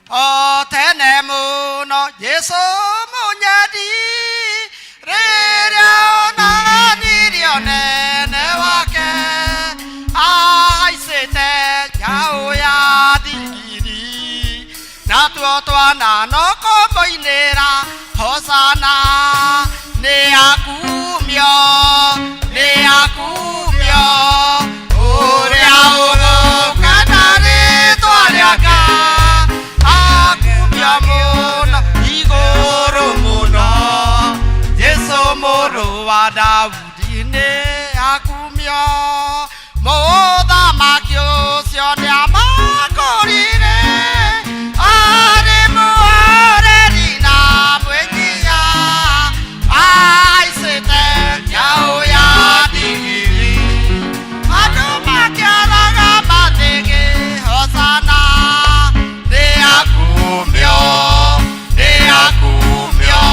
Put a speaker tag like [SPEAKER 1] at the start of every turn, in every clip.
[SPEAKER 1] O tene mũno Jesũ mũnyendi rĩrĩa onanirie ũnene wake ahaicĩte njaũ ya ndigiri natuo twana no kũmũinĩra hosana nĩ akumio nĩ akumio ũrĩa ũgũka na rĩtwa rĩake akumio mũno igũrũ mũno Jesũ mũrũ wa Daudi nĩ akumio mũthamaki ũcio nĩ amakũrire arĩ mũhoreri na mwĩnyihia ahaicĩte njaũ ya ndigiri andũ makĩaraga mathĩgĩ hosana nĩ akumio nĩ akumio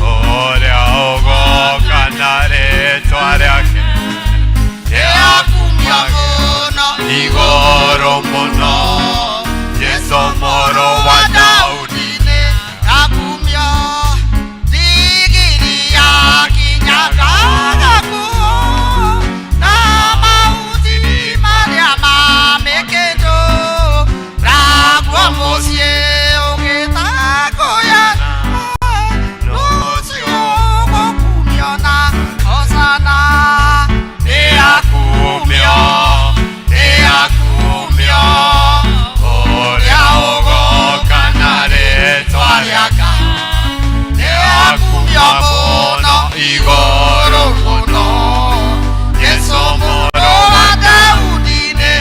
[SPEAKER 2] Ũrĩa ũgoka na rĩtwa rĩake
[SPEAKER 1] nĩ akumio mũno
[SPEAKER 2] igũrũ mũno Jesũ mũrũ wa Daudi
[SPEAKER 1] nĩ akumio ndigiri yakinyaga gakuo na mahuti marĩa ma mĩkĩndũ naguo mũciĩ ũgĩtangũyana rũciũ gũkumio na hosana nĩ akumio nĩ akumio
[SPEAKER 2] Ũrĩa ũgoka na rĩtwa rĩake
[SPEAKER 1] nĩ akumio mũno
[SPEAKER 2] igũrũ mũno
[SPEAKER 1] Jesũ mũrũ wa Daudi nĩ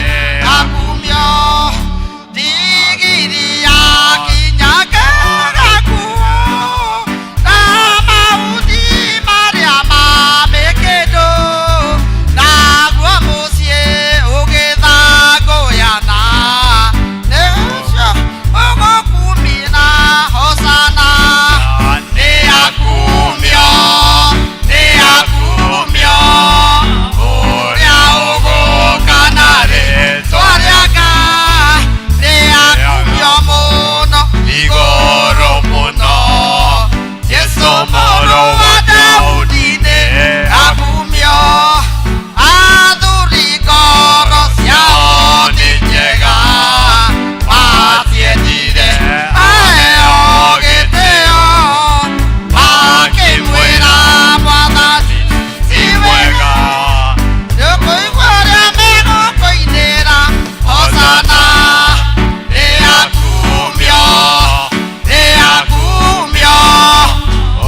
[SPEAKER 1] akumio ndigiri yakinyaga gakuo na mahuti marĩa ma mĩkĩndũ naguo mũciĩ ũgĩthangũyana nĩ ũcio ũgũkumina hosana nĩ akumio nĩ akumio ũrĩa ũgũka na rĩtwa rĩake nĩ akumio mũno
[SPEAKER 2] igũrũ mũno
[SPEAKER 1] Jesũ mũrũ wa Daudi nĩ akumio athuri ngoro ciao nĩ njega matiendire aheo gĩtĩo makĩmwĩra mwathani ti wega nĩũkũigua ũrĩa megũkũinĩra hosana nĩ akumio nĩ akumio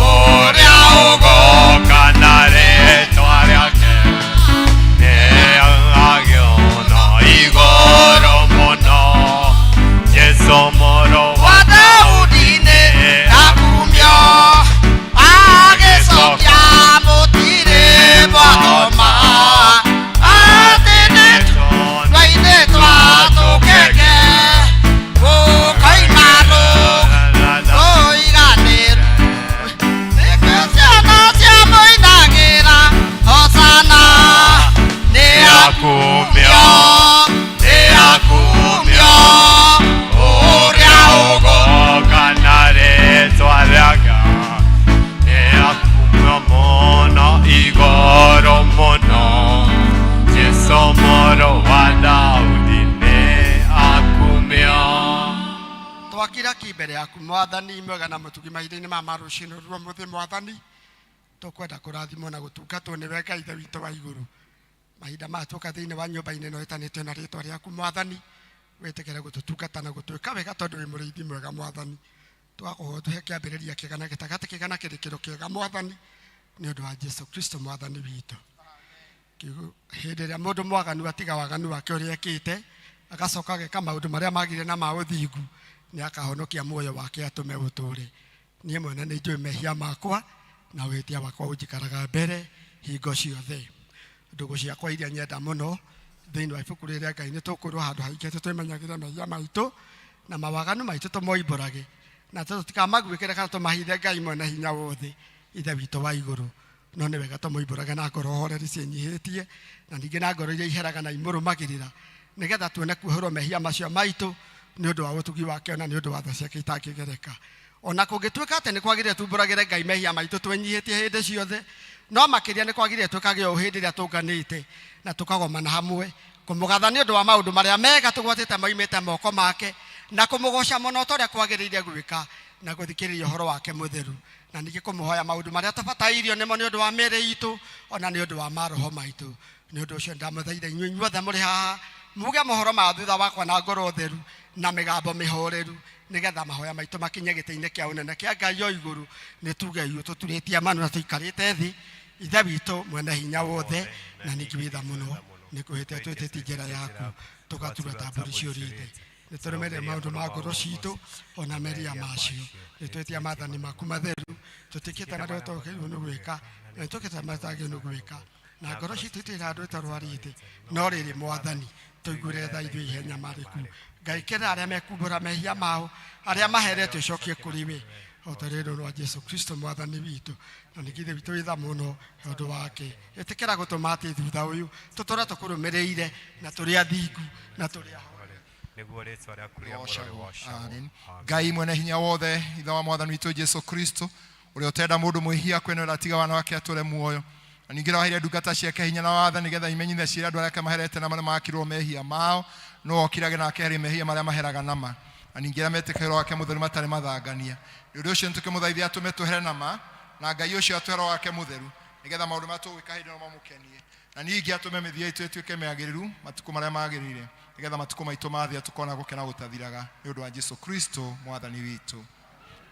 [SPEAKER 2] Ũrĩa ũgoka na rĩtwa rĩake nĩ agĩona igũrũ mũno Jesũ mũrũ
[SPEAKER 1] wa
[SPEAKER 2] wa
[SPEAKER 1] Daudi nĩ akumio agĩcokia mũtirĩ mwathoma atĩ nĩ twainĩ twa tũkenge gũkoima rũiganĩru nĩkĩo ciana ciamũinagĩra hosana nĩ
[SPEAKER 2] akumio
[SPEAKER 1] nĩ akumio ũrĩa
[SPEAKER 2] ũgoka na rĩtwa rĩake nĩ akumio mũno igũrũ mũno Jesũ mũrũ wa Daudi nĩ akumio
[SPEAKER 1] Twakira ki mbere yaku mwathani mwega na mũtugi mahinda-inĩ ma rũcinĩ rwa mũthĩ mwathani tũkwenda kũrathimwo na gũtungatwo nĩwe Ngai ithe witũ wa igũrũ mahinda maya tũka thĩinĩ wa nyũmba-inĩ ĩno ĩtanĩtio na rĩtwa rĩaku mwathani wĩtĩkĩre gũtũtungata na gũtwĩka wega tondũ wĩ mũrĩithi mwega mwathani twakũhoya tũhe kĩambĩrĩria kĩega na gĩtagatĩ kĩega na kĩrĩkĩro kĩega mwathani nĩ ũndũ wa Jesu Kristo mwathani witũ. Kiugo hĩndĩ ĩrĩa mũndũ mwaganu atiga waganu wake ũrĩa ekĩte agacoka ageka maũndũ marĩa magire na ma ũthingu nĩ akahonokia muoyo wake atũme ũtũre. Niĩ mwene nĩ njũĩ mehia makwa na wĩhĩtia wakwa ũnjikaraga mbere hingo ciothe. Ndũgũ ciakwa iria nyenda mũno thĩinĩ wa ibuku rĩrĩa Ngai nĩ tũkwĩrwo handũ haingĩ atĩ twĩmenyagĩre mehia maitũ na mawaganu maitũ tũmoimbũrage na tũtikamaguĩkĩre kana tũmahithe Ngai mwene hinya wothe ithe witũ wa igũrũ no nĩ wega tũmoimbũrage na ngoro horeri ciĩnyihĩtie na ningĩ na ngoro iria iheraga na imũrũmagĩrĩra nĩgetha tuone kuoherwo mehia macio maitũ Nĩ ũndũ wa ũtugi wake ona nĩ ũndũ wa tha ciake itangĩgereka. Ona kũngĩtuĩka atĩ nĩ kwagĩrĩire tumbũragĩre Ngai mehia maitũ twĩnyihĩtie hĩndĩ ciothe, no makĩria nĩ kwagĩrĩire twĩkage ũũ hĩndĩ ĩrĩa tũnganĩte na tũkagomana hamwe kũmũgatha nĩ ũndũ wa maũndũ marĩa mega tũgwatĩte moimĩte moko make, na kũmũgoca mũno ta ũrĩa kwagĩrĩire gwĩka, na gũthikĩrĩria ũhoro wake mũtheru, na ningĩ kũmũhoya maũndũ marĩa tũbatairio nĩmo nĩ ũndũ wa mĩĩrĩ itũ ona nĩ ũndũ wa maroho maitũ. Nĩ ũndũ ũcio ndamũthaitha inyuĩ inyuothe mũrĩ haha muge mohoro ma thutha wakwa na ngoro theru na mĩgambo mĩhoreru, nĩgetha mahoya maitũ makinye gĩtĩ-inĩ kĩa ũnene kĩa Ngai o igũrũ. Nĩ tuge ithuĩ tũturĩtie manu na tũikarĩte thĩ. Ithe witũ mwene hinya wothe na ningĩ wĩ tha mũno, nĩ kwĩhĩte twĩtĩtie njĩra yaku tũgatura ta mbũri ciũrĩte. Nĩ tũrũmĩrĩre maũndũ ma ngoro citũ ona meria macio. Nĩ twĩtia maathani maku matheru, tũtikĩte marĩa tũtagĩrĩirwo nĩ gwĩka na nĩ twĩkĩte marĩa tũtagĩrĩirwo nĩ gwĩka, na ngoro citũ itirĩ handũ ĩtarwarĩte. No rĩrĩ Mwathani, tũiguĩre tha ithuĩ ihenya marĩku. Ngai, kĩrĩra arĩa mekumbũra mehia mao, arĩa maheretio ũcokie kũrĩ we, o ta rĩrĩ rwa Jesu Kristo Mwathani witũ. Na ningĩ Ithe witũ wĩ tha mũno nĩ ũndũ wake, ĩtĩkĩra gũtũma atĩ thutha ũyũ tũtũre tũkũrũmĩrĩire na tũrĩ athingu na tũrĩ ahoreru.
[SPEAKER 2] Nĩguo rĩtwa rĩaku rĩamũrwo rĩgocagwo.
[SPEAKER 3] Amen. Ngai mwene hinya wothe, Ithe wa Mwathani witũ Jesu Kristo, ũrĩa ũtenda mũndũ mwĩhia kwĩnwĩra atiga wana wake atũre muoyo, na ningĩ waheire ndungata ciake hinya na watha nĩgetha imenyithie ciĩre andũ arĩa ake maherete na marĩa makirwo mehia mao, no okirage na akeheria mehia marĩa maheraga nama, na ningĩ arĩa metĩkagĩra wake mũtheru matarĩ mathangania. Nĩ ũndũ ũcio nĩtũkĩmũthaithia atũme tũhere nama, na Ngai ũcio atũhe Roho wake mũtheru, nĩgetha maũndũ marĩa tũgwĩka hĩndĩ ĩno mamũkenie, na ningĩ atũme mĩthiĩre itũ ĩtuĩke mĩagĩrĩru matukũ marĩa magĩrĩire, nĩgetha matukũ maitũ mathira tũkona gũkena gũtathiraga, nĩ ũndũ wa Jesu Kristo Mwathani witũ.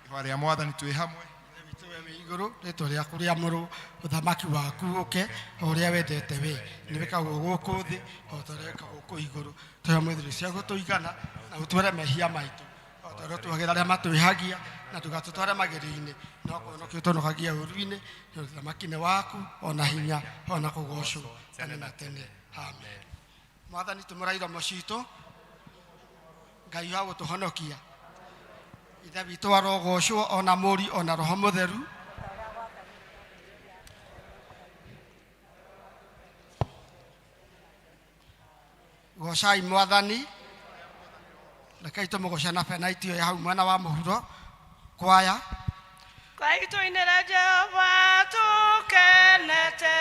[SPEAKER 3] Ihoya rĩa Mwathani twĩ hamwe.
[SPEAKER 1] Ithe witũ we wĩ igũrũ, rĩtwa rĩaku rĩamũrwo, ũthamaki waku ũke, o ũrĩa wendete we nĩ wĩkagwo gũkũ thĩ o ta ũrĩa wĩkagwo kũu igũrũ. Tũhe ũmũthĩ irio cia gũtũigana, na ũtuohere mehia maitũ o ta ũrĩa tuohagĩra arĩa matwĩhagia, na ndũgatũtware magerio-inĩ, no kũhonokia ũtũhonokagia ũũru-inĩ, nĩ ũndũ ũthamaki nĩ waku, o na hinya, o na kũgoocwo tene na tene. Amen. Mwathani, tũmũra iromo citũ, Ngai wa gũtũhonokia. Ithe witũ arogocwo, ona Mũri, ona Roho Mũtheru. Gocai Mwathani. Rekei tũmũgoce na benaiti ĩyo ya hau mwena wa mũhuro kwaya.
[SPEAKER 4] Ngai tũinĩre Jehova tũkenete,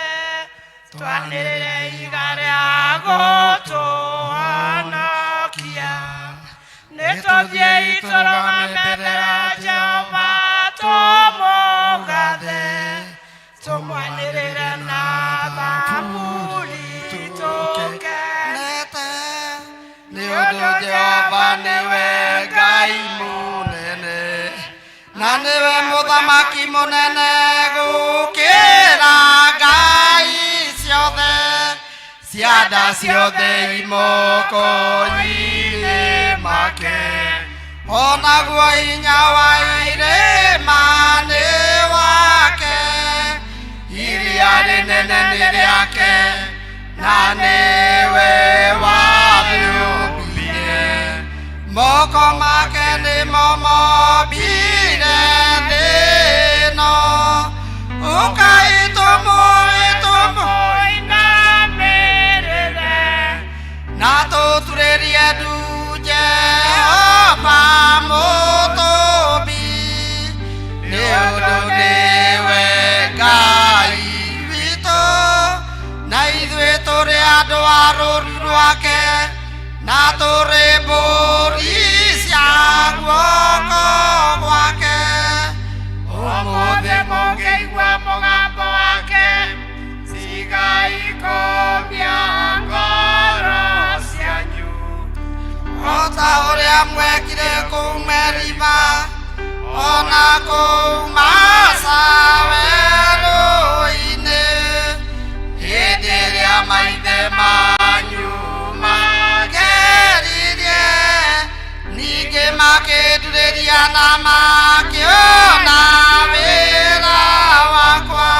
[SPEAKER 4] twanĩrĩre iga rĩa gũtũhonokia. Nĩ tũthiĩi tũrũgame mbere ya Jehova tũmũgathe, tũmwanĩrĩre na thaburi tũkenete.
[SPEAKER 1] Nĩ ũndũ Jehova nĩwe Ngai mũnene, na nĩwe mũthamaki mũnene gũkĩra ngai ciothe, cianda ciothe imoko-inĩ make, onaguo hinya wa irĩma nĩ wake, iria rĩnene nĩ rĩake, na nĩwe warĩũmbire, moko make nĩmo mombire thĩ ĩno. Ũkai tũmũĩ
[SPEAKER 4] Tũmũinamĩrĩre,
[SPEAKER 1] na tũturĩrie ndu Jehova mũtũmbi, nĩ ũndũ nĩwe Ngai witũ, na ithuĩ tũrĩ andũ a rũũru rwake, na tũrĩ mbũri cia guoko gwake.
[SPEAKER 4] Ũmũthĩ mũngĩigua mũgambo wake, tigai kũmia ngoro cianyu,
[SPEAKER 1] o ta ũrĩa mwekire kũu Meriba, ona kũu Masa werũ-inĩ, hĩndĩ ĩrĩa maithe manyu mageririe, ningĩ makĩndurĩria na makĩona wĩra wakwa.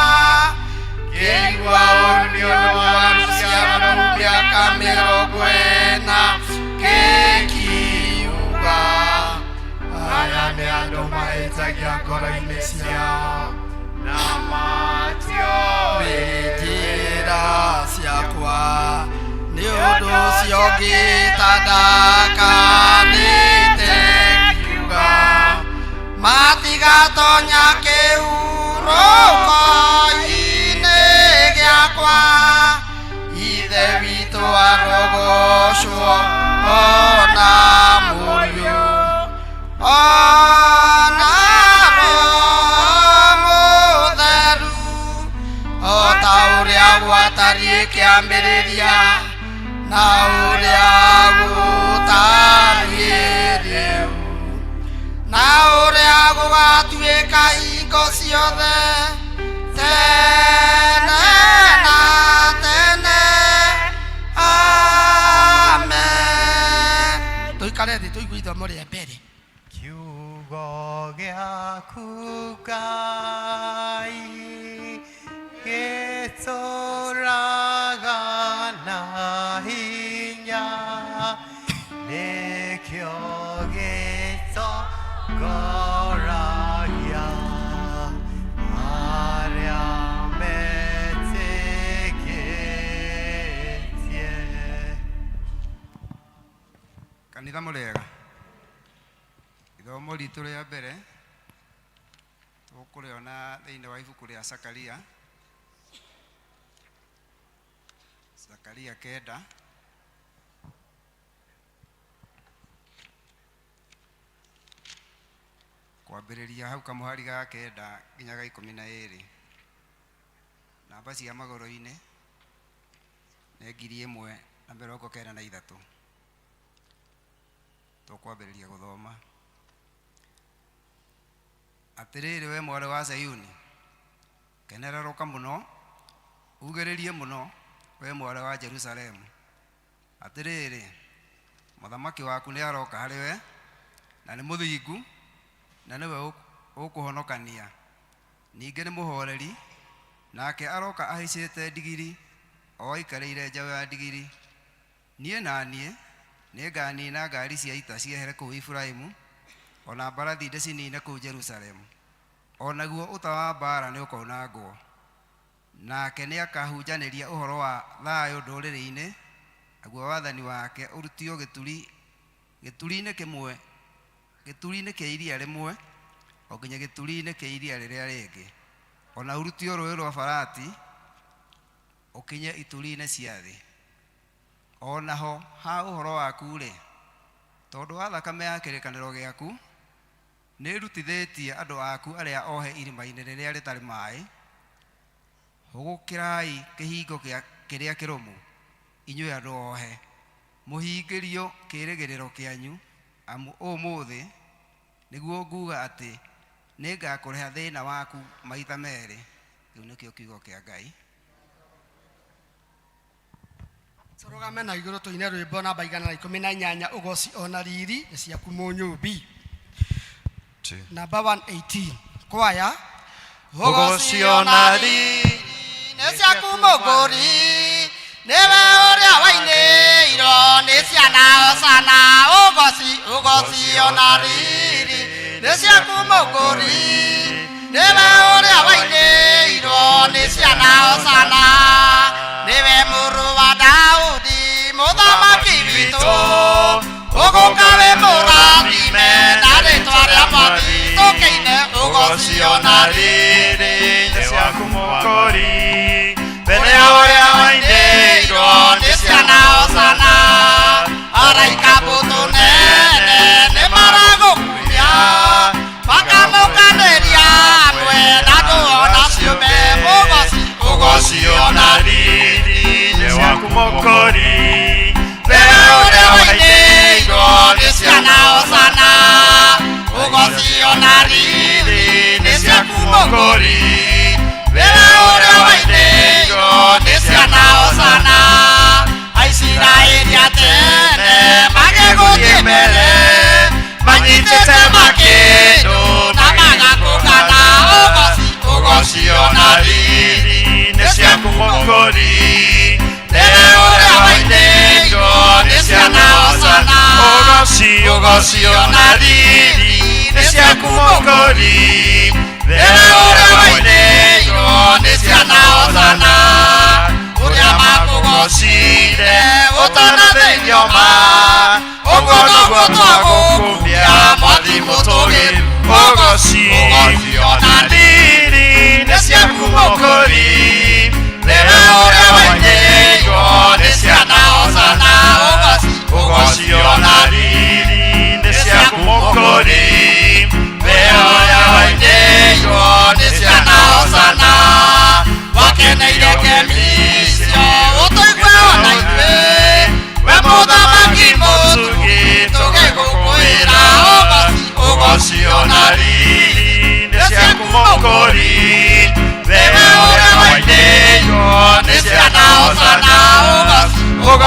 [SPEAKER 1] Ngĩigua ũũru nĩ ũndũ wa rũciaro rũu mĩaka mĩrongo ĩna, ngĩkiuga, aya nĩ andũ mahĩtagia ngoro-inĩ ciao,
[SPEAKER 2] na matiũĩ
[SPEAKER 1] njĩra ciakwa. Nĩ ũndũ ũcio ngĩta ndakanĩte. Ndigatonya kĩhurũko-inĩ gĩakwa, Ithe witũ arogocwo ona Mũriũ ona Roho Mũtheru, o ta ũrĩa gwatariĩ kĩambĩrĩria na ũrĩa gũtariĩ rĩu na ũrĩa gũgatuĩka hingo ciothe tene na tene. Amen. Tũikare thĩ tũigue ithomo rĩa mbere.
[SPEAKER 2] Kiugo gĩaku Ngai gĩtũũraga na hinya, nĩkĩo gĩtongoragia arĩa metĩkĩtie.
[SPEAKER 5] Kanitha mũrĩega, ithomo ritũ rĩa mbere tũkũrĩona thĩinĩ wa ibuku rĩa Zakaria, Zakaria 9, kwambĩrĩria hau kamũhari ga 9 nginya ga 12. Namba cia magũrũ-inĩ nĩ 1093. Tũkwambĩrĩria gũthoma. Atĩrĩrĩ we mwarĩ wa Zayuni, kenererũka mũno, ugĩrĩrie mũno, we mwarĩ wa Jerusalemu. Atĩrĩrĩ, mũthamaki waku nĩ aroka harĩ we, na nĩ mũthingu, na nĩwe ũkũhonokania. Ningĩ nĩ mũhoreri, nake aroka ahaicĩte ndigiri, o aikarĩire njaũ ya ndigiri. Niĩ na niĩ nĩnganina ngari cia ita ciehere kũu Efiraimu, ona mbarathi ndĩcinine kũu Jerusalemu. O naguo ũta wa mbaara nĩũkoinangwo. Nake nĩakahunjanĩria ũhoro wa thayũ ndũrĩrĩ-inĩ, naguo wathani wake ũrutio gĩturi-inĩ kĩmwe, gĩturi-inĩ kĩa iria rĩmwe o nginya gĩturi-inĩ kĩa iria rĩrĩa rĩngĩ, ona ũrutio rũũĩ rwa Farati ũkinye ituri-inĩ cia thĩ. O naho ha ũhoro waku-rĩ, tondũ wa thakame ya kĩrĩkanĩro gĩaku, nĩrutithĩtie andũ aku arĩa ohe irima-inĩ rĩrĩa rĩtarĩ maĩ. Hũgũkĩrai kĩhingo kĩrĩa kĩrũmu, inyuĩ andũ ohe, mũhingĩrio kĩĩrĩgĩrĩro kĩanyu, amu ũmũthĩ nĩguo nguga atĩ nĩngakũrĩha thĩna waku maita merĩ. Kĩu nĩkĩo kiugo kĩa Ngai.
[SPEAKER 1] Tũrũgame na igũrũ tũine rwĩmbo namba 118, ũgoci ona riri nĩ ciaku Mũnyũmbi. Namba 118 kwaya.
[SPEAKER 2] Ũgoci ona riri
[SPEAKER 1] nĩ ciaku Mũgũri, nĩwe ũrĩa wainĩirwo nĩ ciana hosana. Ũgoci, ũgoci ona riri nĩ ciaku Mũgũri, nĩwe ũrĩa wainĩirwo nĩ ciana hosana. Nĩwe mũrũ wa Daudi, mũthamaki witũ, ũgũka wĩ mũrathime na rĩtwa rĩa Mwathi. Tũkĩine ũgoci ona
[SPEAKER 2] riri nĩ ciaku Mũkũri, mbere ya ũrĩa wainĩirwo
[SPEAKER 1] nĩ ciana hosana. Araika mbũtũ nene nĩ maragũkumia, makamũkanĩria hamwe na andũ ona ciũmbe. Ũgoci,
[SPEAKER 2] ũgoci ona riri nĩ waku Mũkũri, mbere
[SPEAKER 1] mbere
[SPEAKER 2] ya
[SPEAKER 1] ũrĩa
[SPEAKER 2] ũrĩa
[SPEAKER 1] wainĩirwo
[SPEAKER 2] wainĩirwo
[SPEAKER 1] nĩ ciana hosana. Ũgoci ona riri nĩ ciaku Mũkũri, mbere ũrĩa wainĩirwo nĩ ciana hosana. Aisiraeli a tene magĩgũthiĩ mbere, manyitĩte makĩndũ na magakũgana. Ũgoci,
[SPEAKER 2] ũgoci ona riri nĩ ciaku Mũkũri,
[SPEAKER 1] mbere ũrĩa wainĩirwo nĩ ciana hosana.
[SPEAKER 2] Ũgoci, ũgoci ona riri nĩ ciaku Mũkũri,
[SPEAKER 1] mbere ũrĩa wainĩirwo nĩ ciana hosana. Ũrĩa makũgocire ũtanathĩnio ma, ũguo noguo twagũkumia Mwathi mũtũgĩru.
[SPEAKER 2] Ũgoci,
[SPEAKER 1] ũgoci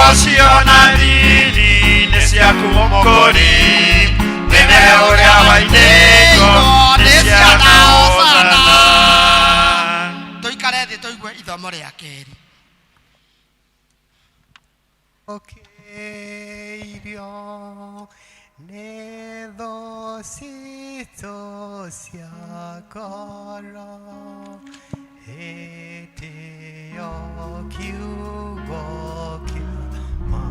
[SPEAKER 2] Ũgocio na riri nĩ ciaku mũkũri nĩwe ũrĩa wainĩirwo nĩ ciana Hosana.
[SPEAKER 1] Tũikare thĩ tũigue ithomo rĩa kerĩ.
[SPEAKER 6] Okeirio nĩ thũ citũ cia ngoro hĩndĩ ĩyo kiugo kĩa ma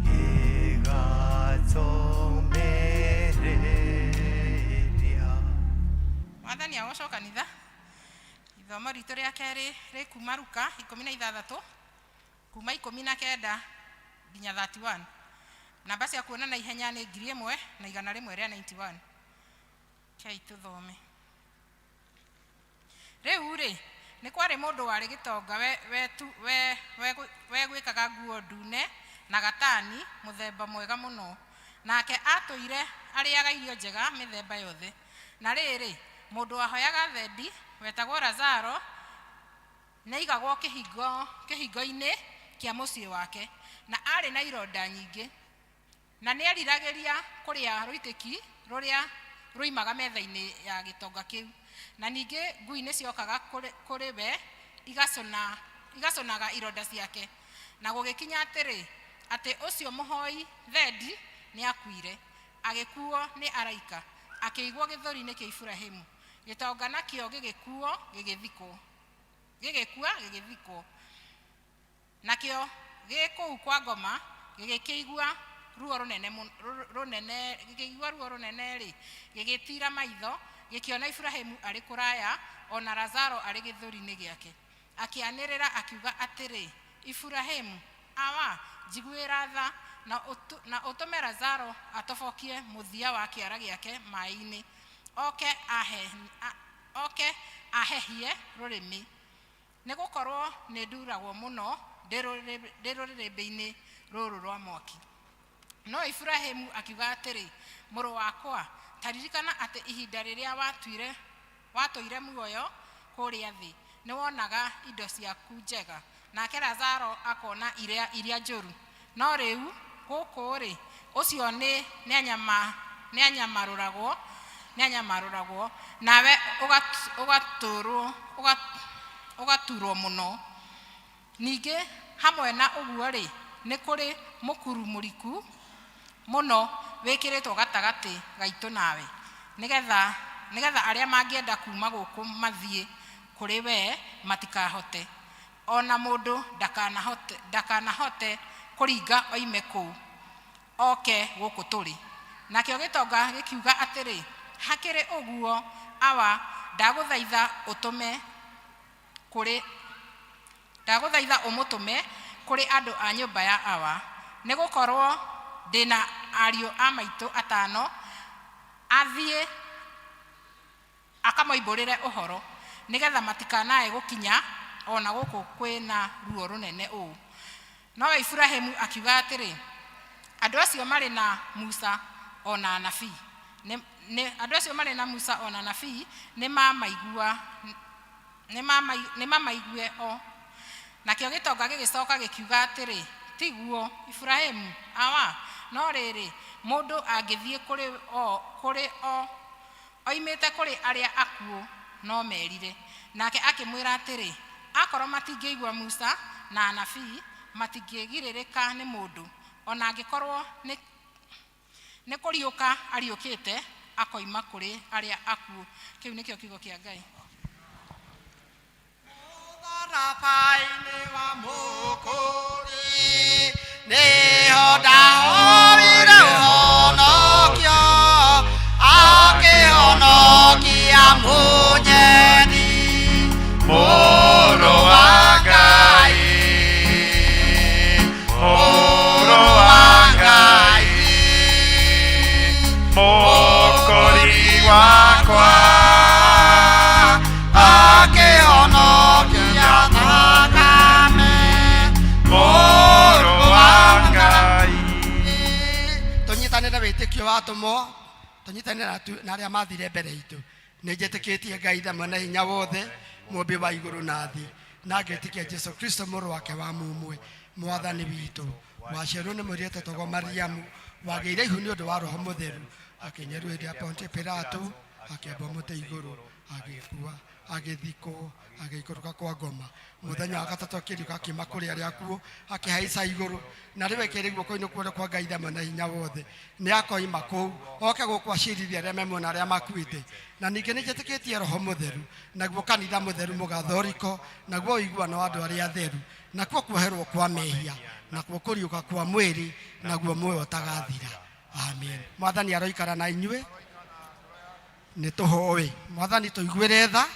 [SPEAKER 6] gĩgatũmĩrĩria.
[SPEAKER 7] Mwathani agocwo kanitha. Ithomo ritũ rĩa kerĩ rĩ kuma Luka 16 kuma 19 nginya 31. Namba cia kuona na ihenya nĩ 1191. Kei tũthome. Rĩu rĩ, nĩ kwarĩ mũndũ warĩ gĩtonga wegwĩkaga nguo ndune na gatani mũthemba mwega mũno. Nake atũire arĩaga irio njega mĩthemba yothe. Na rĩrĩ, mũndũ wahoyaga thendi wetagwo Lazaro nĩaigagwo kĩhingo-inĩ kĩa mũciĩ wake, na arĩ na ironda nyingĩ, na nĩeriragĩria kũrĩa rũitĩki rũrĩa ruimaga metha-inĩ ya gĩtonga kĩu. Na ningĩ ngui nĩciokaga kũrĩ we igacũnaga ironda ciake. Na gũgĩkinya atĩrĩ, atĩ ũcio mũhoi thendi nĩakuire, agĩkuo nĩ araika, akĩigwo gĩthũri-inĩ kĩa Iburahĩmu. Gĩtonga nakĩo gĩgĩkuo gĩgĩthikwo. Gĩgĩkua gĩgĩthikwo. Nakĩo gĩ kũu kwa ngoma gĩgĩkĩigua ruo rũnene rũnene gĩkĩigua ruo rũnene-rĩ, gĩgĩtiira maitho, gĩkĩona Iburahĩmu arĩ kũraya, o na Lazaro arĩ gĩthũri-inĩ gĩake. Akĩanĩrĩra akiuga atĩrĩ, Iburahĩmu, awa, njiguĩra tha, na ũtũme Lazaro atobokie mũthia wa kĩara gĩake maĩ-inĩ, oke ahehie rũrĩmĩ. Nĩ gũkorwo nĩ nduragwo mũno ndĩ rũrĩrĩmbĩ-inĩ rũrũ rwa mwaki. No Iburahĩmu akiuga atĩrĩ, mũrũ wakwa, ta ririkana atĩ ihinda rĩrĩa watũire muoyo kũrĩa thĩ, nĩwonaga indo ciaku njega, nake Lazaro akona iria njũru. No rĩu gũkũ-rĩ, ũcio nĩanyamarũragwo, nawe ũgaturwo mũno. Ningĩ hamwe na ũguo-rĩ, nĩ kũrĩ mũkuru mũriku mũno wĩkĩrĩtwo gatagatĩ gaitũ nawe, nĩgetha arĩa mangĩenda kuma gũkũ mathiĩ kũrĩ we matikahote, ona mũndũ ndakanahote kũringa oime kũu oke gũkũ tũrĩ. Nakĩo gĩtonga gĩkiuga atĩrĩ, hakĩrĩ ũguo, awa, ndagũthaitha ũmũtũme kũrĩ andũ a nyũmba ya awa, nĩ gũkorwo ndĩna ariũ a maitũ atano, athiĩ akamoimbũrĩre ũhoro, nĩgetha matikanae gũkinya ona gũkũ kwĩna ruo rũnene ũũ. No Iburahĩmu akiuga atĩrĩ, andũ acio marĩ na Musa ona anabii, andũ acio marĩ na Musa ona anabii nĩmamaigue o. Nakĩo gĩtonga gĩgĩcoka gĩkiuga atĩrĩ, tiguo, Iburahĩmu, awa, no rĩrĩ, mũndũ angĩthiĩ kũrĩ o oimĩte kũrĩ arĩa akuũ no merire. Nake akĩmwĩra atĩrĩ, akorwo matingĩigua Musa na anabii, matingĩgirĩrĩka nĩ mũndũ, ona angĩkorwo nĩ kũriũka ariũkĩte akoima kũrĩ arĩa akuũ. Kĩu nĩkĩo kiugo kĩa Ngai.
[SPEAKER 1] Mũtharaba-inĩ wa Mũkũri, nĩho ndahoire ũhonokio, akĩhonokia mũnyeni,
[SPEAKER 2] Mũrũ wa Ngai, Mũrũ wa Ngai, Mũkũri wakwa,
[SPEAKER 1] akĩhonokia thakame,
[SPEAKER 2] Mũrũ wa Ngai.
[SPEAKER 1] Tũnyitanĩre wĩtĩkio wa atũmwo, tũnyitanĩre na arĩa mathire mbere itũ. Nĩ njĩtĩkĩtie Ngai Ithe mwene hinya wothe, mũmbi wa igũrũ na thĩ, na ngetĩkia Jesũ Kristo mũrũ wake wa mũmwe, Mwathani witũ, waciarirwo nĩ mũirĩtu wetagwo Mariamu, wagĩire ihu nĩ ũndũ wa Roho Mũtheru, akĩnyerwo hĩndĩ ya Pontio Pilato, akĩambwo mũtĩ igũrũ, agĩkua, agĩthikwo, agĩikũrũka kwa ngoma. Mũthenya wa gatatũ akĩriũka akiuma kũrĩ arĩa akuũ, akĩhaica igũrũ, na rĩu aikĩrĩ guoko-inĩ kwa kwa Ngai Ithe Mwene Hinya Wothe. Nĩ akoima kũu, oke gũkũ acirithie arĩa me muoyo na arĩa makuĩte. Na ningĩ nĩ njĩtĩkĩtie Roho Mũtheru, naguo kanitha mũtheru mũgathoriko, naguo ũiguano wa andũ arĩa atheru, nakuo kuoherwo kwa mehia, nakuo kũriũka kwa mwĩrĩ, naguo muoyo ũtagathira. Amen. Mwathani aroikara na inyuĩ. Nĩ tũhoe. Mwathani tũiguĩre tha,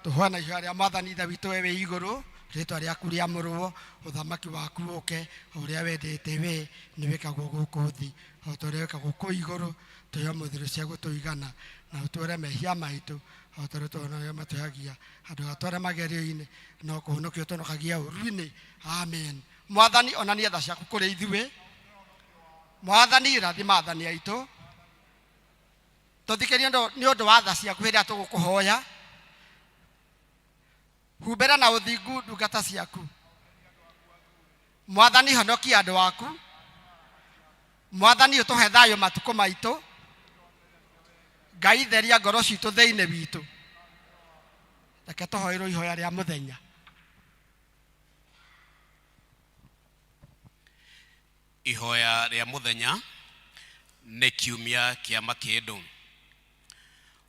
[SPEAKER 1] tũhoe na ihoya rĩa Mwathani Ithe witũ we wĩ igũrũ, rĩtwa rĩaku rĩamũrwo, ũthamaki waku ũke, o ũrĩa wendete we nĩ wĩkagwo gũkũ thĩ o ta ũrĩa wĩkagwo kũu igũrũ. Tũhe ũmũthĩ irio cia gũtũigana, na ũtuohere mehia maitũ o ta ũrĩa tuoheraga arĩa matwĩhagia, na ndũgatware magerio-inĩ, no kũhonokia ũtũhonokagia ũũru-inĩ. Amen. Mwathani onania tha ciaku kũrĩ ithuĩ. Mwathani rathima athani aitũ, tũthikĩrie nĩ ũndũ wa tha ciaku hĩndĩ ĩrĩa tũgũkũhoya. Humbĩra na ũthingu ndungata ciaku. Mwathani honokia andũ aku. Mwathani ũtũhe thayũ matukũ maitũ. Ngai theria ngoro citũ thĩinĩ witũ. Reke tũhoerwo ihoya rĩa mũthenya.
[SPEAKER 8] Ihoya rĩa mũthenya nĩ kiumia kĩa makĩndũ.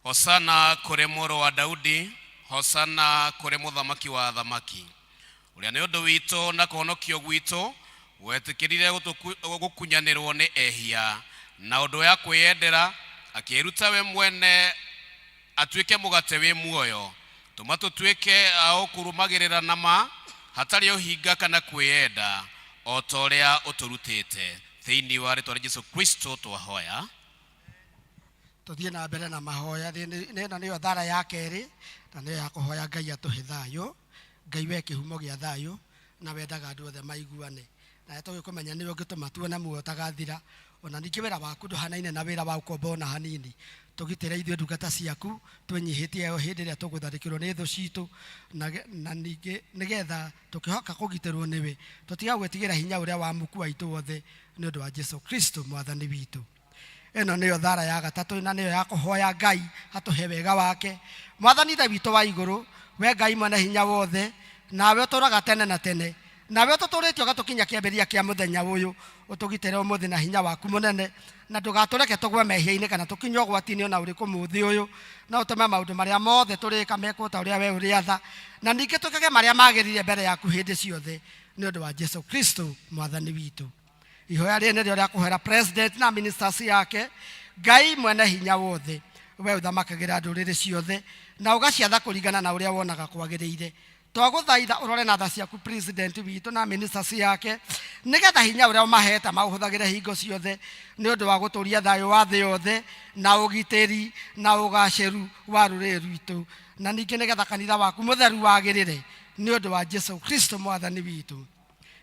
[SPEAKER 8] Hosana kũrĩ mũrũ wa Daudi, hosana kũrĩ mũthamaki wa athamaki, ũrĩa nĩ ũndũ witũ na kũhonokio gwitũ wetĩkĩrire gũkunyanĩrwo nĩ ehia, na ũndũ ya kwĩyendera akĩĩruta we mwene atuĩke mũgate wĩ muoyo, tũma tũtuĩke a ũkũrũmagĩrĩra na ma hatarĩ ũhinga kana kwĩyenda, o ta ũrĩa ũtũrutĩte. Thĩinĩ wa rĩtwa rĩa Jesu Kristo twahoya.
[SPEAKER 1] Tũthiĩ na mbere na mahoya. Ĩno nĩyo thara ya kerĩ, na nĩyo ya kũhoya Ngai atũhe thayũ. Ngai we kĩhumo gĩa thayũ, na wendaga andũ othe maiguane. Na tũgĩkũmenya nĩwe ũngĩtũma tuone muoyo ũtagathira. Ona ningĩ wĩra waku ndũhanaine na wĩra wa ũkombo ona hanini. Tũgitĩre ithuĩ ndungata ciaku, twĩnyihĩtie hĩndĩ ĩrĩa tũgũtharĩkĩrwo nĩ thũ citũ, na ningĩ nĩgetha tũkĩhoka kũgitĩrwo nĩwe, tũtiga gwĩtigĩra hinya ũrĩa wa muku waitũ wothe, nĩ ũndũ wa Jesu Kristo mwathani witũ. Ĩno nĩyo thara ya gatatũ, na nĩyo ya kũhoya Ngai atũhe wega wake. Mwathani Ithe witũ wa igũrũ, we Ngai mwene hinya wothe, nawe ũtũũraga tene na tene, nawe ũtũtũrĩtie ũgatũkinya kĩambĩrĩria kĩa mũthenya ũyũ, ũtũgitĩre ũmũthĩ na hinya waku mũnene, na ndũgatũreke tũgwe mehia-inĩ kana tũkinywo ũgwati-inĩ ona ũrĩkũ mũthĩ ũyũ, no ũtũme maũndũ marĩa mothe tũrĩka mekwo ta ũrĩa we ũrĩatha, na ningĩ twĩkage marĩa magĩrĩire mbere yaku hĩndĩ ciothe, nĩ ũndũ wa Jesu Kristo mwathani witũ. Ihoya rĩrĩ nĩrĩo rĩa kũhoera president na ministers yake. Ngai mwene hinya wothe, we ũthamakagĩra ndũrĩrĩ ciothe na ũgaciatha kũringana na ũrĩa wonaga kwagĩrĩire, twagũthaitha ũrore na tha ciaku president witũ na ministers yake, nĩgetha hinya ũrĩa ũmahete maũhũthagĩre hingo ciothe nĩ ũndũ wa gũtũria thayũ wa thĩ yothe na ũgitĩri na ũgacĩru wa rũrĩrĩ rwitũ, na ningĩ nĩgetha kanitha waku mũtheru wagĩrĩre, nĩ ũndũ wa Jesu Kristo mwathani witũ.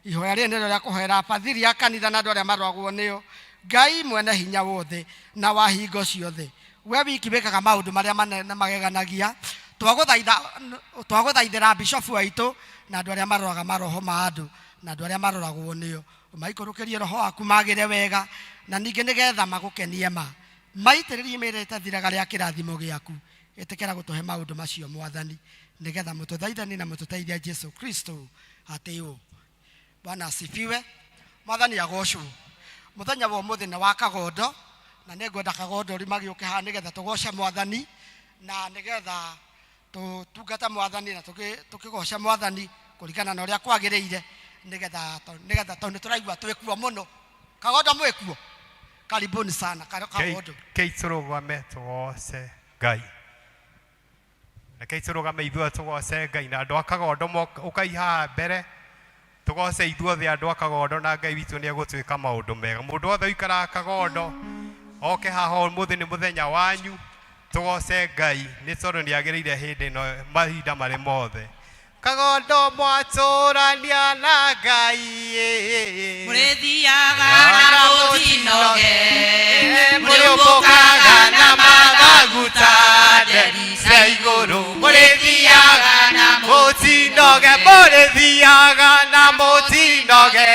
[SPEAKER 1] Ihoya rĩrĩ nĩrĩo rĩa kũhoera abathiri a kanitha na andũ arĩa maroragwo nĩo. Ngai mwene hinya wothe na wa hingo ciothe, we wiki wĩkaga maũndũ marĩa manene mageganagia, twagũthaithĩra bishofu aitũ na andũ arĩa maroraga maroho ma andũ na andũ arĩa maroragwo nĩo, ũmaikũrũkĩrie roho waku magĩre wega, na ningĩ nĩgetha magũkenie ma maitĩrĩrie mĩrĩ ĩtathiraga rĩa kĩrathimo gĩaku. Ĩtĩkĩra gũtũhe maũndũ macio Mwathani, nĩgetha mũtũthaithani na mũtũteithia Jesu Kristo atĩ ũũ. Bwana asifiwe. Mwathani agocwo. Mũthenya wa ũmũthĩ nĩ wa kagondo, na nĩ ngwenda kagondo rĩ magĩũke haha nĩgetha tũgoce Mwathani, na nĩgetha tũtungate Mwathani na tũkĩgoce Mwathani kũringana na ũrĩa kwagĩrĩire, nĩgetha tondũ nĩ tũraigua twĩkuo mũno. Kagondo mwĩkuo? Karibuni sana, Kagondo.
[SPEAKER 6] Kei tũrũgame tũgoce Ngai. Rekei tũrũgame ithuothe tũgoce Ngai, na andũ a Kagondo ũkai haha mbere tũgoce ithuothe andũ a Kagondo, na Ngai witũ nĩ egũtwĩka maũndũ mega. Mũndũ wothe ũikaraga Kagondo oke haha, ũmũthĩ nĩ mũthenya wanyu, tũgoce Ngai nĩ tondũ nĩ agĩrĩire hĩndĩ ĩno mahinda marĩ mothe. Kagondo mwatũrania na Ngai,
[SPEAKER 9] mũrĩthiaga na mũtinoge, mũrĩũmbũkaga na mathagu ta nderi cia igũrũ, mũrĩthiaga na
[SPEAKER 6] mũtinoge, mũrĩthiaga na mũtinoge. mũtinoge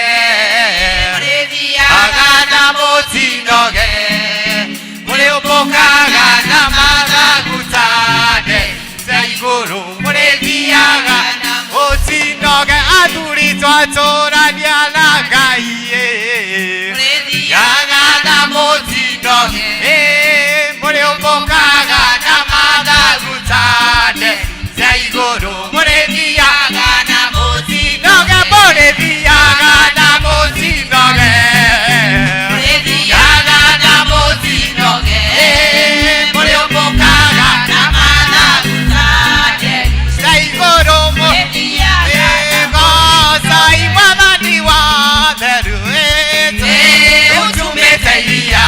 [SPEAKER 9] Mũrĩthiaga
[SPEAKER 6] na mũtinoge mũrĩũmbũkaga na mathagu ta nderi cia igũrũ mũrĩthiaga na mũtinoge athuri twatũrania na Ngai
[SPEAKER 9] Mũrĩthiaga
[SPEAKER 6] Yaga na mũtinoge mũrĩũmbũkaga na mathagu ta nderi cia igũrũ mũrĩthiaga
[SPEAKER 9] na
[SPEAKER 6] mũtinoge mũrĩthiaga na mũtinoge
[SPEAKER 9] Mũrĩthiaga na mũtinoge
[SPEAKER 6] mũrĩũmbũkaga
[SPEAKER 9] na mathagu ta nderi
[SPEAKER 6] cia igũrũ
[SPEAKER 9] Mũrĩthiaga na
[SPEAKER 6] Gocai mwathani wa theru
[SPEAKER 9] Ĩ, ũtumĩte iria.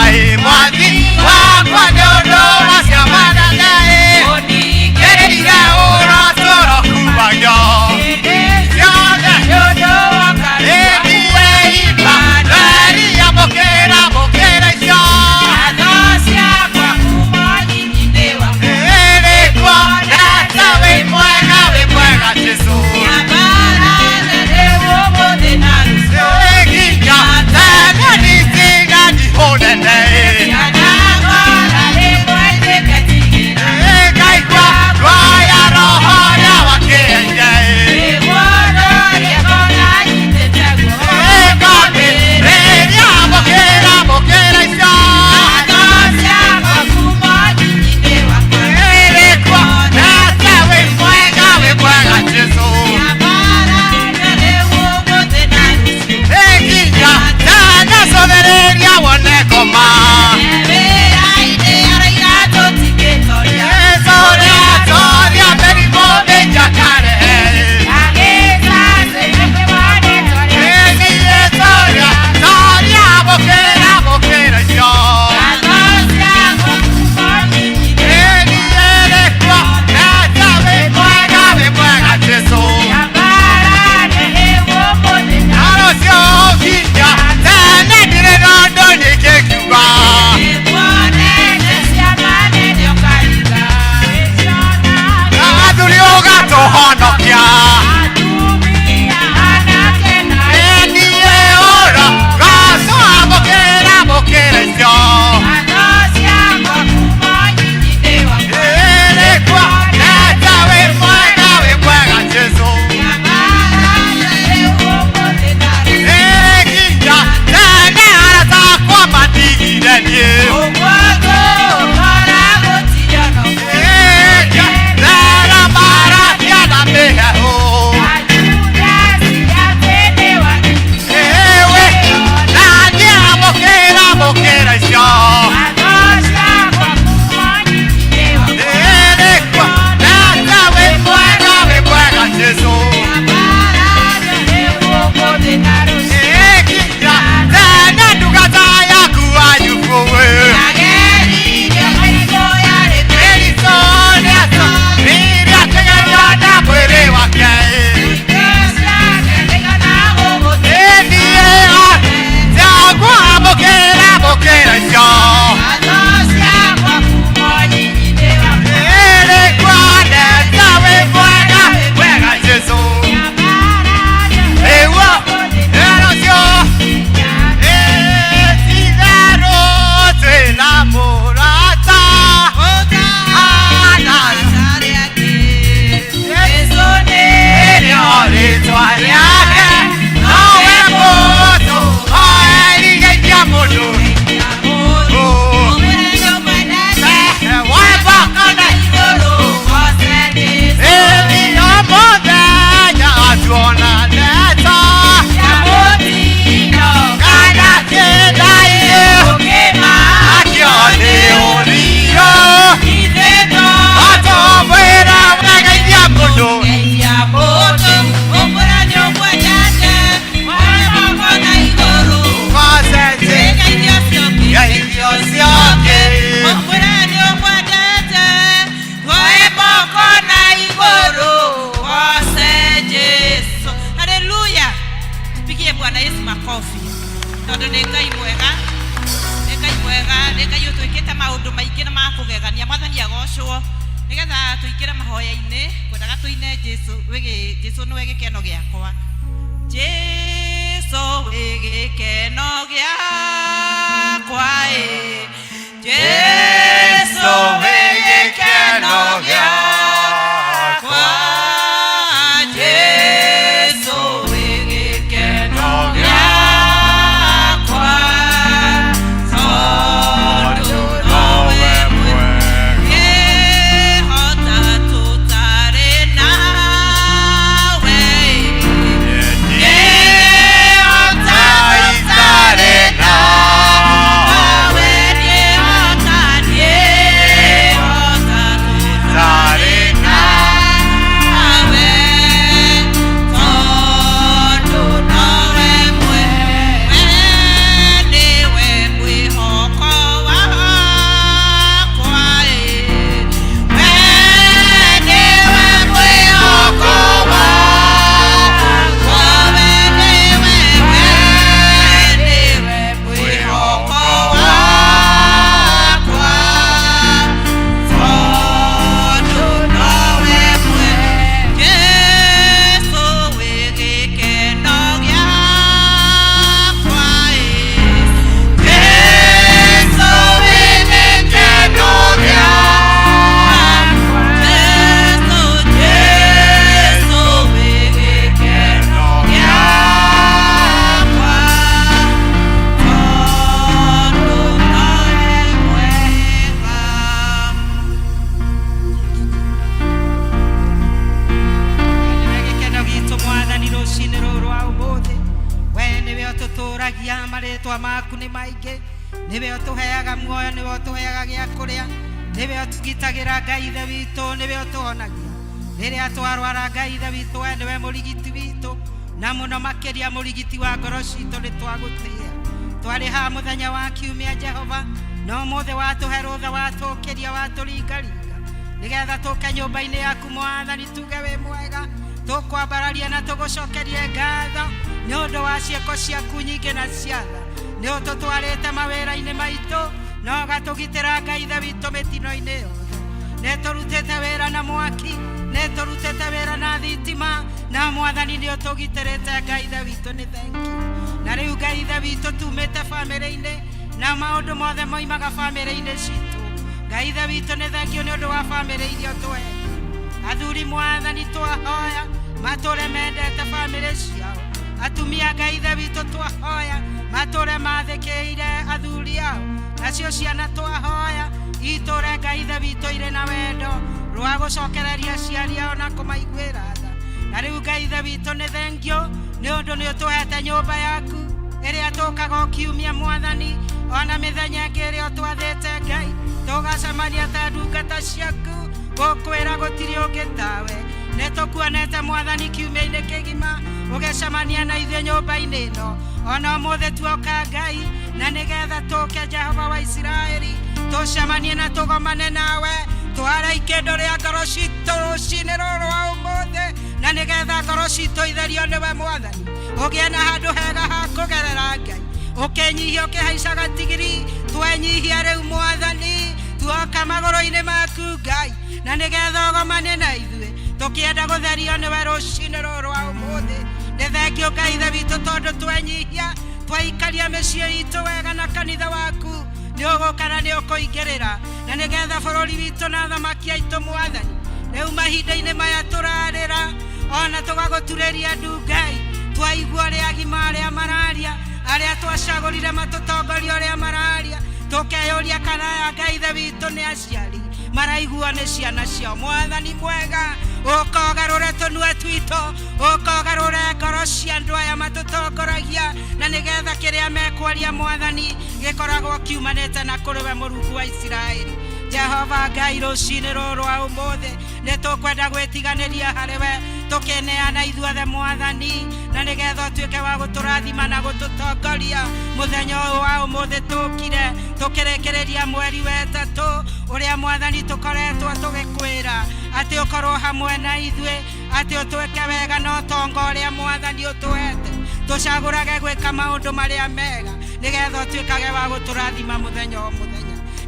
[SPEAKER 2] Mwathi wakwa nĩ ũndũ wa ciama nene Ĩrĩire ũrotũro kumagio Ciothe Ĩthiĩ Imanueli amũkĩra amũkĩra icio Ĩrĩkwo nete wĩ mwega wĩ mwega Jesũ Nginya tene nĩtigani ũnene Ngaigua rwaya roho ũrĩa wakĩheire Ĩngambĩrĩria amũkĩra amũkĩra icio Ĩrĩkwo nete wĩ mwega wĩ mwega Jesũ Nginya tene cũthĩrĩria wone ngoma Toria toria mĩrimũ mĩnjakare Ĩthiĩ toria toria amũkĩra amũkĩra icio Ĩrĩkwo nete wĩ mwega wĩ mwega Jesũ Arũcio nginya tene ndirĩ na ũndũ nyingĩkiuga Athuri ũgatũhonokia Ĩthiĩ ũra gaco amũkĩra amũkĩra icio Ĩrĩkwo nete wĩ mwega wĩ mwega Jesũ Nginya tene arata akwa mandigire niĩ Rera marathia na mĩhehu Ewe na niĩ amũkĩra amũkĩra icio Ĩrĩkwo nete wĩ mwega wĩ mwega Jesũ Nginya tene ndungata yaku Ayubu we
[SPEAKER 9] Haleluya. Tupigie Bwana Yesu makofi. Tondũ nĩ Ngai mwega, nĩ Ngai mwega, nĩ Ngai ũtwĩkĩte maũndũ maingĩ na ma kũgegania. Mwathani agocwo. Nĩgetha tũingĩre mahoya-inĩ, ngwendaga tũine Jesũ wĩgĩ Jesũ nĩwe gĩkeno gĩakwa. Jesũ wĩ gĩkeno gĩakwa ĩ. Jesũ wĩ gĩkeno gĩakwa. Jesũ wĩ gĩkeno gĩakwa. Tondũ nowe mwega. Ngĩhota tũtarĩ nawe. Ngĩhota tũtarĩ
[SPEAKER 10] Marĩtwa maku nĩ maingĩ. Nĩwe ũtũheaga muoyo, nĩwe ũtũheaga gĩa kũrĩa, nĩwe ũtũgitagĩra Ngai Ithe witũ, nĩwe ũtũhonagia rĩrĩa twarwara. Ngai Ithe witũ, we nĩwe mũrigiti witũ, na mũno makĩria mũrigiti wa ngoro citũ. Nĩ twagũtĩĩa. Twarĩ haha mũthenya wa kiumia, Jehova, no ũmũthĩ watũhe rũtha, watũũkĩria, watũringaringa nĩgetha tũke nyũmba-inĩ yaku. Mwathani, tuge wĩ mwega, tũkwambararia na tũgũcokerie ngatho nĩ ũndũ wa ciĩko ciaku nyingĩ na ciatha. Nĩ ũtũtwarĩte mawĩra-inĩ maitũ na ũgatũgitĩra, Ngai Ithe witũ, mĩtino-inĩ yothe. Nĩ tũrutĩte wĩra na mwaki, nĩ tũrutĩte wĩra na thitima, na Mwathani nĩ ũtũgitĩrĩte. Ngai Ithe witũ, nĩ thank you. Na rĩu, Ngai Ithe witũ, tumĩte bamĩrĩ-inĩ na maũndũ mothe moimaga bamĩrĩ-inĩ citũ. Ngai Ithe witũ, nĩ thank you nĩ ũndũ wa bamĩrĩ iria ũtũhete. Athuri, Mwathani, twahoya matũre mendete bamĩrĩ ciao. Atumia, Ngai Ithe witũ, twahoya matũre mathĩkĩire athuri ao. Nacio ciana twahoya itũre, Ngai Ithe witũ, irĩ na wendo rwa gũcokereria aciari ao na kũmaiguĩra tha. Na rĩu, Ngai Ithe witũ, nĩ thank you nĩ ũndũ nĩ ũtũhete nyũmba yaku ĩrĩa tũkaga o kiumia, Mwathani, ona mĩthenya ĩngĩ ĩrĩa ũtwathĩte, Ngai, tũgacemania ta ndungata ciaku gũkwĩra gũtirĩ ũngĩ tawe. Nĩ tũkuonete, Mwathani, kiumia-inĩ kĩgima ũgĩcemania na ithuĩ nyũmba-inĩ ĩno. Ona ũmũthĩ tuoka, Ngai, na nĩgetha tũke, Jehova wa Isiraeli, tũcemanie na tũgomane nawe, twara ikĩndũ rĩa ngoro citũ rũcinĩ rũrũ rwa ũmũthĩ, na nĩgetha ngoro citũ itherio nĩwe. Mwathani, ũgĩe na handũ hega ha kũgerera. Ngai, ũkĩnyihia ũkĩhaicaga tigiri, twenyihia rĩu, Mwathani, tuoka magũrũ-inĩ maku, Ngai, na nĩgetha ũgomane na ithuĩ, tũkĩenda gũtherio nĩwe rũcinĩ rũrũ rwa ũmũthĩ. Nĩ thank you, Ngai Ithe witũ, tondũ twenyihia, twaikaria mĩciĩ itũ wega na kanitha waku, nĩ ũgũka na nĩ ũkũingĩrĩra, na nĩgetha bũrũri witũ na athamaki aitũ. Mwathani, rĩu mahinda-inĩ maya tũrarĩra ona tũgagũturĩria ndu, Ngai, twaigua ũrĩa agima arĩa mararia, arĩa twacagũrire matũtongoria, ũrĩa mararia, tũkeyũria kana aya, Ngai Ithe witũ, nĩ aciari maraigua nĩ ciana ciao. Mwathani mwega, ũkogarũre tũnua twitũ, ũkogarũre ngoro cia andũ aya matũtongoragia, na nĩgetha kĩrĩa mekwaria, Mwathani, gĩkoragwo kiumanĩte na kũrĩ we, Mũrungu wa Isiraeli. Jehova Ngai, rũcinĩ rũrũ rwa ũmũthĩ nĩ tũkwenda gwĩtiganĩria harĩ we, tũkĩneana ithuothe, Mwathani, na nĩgetha ũtuĩke wa gũtũrathima na gũtũtongoria mũthenya ũyũ wa ũmũthĩ. Tũkire tũkĩrĩkĩrĩria mweri wetatũ ũrĩa, Mwathani, tũkoretwo tũgĩkwĩra atĩ ũkorwo hamwe na ithuĩ, atĩ ũtwĩke wega na ũtonga ũrĩa, Mwathani, ũtũhete, tũcagũrage gwĩka maũndũ marĩa mega, nĩgetha ũtuĩkage wa gũtũrathima mũthenya o mũthenya.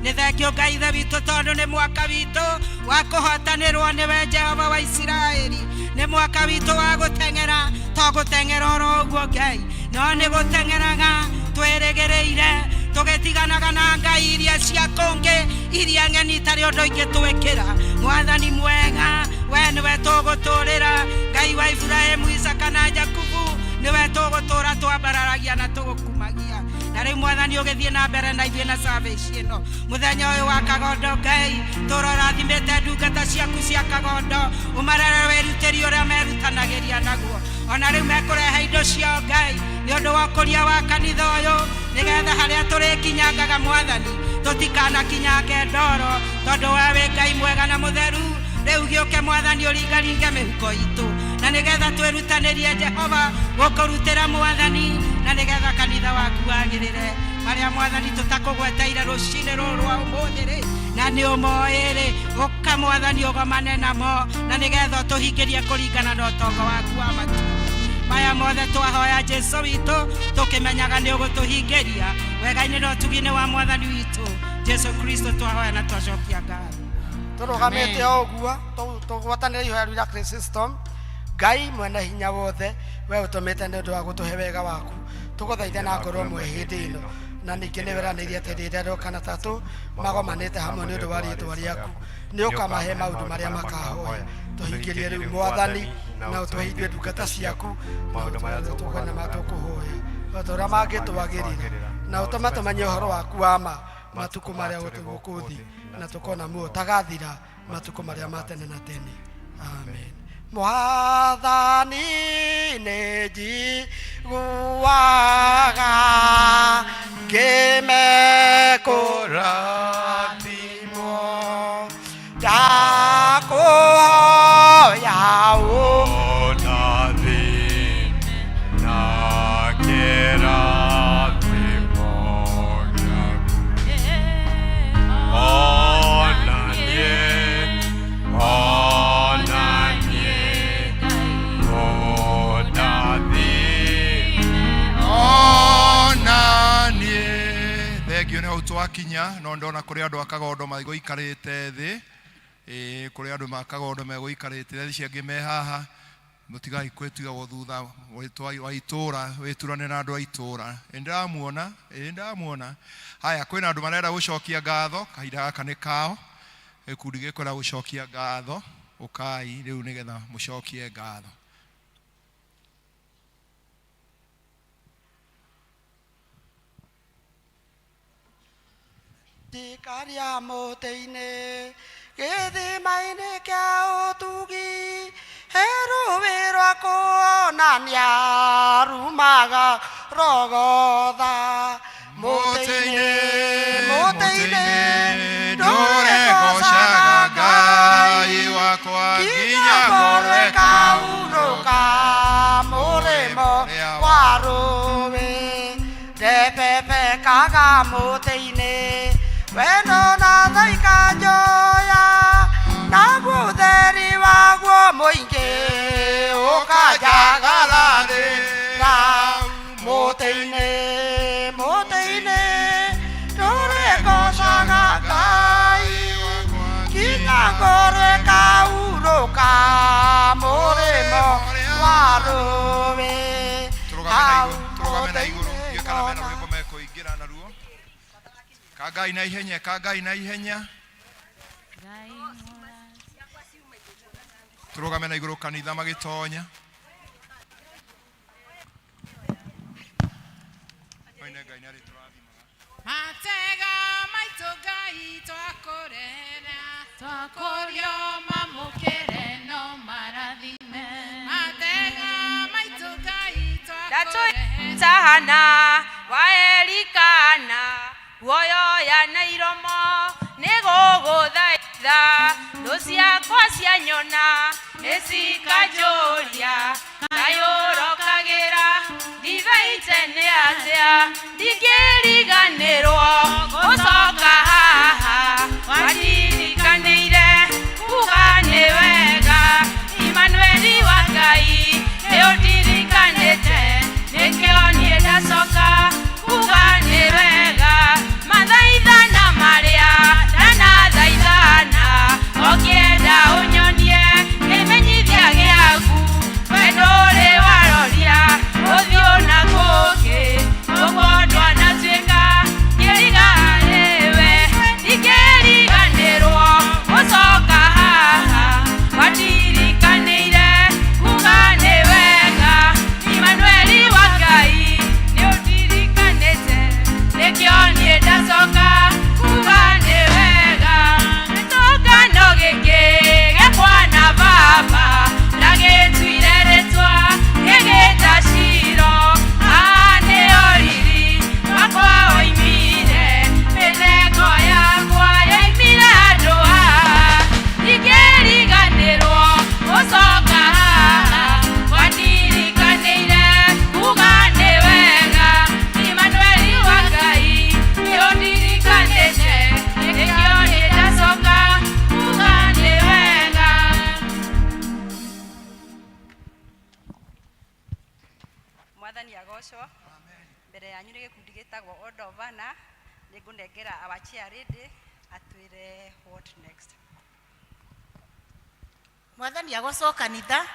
[SPEAKER 10] Nĩ thank you, Ngai Ithe witũ, tondũ nĩ mwaka witũ wa kũhotanĩrwo nĩwe, Jehova wa Isiraeli. Nĩ mwaka witũ wa gũteng'era, to gũteng'era oro ũguo, Ngai, no nĩ gũteng'eraga twĩrĩgĩrĩire, tũgĩtiganaga na ngai iria cia kũngĩ, iria ng'eni itarĩ ũndũ ingĩtwĩkĩra. Mwathani mwega, we nĩwe tũgũtũrĩra. Ngai wa Iburahĩmu, Isaka na Jakubu, nĩwe tũgũtũra twambararagia na tũgũkumagia. Na rĩu, Mwathani, ũgĩthiĩ na mbere na ithuĩ na service ĩno mũthenya ũyũ wa Kagondo. Ngai, tũrorathimĩte ndungata ciaku cia Kagondo, ũmarere wĩrutĩri ũrĩa merutanagĩria naguo. Ona rĩu mekũrehe indo ciao, Ngai, nĩ ũndũ wa ũkũria wa kanitha ũyũ, nĩgetha harĩa tũrĩkinyangaga, Mwathani, tũtikanakinyange ndoro, tondũ we wĩ Ngai mwega na mũtheru. Rĩu gĩũke, Mwathani, ũringaringe mĩhuko itũ, na nĩgetha twĩrutanĩrie, Jehova, gũkũrutĩra, Mwathani, na nĩgetha kanitha waku wagĩrĩre. Marĩa, Mwathani, tũtakũgweteire rũcinĩ rũrũ rwa ũmũthĩ rĩ, na nĩ ũmoĩ rĩ, ũka, Mwathani, ũgomane namo, na nĩgetha ũtũhingĩrie kũringana na ũtonga waku wa matu. Maya mothe twahoya, Jesu witũ, tũkĩmenyaga nĩ ũgũtũhingĩria wega-inĩ na ũtugi-inĩ wa Mwathani witũ Jesu Kristo. Twahoya na twacokia ngatho.
[SPEAKER 1] Tũrũgamĩte o ũguo, tũgwatanĩre ihoya rĩu rĩa Chrysostom. Ngai mwene hinya wothe, we ũtũmĩte nĩ ũndũ wa gũtũhe wega waku, tũgũthaithe na ngoro ĩmwe hĩndĩ ĩno, na ningĩ nĩ weranĩire atĩ rĩrĩa rĩoka na tatũ magomanĩte hamwe nĩ ũndũ wa rĩĩtwa rĩaku, nĩ ũkamahe maũndũ marĩa makahoya. Tũhingĩrie rĩu, Mwathani, na ũtũhe ithuĩ ndungata ciaku maũndũ marĩa tũkwenda, ma tũkũhoya o ta ũrĩa mangĩtwagĩrĩra, na ũtũme tũmenye ũhoro waku wa ma matukũ marĩa gũtũ gũkũ thĩ, na tũkona muoyo ũtagathira matukũ marĩa ma tene na tene. Amen. Mwathani, nĩ njiguaga. Aingĩ mekũrathimwo ndakũhoya
[SPEAKER 6] ũndathime na kĩrathimo gĩaku. Ona niĩ, ona niĩ, ũndathime.
[SPEAKER 3] Ona niĩ thengio nĩ hau twakinya no ndona kũrĩ andũ a kagondo megũikarĩte thĩ ĩĩ kũrĩ andũ ma kagondo megũikarĩte thĩ icio angĩ me haha mũtigai gwĩtigagwo thutha wa itũra wĩturane na andũ a itũra. Ĩ ndĩramuona, ĩ ndĩramuona. Haya kwĩna andũ marenda gũcokia ngatho kahinda gaka nĩ kao gĩkundi gĩkwenda gũcokia ngatho ũkai rĩu nĩgetha mũcokie ngatho.
[SPEAKER 1] Ndikaria mũtĩ-inĩ gĩthima-inĩ kĩa ũtugi he rũĩ rwa kuonania rumaga rogotha mũtĩ-inĩ mũtĩ-inĩ
[SPEAKER 3] ndũregocaga Ngai wakwa
[SPEAKER 1] nginya ngorwo ĩkaurũka mũrĩmo wa rũĩ ndebebekaga mũtĩ-inĩ wendo na thaika njoya naguo ũtheri waguo mũingĩ ũkanjagararĩra mũtĩ-inĩ mũtĩ-inĩ ndũrĩgocaga Ngai nginya ngorwo ĩkaurũka mũrĩmo wa rũĩ
[SPEAKER 3] Tũrũgame na igũrũ, tũrũgame na igũrũ ndiũĩ kana mena rwĩmbo mekũingĩra naruo. Kangai na ihenya, kangai na ihenya. Tũrũgame na igũrũ kanitha magĩtonya. Oine Ngai nĩ arĩtũrathimaga.
[SPEAKER 7] Matega maitũ Ngai twakũrehera twakũrio mamũkĩre no marathime matega maitũ Ngai twakũrehera
[SPEAKER 11] Tahana wa Elikana guoyo ya na iromo nĩgũgũthaitha thũ ciakwa cianyona nĩcikanjũria kaĩ ũrokagĩra ndibei tene atĩa ndingĩriganĩrwo gũcoka haha wanirikanĩire kuga nĩ wega Imanueli wa Ngai nĩũndirikanĩte nĩkĩo niĩ ndacoka kuga nĩ wega mathaithana marĩa ndanathaithana ũkĩenda ũnyonie kĩmenyithia gĩaku wendo ũrĩ waroria ũthiũ na kũngĩ ũguo ndwanatuĩka kĩriganĩwe ndingĩriganĩrwo gũcoka haha watirikanĩire kuga nĩ wega Imanueli wa Ngai nĩũndirikanĩte nĩkĩo niĩ ndacoka kuga nĩ wega gĩtũngano gĩkĩ gĩakwa na baba ndagĩtuire rĩtwa gĩgĩta Shilo haha nĩho riri wakwa woimire mĩtheko yakwa yoimire handũ haha ndingĩriganĩrwo gũcoka haha wandirikanĩire kuga nĩ wega Imanueli wa Ngai nĩũndirikanĩte nĩkĩo niĩ ndacoka kuga nĩ wega.
[SPEAKER 9] Mwathani agocwo mbere yanyu nĩ gĩkundi gĩtagwo Odovana nĩ ngũnengera our chair lady atwĩre what next.
[SPEAKER 12] Mwathani agocwo kanitha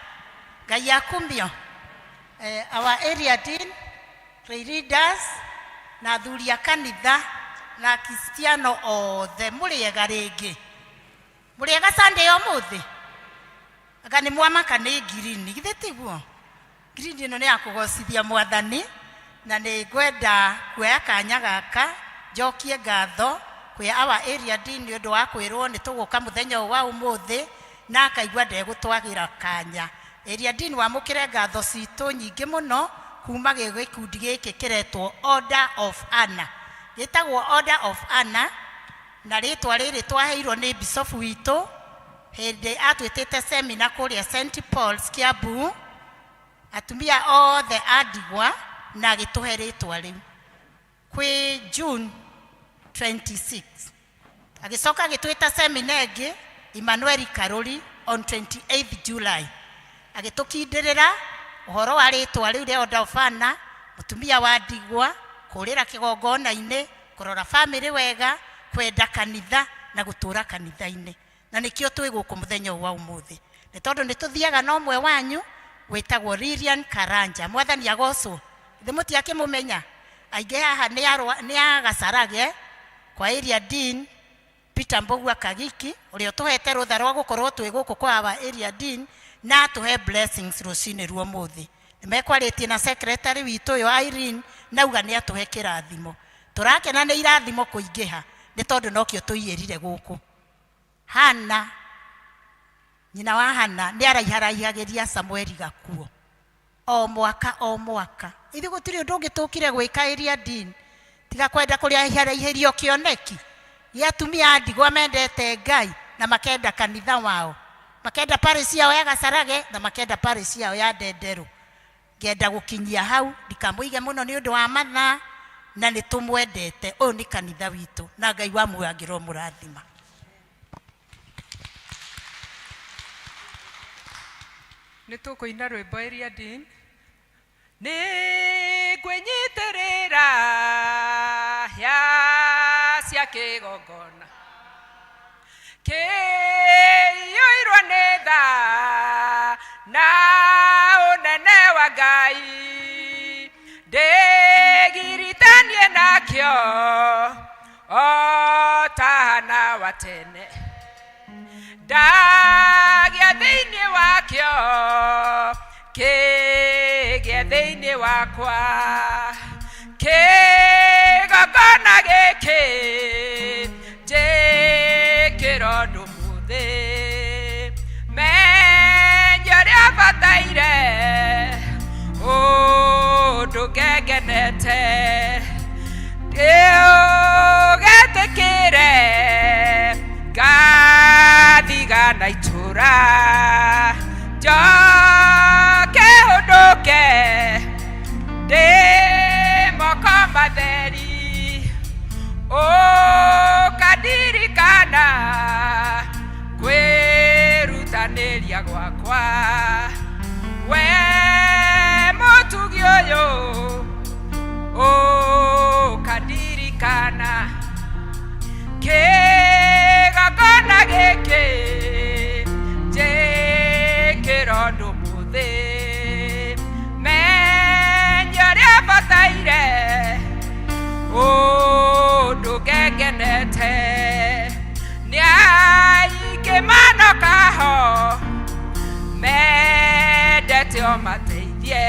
[SPEAKER 12] Ngai akumio our area dean leaders na athuri a kanitha na akristiano othe mũrĩega rĩngĩ mũrĩega Sunday ya ũmũthĩ anga nĩ mwamaka nĩ ngirini githĩ tiguo ngirini ĩno nĩ ya kũgocithia mwathani na nĩ ngwenda kuoya kanya gaka njokie ngatho kwĩ our area dean nĩ ũndũ wa kwĩrwo nĩ tũgũka mũthenya ũyũ wa ũmũthĩ na akaigua ndegũtwagĩra kanya area dean wamũkĩre ngatho citũ nyingĩ mũno kuma gĩkundi gĩkĩ kĩretwo Order of Anna. Gĩtagwo Order of Anna, na rĩtwa rĩrĩ twaheirwo nĩ bicobu witũ hĩndĩ atwĩtĩte semina kũrĩa St Paul's Kiambu, atumia othe a ndigwa, na agĩtũhe rĩtwa rĩu kwĩ June 26. Agĩcoka agĩtwĩta semina ĩngĩ Emmanuel Karuri on 28 July, agĩtũkindĩrĩra ũhoro wa rĩtwa rĩu rĩa Order of Anna, mũtumia wa ndigwa, kũrĩra kĩgongona-inĩ, kũrora bamĩrĩ wega, kwenda kanitha na gũtũra kanitha-inĩ. Na nĩkĩo twĩ gũkũ mũthenya ũyũ wa ũmũthĩ, nĩ tondũ nĩ tũthiaga na ũmwe wanyu wĩtagwo Lilian Karanja. Mwathani agocwo. Ithe mũtiakĩmũmenya, aingĩ haha nĩ a Gacarage kwa area dean Peter Mbugua Kagiki, ũrĩa ũtũhete rũtha rwa gũkorwo twĩ gũkũ kwa our area dean, na atũhe blessings rũcinĩ rwa ũmũthĩ. Nĩ mekwarĩtie na secretary witũ ũyũ Irene, nauga nĩ atũhe kĩrathimo. Tũrakena nĩ irathimo kũingĩha, nĩ tondũ nokĩo tũiyĩrire gũkũ. Hana, nyina wa Hana, nĩ araiharaihagĩria Samueli gakuo o mwaka o mwaka. Ithuĩ gũtirĩ ũndũ ũngĩ tũkire gwĩka area dean tiga kwenda kũraiharaihĩrio kĩoneki gĩa atumia a ndigwa mendete Ngai na makenda kanitha wao, makenda parish yao ya Gacarage na makenda parish yao ya Ndenderũ. Ngenda gũkinyia hau, ndikamũige mũno nĩ ũndũ wa mathaa, na nĩ tũmwendete. Ũyũ nĩ kanitha witũ na Ngai wa muoyo angĩrwo mũrathima.
[SPEAKER 13] Nĩ tũkũina rwĩmbo area dean. Nĩ ngwĩnyitĩrĩra hĩa cia kĩgongona kĩiyũirwo nĩ tha na ũnene wa Ngai, ndĩgiritanie nakĩo o ta Hana wa tene, ndagĩa thĩinĩ wakĩo kĩgĩe thĩinĩ wakwa, kĩgongona gĩkĩ njĩkĩro ũndũ mũthĩ, menye ũrĩa bataire ũndũ ngengenete, ndĩũgetĩkĩre ngathigana itũra, njoke hũndũke ndĩ moko matheri, ũkandirikana kwĩrutanĩria gwakwa, we mũtugi ũyũ ũkandirikana kĩgongona gĩkĩ njĩkĩro ũndũ mũthĩ, menye ũrĩa bataire ũndũ ngengenete, nĩ aingĩ manokaho mendete o mateithie.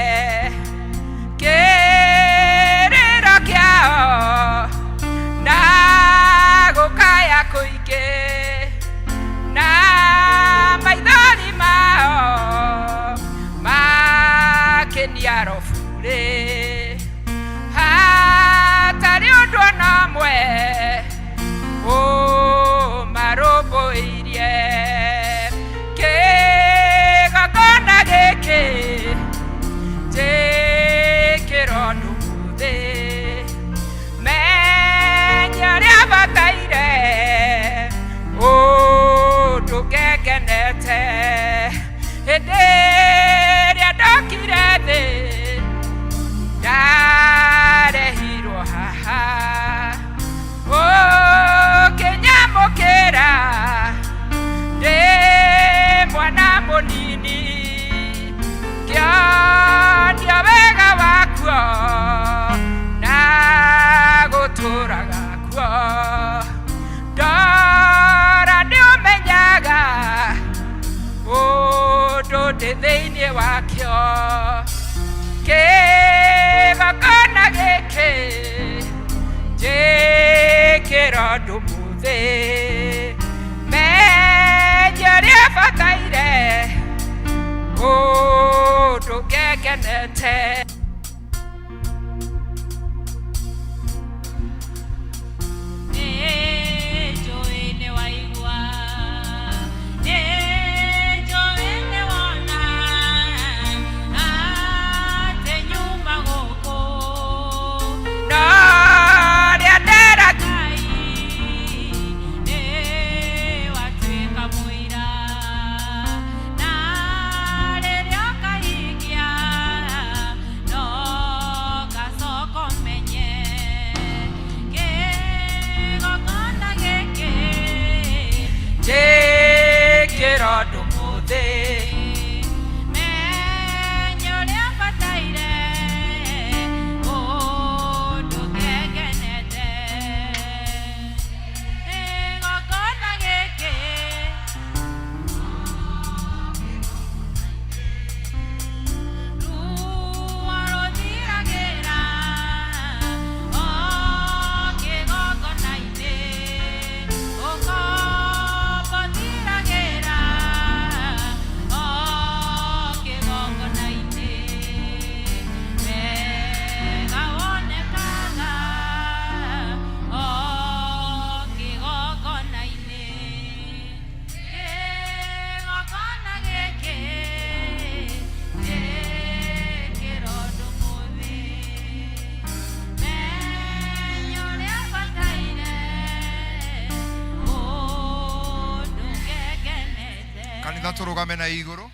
[SPEAKER 3] Kanitha tũrũgame na igũrũ.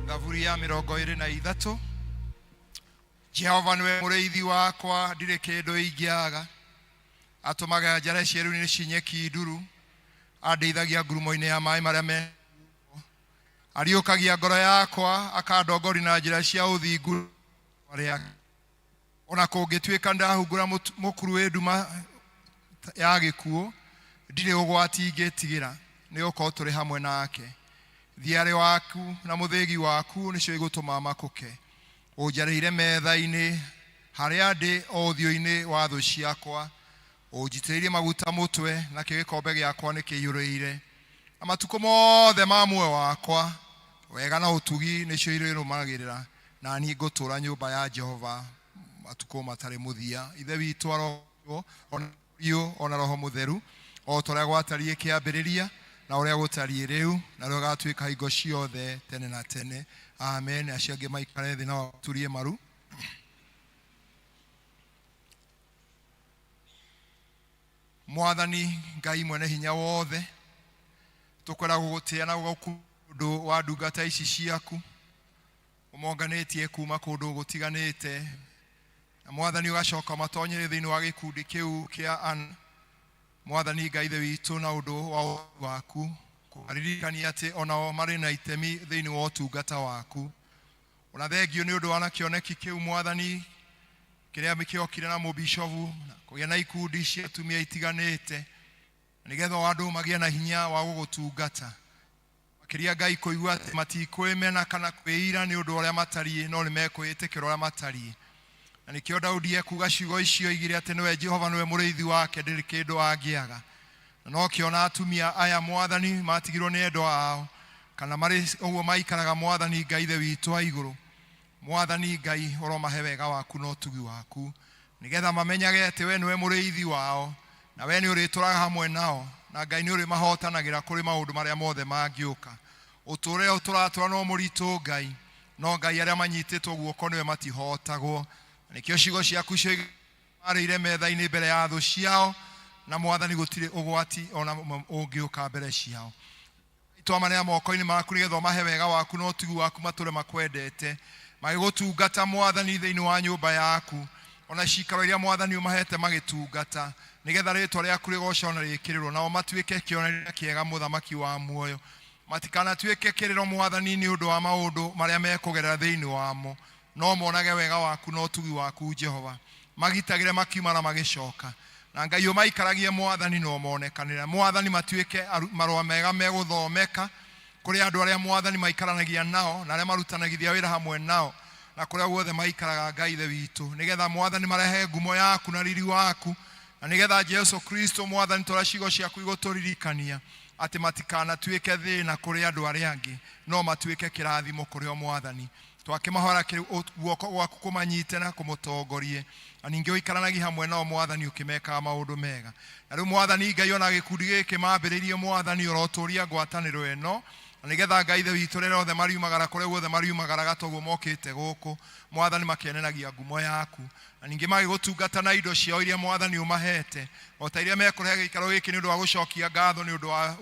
[SPEAKER 3] Thaburi ya 23. Jehova nĩwe mũrĩithi wakwa, ndirĩ kĩndũ ingĩaga. Atũmaga njare ciĩruru-inĩ ci nyeki nduru, andeithagia ngurumo-inĩ ya maĩ marĩa me ariũkagia ngoro yakwa, akandongoria na njĩra cia ũthingu rĩake. Ona kũngĩtuĩka ndahungura mũkuru wĩ nduma ya gĩkuũ, ndirĩ ũgwati ingĩtigĩra, nĩ gũkorwo tũrĩ hamwe nake. Thiarĩ waku na mũthĩgi waku nĩcio igũtũma makũke. Ũnjarĩire metha-inĩ harĩa ndĩ o ũthiũ-inĩ wa thũ ciakwa. Ũnjitĩrĩirie maguta mũtwe, nakĩo gĩkombe gĩakwa nĩkĩiyũrĩire. Na matukũ mothe ma muoyo wakwa, wega na ũtugi nĩcio irĩrũmagĩrĩra, na niĩ ngũtũũra nyũmba ya Jehova matukũ matarĩ mũthia. Ithe witũ arogocwo, o na Mũriũ, o na Roho Mũtheru, o ta ũrĩa gwatariĩ kĩambĩrĩria, na ũrĩa gũtariĩ rĩu, na ũrĩa gũgatuĩka hingo ciothe tene na tene. Amen. Acio angĩ maikare thĩ na maturie maru. Mwathani Ngai mwene hinya wothe, tũkwenda gũgũtĩa na gũgũkumia ũndũ wa ndungata ici ciaku ũmonganĩtie kuma kũndũ gũtiganĩte, na Mwathani ũgacoka ũmatonyere thĩinĩ wa gĩkundi kĩu kĩa an Mwathani Ngai Ithe witũ, na ũndũ wa ũhoti waku kũmaririkania atĩ onao marĩ na itemi thĩinĩ wa ũtungata waku. Ona thengio nĩ ũndũ wa na kĩoneki kĩu Mwathani kĩrĩa kĩokire na mũbishobu na kũgĩa na ikundi cia atumia itiganĩte, nĩgetha o andũ magĩe na hinya wa gũgũtungata. Makĩria Ngai kũigua atĩ matikwĩmena kana kwĩira nĩ ũndũ ũrĩa matariĩ, no nĩ mekwĩĩtĩkĩra ũrĩa matariĩ. Na nĩkĩo Daudi ekuga ciugo icio oigire atĩ nĩwe Jehova nĩwe mũrĩithi wake, ndĩrĩ kĩndũ angĩaga. Na nokĩo ona atumia aya Mwathani matigirwo nĩ endwa ao, kana marĩ ũguo maikaraga Mwathani Ngai Ithe witũ wa igũrũ. Mwathani Ngai ũromahe wega waku na ũtugi waku, nĩgetha mamenyage atĩ we nĩwe mũrĩithi wao, na we nĩ ũrĩtũraga hamwe nao, na Ngai nĩ ũrĩmahotanagĩra kũrĩ maũndũ marĩa mothe mangĩũka. Ũtũũro ũyũ tũratũra no mũritũ Ngai, no Ngai arĩa manyitĩtwo guoko nĩwe matihotagwo. Na nĩkĩo ciugo ciaku marĩire metha-inĩ mbere ya thũ ciao, na Mwathani gũtirĩ ũgwati ona ũmwe ũngĩũka mbere ciao. Twamanea moko-inĩ maku nĩgetha ũmahe wega waku na ũtugi waku matũre makwendete, magĩgũtungata Mwathani thĩinĩ wa nyũmba yaku, ona ciikaro iria Mwathani ũmahete magĩtungata, nĩgetha rĩtwa rĩaku rĩgocwo na rĩkĩrĩrwo, nao matuĩke kĩonereria kĩega mũthamaki wa muoyo. Matikanatuĩke kĩrĩro Mwathani nĩ ũndũ wa maũndũ marĩa mekũgerera thĩinĩ wamo, no monage wega waku na ũtugi waku Jehova, magitagĩre makiuma na magĩcoka. Na Ngai ũmaikaragie Mwathani na ũmonekanĩre. Mwathani matuĩke marũa mega megũthomeka kũrĩ andũ arĩa Mwathani maikaranagia nao na arĩa marutanagithia wĩra hamwe nao na kũrĩa guothe maikaraga Ngai Ithe witũ, nĩgetha Mwathani marehe ngumo yaku na riri waku, na nĩgetha Jesu Kristo Mwathani tũrĩa ciugo ciaku igũtũririkania atĩ matikanatuĩke thĩna kũrĩ andũ arĩa angĩ, no matuĩke kĩrathimo kũrĩ o Mwathani. Twakĩmahoera guoko gwaku kũmanyite na kũmũtongorie, na ningĩ ũikaranagie hamwe nao Mwathani ũkĩmekaga maũndũ mega. Na rĩu Mwathani Ngai, ona gĩkundi gĩkĩ mambĩrĩirie Mwathani, ũrotũria ngwatanĩro ĩno, na nĩgetha Ngai Ithe witũ rĩrĩa othe mariumagara kũrĩa guothe mariumagaraga toguo mokĩte gũkũ Mwathani makenenagia ngumo yaku, na ningĩ magĩgũtungata na indo ciao iria Mwathani ũmahete, o ta iria mekũrehe gĩikaro gĩkĩ nĩ ũndũ wa gũcokia ngatho nĩ ũndũ wa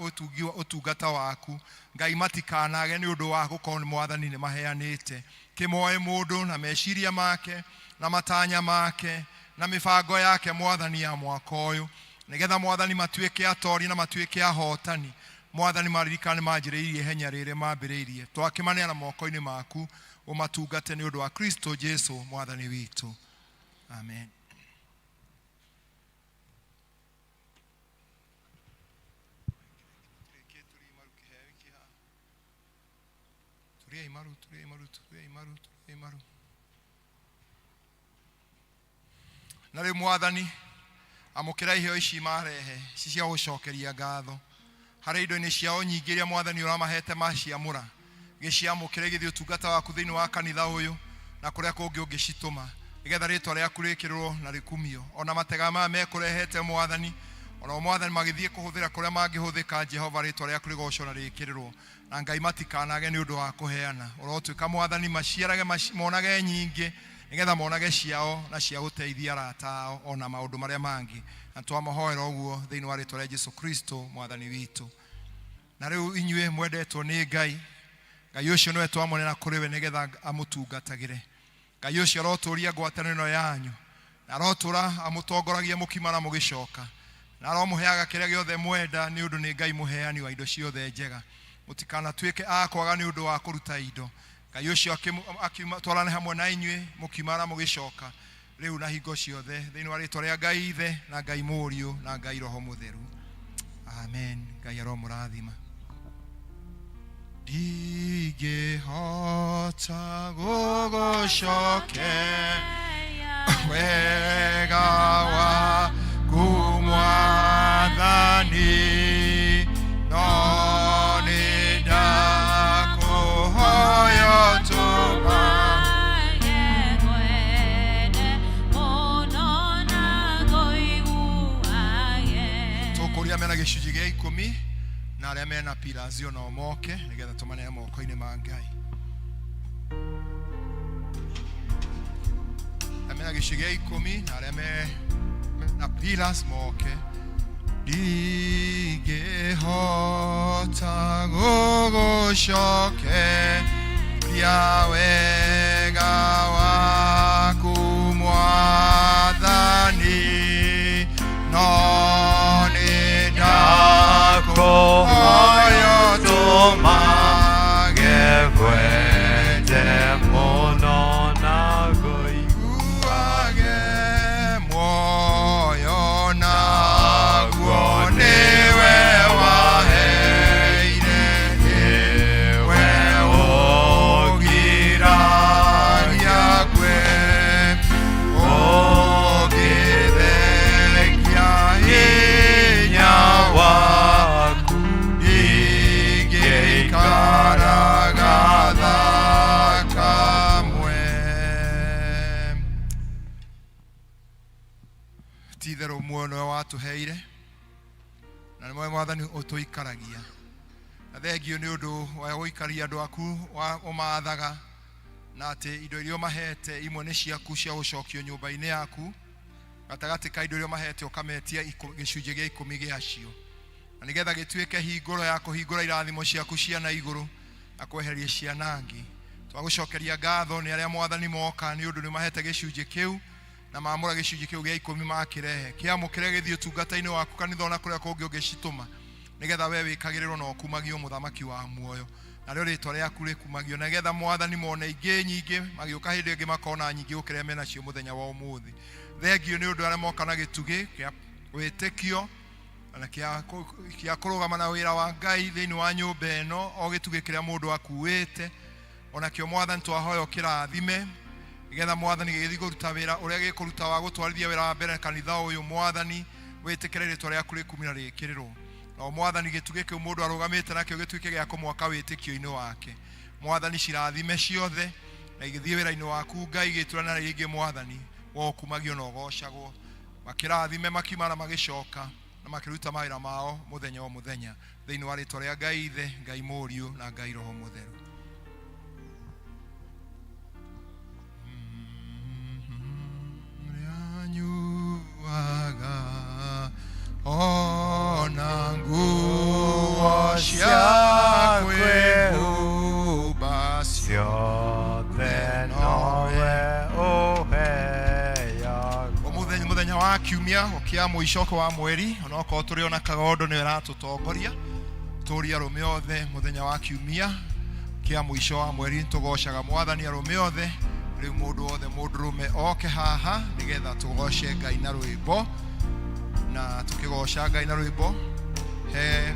[SPEAKER 3] ũtungata waku. Ngai matikanage nĩ ũndũ wa gũkorwo nĩ Mwathani nĩ maheanĩte. Kĩmoe mũndũ na meciria make na matanya make na mĩbango yake Mwathani ya mwaka ũyũ, nĩgetha Mwathani matuĩke atoria na matuĩke ahotani. Mwathani maririkane manjĩrĩirie ihenya rĩrĩ mambĩrĩirie. Twakĩmaneana moko-inĩ maku ũmatungate nĩ ũndũ wa Kristo Jesu Mwathani witũ. Amen. Turiai maru, turiai maru, turiai maru, turiai maru. Na rĩu Mwathani, amũkĩra iheo ici marehe, ici cia gũcokeria ngatho harĩ indo-inĩ ciao nyingĩ iria Mwathani ũramahete maciamũra. Gĩciamũkĩre igĩthiĩ ũtungata waku thĩinĩ wa kanitha ũyũ na kũrĩa kũngĩ ũngĩcitũma, nĩgetha rĩtwa rĩaku rĩkĩrĩrwo na rĩkumio. Ona matega maya mekũrehete Mwathani, ona Mwathani magĩthiĩ kũhũthĩra kũrĩa mangĩhũthĩka, Jehova rĩtwa rĩaku rĩgocwo na rĩkĩrĩrwo. Na Ngai matikanage nĩ ũndũ wa kũheana. Ũrotuĩka Mwathani maciarage, monage nyingĩ, nĩgetha monage ciao na cia gũteithia arata ao ona maũndũ marĩa mangĩ. Na twamahoera ũguo thĩinĩ wa rĩtwa rĩa Jesu Kristo Mwathani witũ. Na rĩu inyuĩ mwendetwo nĩ Ngai, Ngai ũcio nĩwe twamũnena kũrĩ we nĩgetha amũtungatagĩre. Ngai ũcio arotũria ngwatanĩro ĩno yanyu, na arotũra amũtongoragia mũkiuma na mũgĩcoka, na aromũheaga kĩrĩa gĩothe mwenda, nĩ ũndũ nĩ Ngai mũheani wa indo ciothe njega. Mũtikanatuĩke a kwaga nĩ ũndũ wa kũruta indo. Ngai ũcio twarane hamwe na inyuĩ mũkiuma na mũgĩcoka, rĩu na hingo ciothe, thĩinĩ wa rĩtwa rĩa Ngai Ithe na Ngai Mũriũ na Ngai Roho Mũtheru. Amen. Ngai aromũrathima. Ndingĩhota gũgũcokeria wega waku Mwathani, no nĩ ndakũhoya ũtũmage tũkũria mena gĩcunjĩ gĩa ikũmi na arĩa mena pilazio no moke nĩgetha tũmaneane moko-inĩ ma Ngai. Arĩa mena gĩcunjĩ gĩa ikũmi na arĩa mena pillars moke. Ndingĩhota gũgũcokeria wega waku Mwathani, no nĩ ndakũhoya ũtũmage
[SPEAKER 4] ngwende mũno na ngũiguage
[SPEAKER 3] muoyo naguo nĩwe waheire, nĩwe ũngiragia ngwe, ũngĩthengia hinya waku ndingĩikaraga thakamwe. Ti itherũ muoyo nĩwe watũheire na nĩwe Mwathani ũtũikaragia, na thengio nĩ ũndũ wa gũikaria andũ aku ũmaathaga, na atĩ indo iria ũmahete imwe nĩ ciaku cia gũcokio nyũmba-inĩ yaku, gatagatĩ ka indo iria ũmahete ũkametia gĩcunjĩ gĩa ikũmi gĩacio, na nĩgetha gĩtuĩke hingũro ya kũhingũra irathimo ciaku cia na igũrũ na kweheria cianangi. Twagũcokeria ngatho nĩ arĩa Mwathani moka, nĩ ũndũ nĩ mahete gĩcunjĩ kĩu na maamũra gĩcunjĩ kĩu gĩa ikũmi makĩrehe kĩamũkĩre gĩthiĩ ũtungata-inĩ waku kanitha ona kũrĩa kũngĩ ũngĩcitũma, nĩgetha we wĩkagĩrĩrwo na ũkumagio mũthamaki wa muoyo, narĩo rĩtwa rĩaku rĩkumagio, na nĩgetha Mwathani mone ingĩ nyingĩ magĩũka hĩndĩ ĩngĩ makona nyingĩ gũkĩra menacio mũthenya wa ũmũthĩ. Thengio nĩ ũndũ arĩa moka na gĩtugĩ kĩa wĩtĩkio na kĩa kũrũgama na wĩra wa Ngai thĩinĩ wa nyũmba ĩno, o gĩtugĩ kĩrĩa mũndũ akuĩte onakĩo Mwathani twahoya ũkĩrathime, nĩgetha Mwathani gĩgĩthiĩ kũruta wĩra ũrĩa gĩkũruta wa gũtwarithia wĩra wa mbere kanitha ũyũ. Mwathani wĩtĩkĩre rĩtwa rĩaku rĩkumio na rĩkĩrĩrwo, nao Mwathani gĩtugĩ kĩu mũndũ arũgamĩte nakĩo gĩtuĩke gĩa kũmwaka wĩtĩkio-inĩ wake. Mwathani cirathime ciothe na igĩthiĩ wĩra-inĩ waku Ngai, gĩturana rĩngĩ Mwathani wokumagio na ũgocagwo. Makĩrathime makiuma na magĩcoka na makĩruta mawĩra mao mũthenya o mũthenya, thĩinĩ wa rĩtwa rĩa Ngai Ithe, Ngai Mũriũ na Ngai Roho Mũtheru. Rĩanyuaga ona nguo cia kwĩhumba
[SPEAKER 4] ciothe nowe ũheaga.
[SPEAKER 3] Ũmũthĩ nĩ mũthenya wa kiumia kĩa mũico wa mweri, onokorwo tũrĩ ona Kagondo nĩwe ĩratũtongoria tũria arũme othe. Mũthenya wa kiumia kĩa mũico wa mweri tũgocaga Mwathani arũme othe. Rĩu mũndũ wothe mũndũrũme oke haha nĩgetha tũgoce Ngai na rwĩmbo, na tũkĩgoca Ngai na rwĩmbo he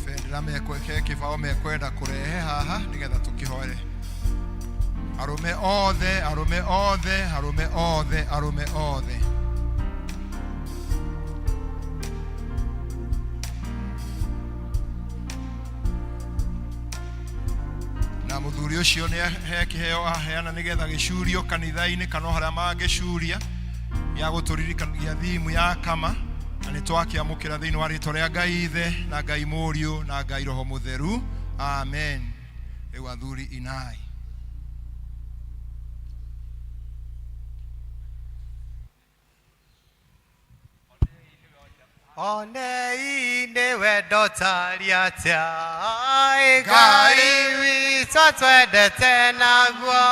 [SPEAKER 3] bendera mekwe, he kĩbaũ mekwenda kũrehe haha nĩgetha tũkĩhoere arũme othe, arũme othe, arũme othe, arũme othe. Na mũthuri ũcio nĩ he kĩheo aheana nĩgetha gĩcurio kanitha-inĩ kana o harĩa mangĩcuria, gĩa gũtũririkanagia thimu ya kama, na nĩ twakĩamũkĩra thĩinĩ wa rĩtwa rĩa Ngai Ithe na Ngai Mũriũ na Ngai Roho Mũtheru. Amen. Rĩu athuri inai.
[SPEAKER 4] Onei nĩ wendo tarĩ atĩa Ngai witũ atwendete naguo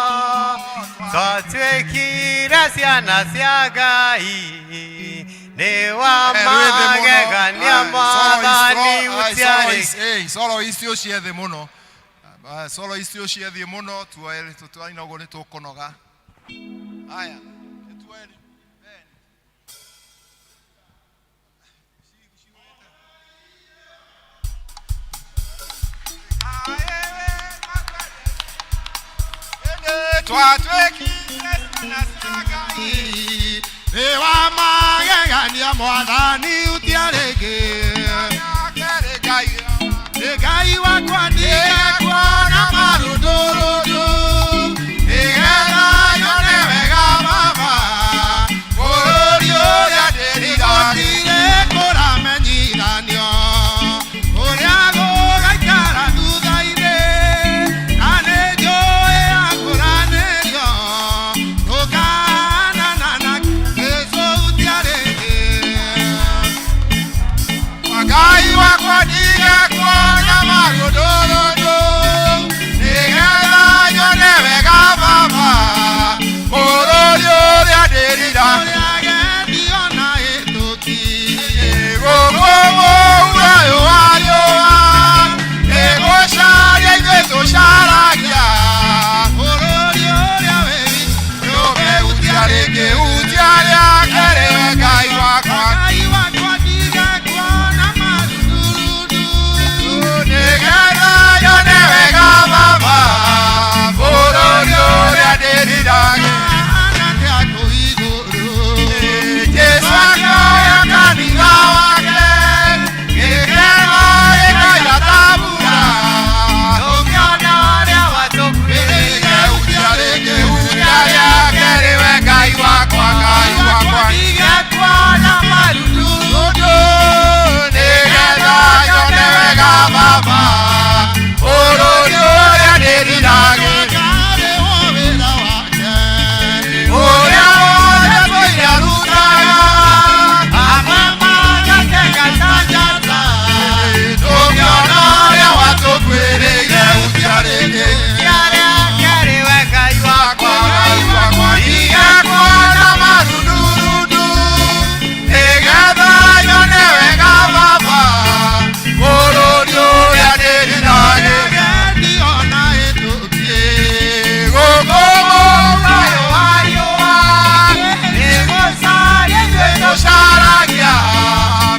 [SPEAKER 4] twatuĩkire ciana cia Ngai nĩ wa magegania Mwathani gũtiarĩ
[SPEAKER 3] soloist ũcio ethĩ mũno. Soloist ũcio ethĩ mũno tuoe tũtwaina ũguo nĩ tũkũnoga. Haya, nĩtuoe. Twatuĩkire ciana cia Ngai nĩ wa magegania Mwathani ũtiarĩngĩ nĩ Ngai wakwa ndigekuona marũndũrũndũ nĩgetha nyone wega Baba bũrũri ũrĩa ndĩriragĩria kũramenyithanio ũrĩa gũgaikara thutha-inĩ na nĩ njũĩ yakũranĩrio ndũkanana na Jesũ ũtiarĩngĩ. Ngai wakwa ndigekuona marũndũrũndũ nĩgetha nyone wega Baba bũrũri ũrĩa ndĩriragĩria gũkũ mũhuro wa riũa nĩgũcaria ithuĩ tũcaragia bũrũri ũrĩa wĩ rũme ũtiarĩngĩ ũtiarĩake rĩwe Ngai wakwa Ngai wakwa ndigekuona marũndũrũndũ nĩgetha nyone wega Baba bũrũri ũrĩa ndĩriragĩria Jesũ akĩoya kanitha wake gĩkeno gĩkaira ta mbura
[SPEAKER 4] Tũngĩona ũrĩa watũkuĩrĩire
[SPEAKER 3] ũtiarĩngĩ ũtiarĩake rĩwe Ngai wakwa Ngai wakwa
[SPEAKER 4] ndigekuona marũndũrũndũ
[SPEAKER 3] nĩgetha nyone wega Baba bũrũri ũrĩa ndĩriragĩria ũrĩa wothe tũirarutaga
[SPEAKER 4] amwe magatega ta njata
[SPEAKER 3] tũngĩona ũrĩa watũkuĩrĩire ũtiarĩngĩ
[SPEAKER 4] ũtiarĩake rĩwe Ngai wakwa
[SPEAKER 3] Ngai wakwa ndigekuona marundurundu nĩgetha nyone wega Baba bũrũri ũrĩa ndĩriragĩria gũkũ mũhuro wa riũa
[SPEAKER 4] nĩgũcaria ithuĩ
[SPEAKER 3] tũcaragia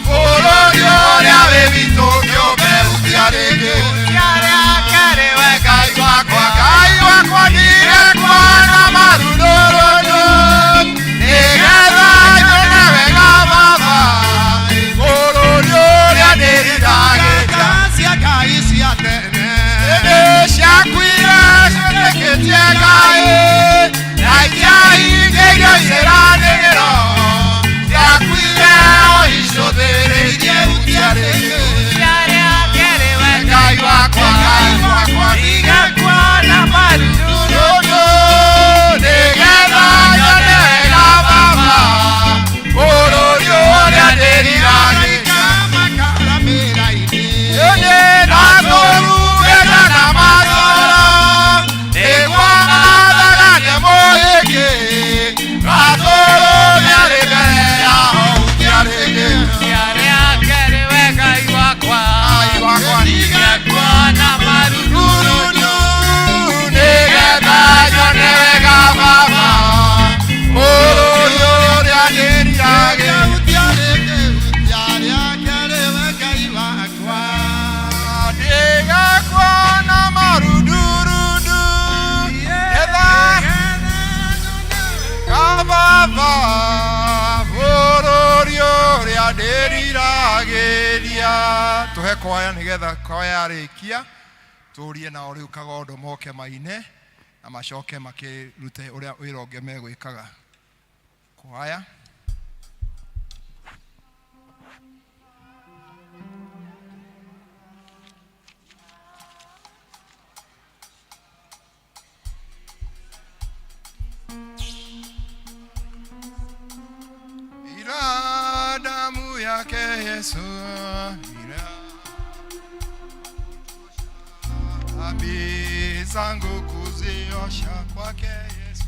[SPEAKER 3] bũrũri ũrĩa wĩ witũ kĩũmbe ũtiarĩngĩ
[SPEAKER 4] ũtiarĩake rĩwe Ngai wakwa
[SPEAKER 3] Ngai wakwa ndigekuona marundurundu nĩgetha nyone wega Baba bũrũri ũrĩa ndĩriragĩria cia Ngai cia tene ciakuire ciĩtĩkĩtie Ngai na itiahingĩirio ciĩranĩro ciakuire o icũthĩrĩirie ũtiarĩngĩ
[SPEAKER 4] ũtiarĩake rĩwe
[SPEAKER 3] Ngai wakwa Ngai wakwa
[SPEAKER 4] ndigekuona marundurundu
[SPEAKER 3] nĩgetha nyone wega Baba bũrũri ũrĩa ndĩriragĩria na tũrugĩta na macoro nĩguo mathaga nĩ mũhĩngĩ gatũrũmia rĩ mbere yao ũtiarĩngĩ
[SPEAKER 4] ũtiarĩake rĩwe Ngai wakwa
[SPEAKER 3] Ngai wakwa
[SPEAKER 4] ndigekuona marundurundu
[SPEAKER 3] nĩgetha nyone wega Baba bũrũri ũrĩa ndĩriragĩria ndigekuona marundurundu nĩgetha Baba bũrũri ũrĩa ndĩriragĩria tũhe kwaya nĩgetha kwaya yarĩkia tũrie nao rĩu kagondo moke maine na macoke makĩrute ũrĩa wĩra ũngĩ megwĩkaga kwaya. Ira damu Yake Yesu dhambi zangu kuziosha kwake Yesu.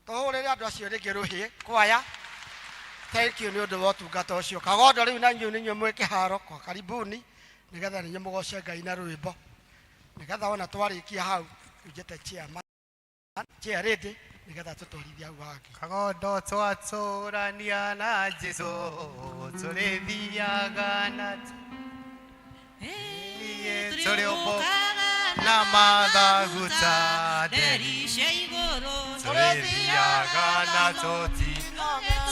[SPEAKER 1] Tũhũrĩre andũ acio rĩngĩ rũhĩ kwaya. Thank you nĩ ũndũ wa ũtungata ũcio. Kagondo rĩu na inyuĩ nĩ inyuĩ mwĩ kĩharo kwa karibuni nĩgetha nĩ inyuĩ mũgoce Ngai na rwĩmbo. Nĩgetha wona twarĩkia hau njĩte chairman chair lady nĩgetha tũtwarithie hau hangĩ.
[SPEAKER 6] Kagondo twatũrania na Jesu tũrĩthiaga na tũrĩũmbũkaga na mathaguta nderi
[SPEAKER 9] cia igũrũ
[SPEAKER 6] tũrĩthiaga na tũti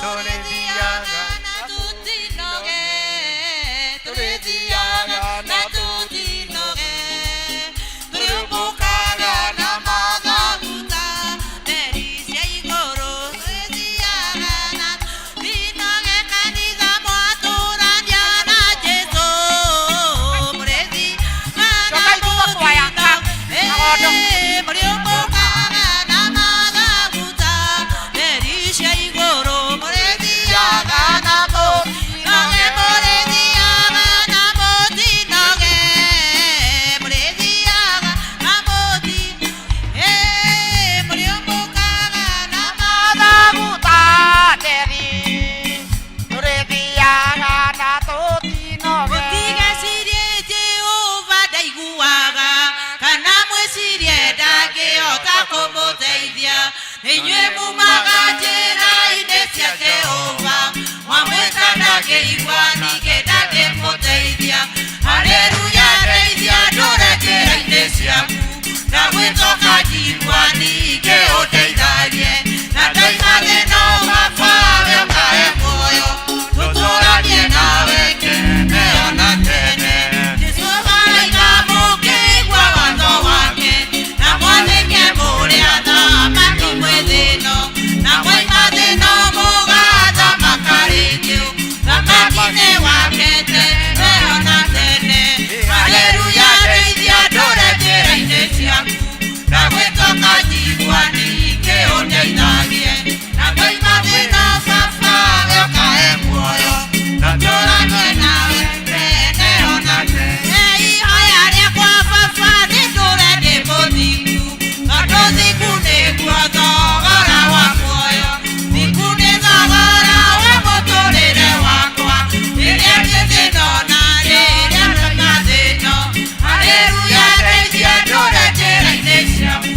[SPEAKER 6] tũrĩthiaga
[SPEAKER 9] na tũtinoge tũrĩthiaga na tũtinoge tũrĩũmbũkaga na mathaguta nderi cia igũrũ tũrĩthiaga na tũtinoge kanitha mwatũrania na Jesu mũrĩthiaga na tũtinoge mũrĩũmbũkaga na mathaguta nderi cia igũrũ mũrĩthiaga na
[SPEAKER 14] Ndagwĩtoka njigua ningĩ ũndeithagie na ndoima thĩna baba we ũkahe muoyo tũtũranie nawe tene ona tene. Jesũ araika mũkĩigua watho wake na mwathĩke mũrĩ athamaki mwĩ thĩno na mwaima thĩno mũgathamaka rĩngĩ thamaki-inĩ wake tene ona tene. Haleluya ndeithia ndũre njĩra-inĩ ciaku ndagwĩtoka njigua ningĩ ũndeithagie na ndoima thĩna baba we ũkahe muoyo tũtũranie nawe tene ona tene. Ihoya rĩakwa baba nĩ ndũre ndĩ mũthingu tondũ thingu nĩguo thogora wa muoyo thingu nĩ thogora wa mũtũrĩre wakwa rĩrĩa ndĩ thĩna ona rĩrĩa ndoima thĩna. Haleluya ndeithia ndũre njĩra-inĩ ciaku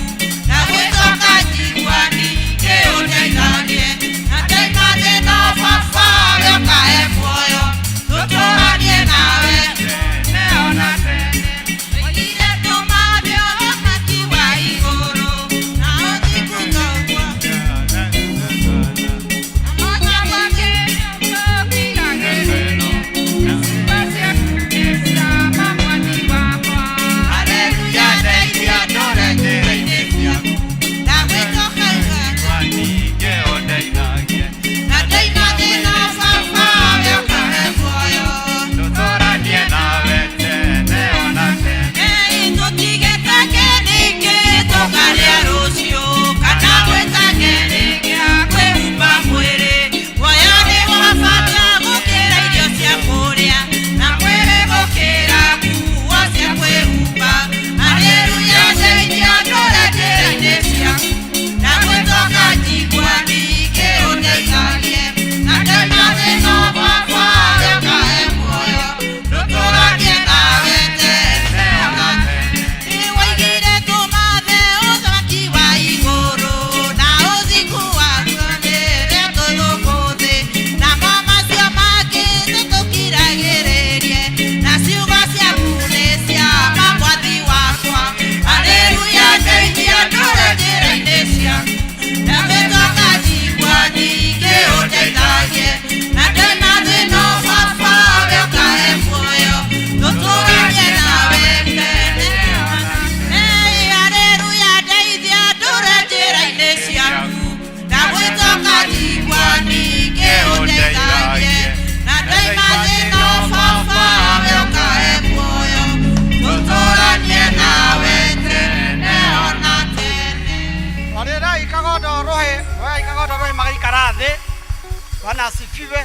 [SPEAKER 14] ndagwĩtoka njigua ningĩ ũndeithagie na ndoima thĩna baba we ũkahe muoyo tũtũranie nawe tene ona tene. Oigire tũmathe ũthamaki wa igũrũ na ũthingu toguo Haleluya ndeithia ndũre njĩra-inĩ ciaku ndagwĩtoka
[SPEAKER 2] Njigua ningĩ ũndeithagie
[SPEAKER 14] na ndoima thĩna baba we ũkahe muoyo
[SPEAKER 2] tũtũranie nawe tene ona tene.
[SPEAKER 14] Tũtigetage ningĩ tũkarĩa rũciũ kana gwĩtage rĩngĩ kwĩhumba mwĩrĩ muoyo nĩ wa bata gũkĩra irio cia kũrĩa na mwĩrĩ gũkĩra nguo cia kwĩhumba. Haleluya ndeithia ndũre njĩra-inĩ ciaku ndagwĩtoka njigua ningĩ ũndeithagie na ndoima thĩna baba we ũkahe muoyo tũtũranie nawe tene ona tene. Nĩwoigire tũmathe ũthamaki wa igũrũ na ũthingu waguo rĩrĩa twĩ gũkũ thĩ namo macio mangĩ nĩtũkiragĩrĩrie na ciugo ciaku nĩ cia ma mwathi wakwa. Haleluya ndeithia ndũre njĩra-inĩ ciaku ndagwĩtoka njigua ningĩ ũndeithagie na ndoima thĩna baba we ũkahe muoyo tũtũranie nawe tene ona tene. Haleluya ndeithia ndũre njĩra-inĩ ciaku ndagwĩtoka njigua ningĩ ũndeithagie na ndoima thĩna baba we ũkahe muoyo tũtũranie nawe tene ona tene.
[SPEAKER 15] Warĩrai kagondo rũhĩ, oyai kagondo rũhĩ magaikara thĩ. Bwana asifiwe.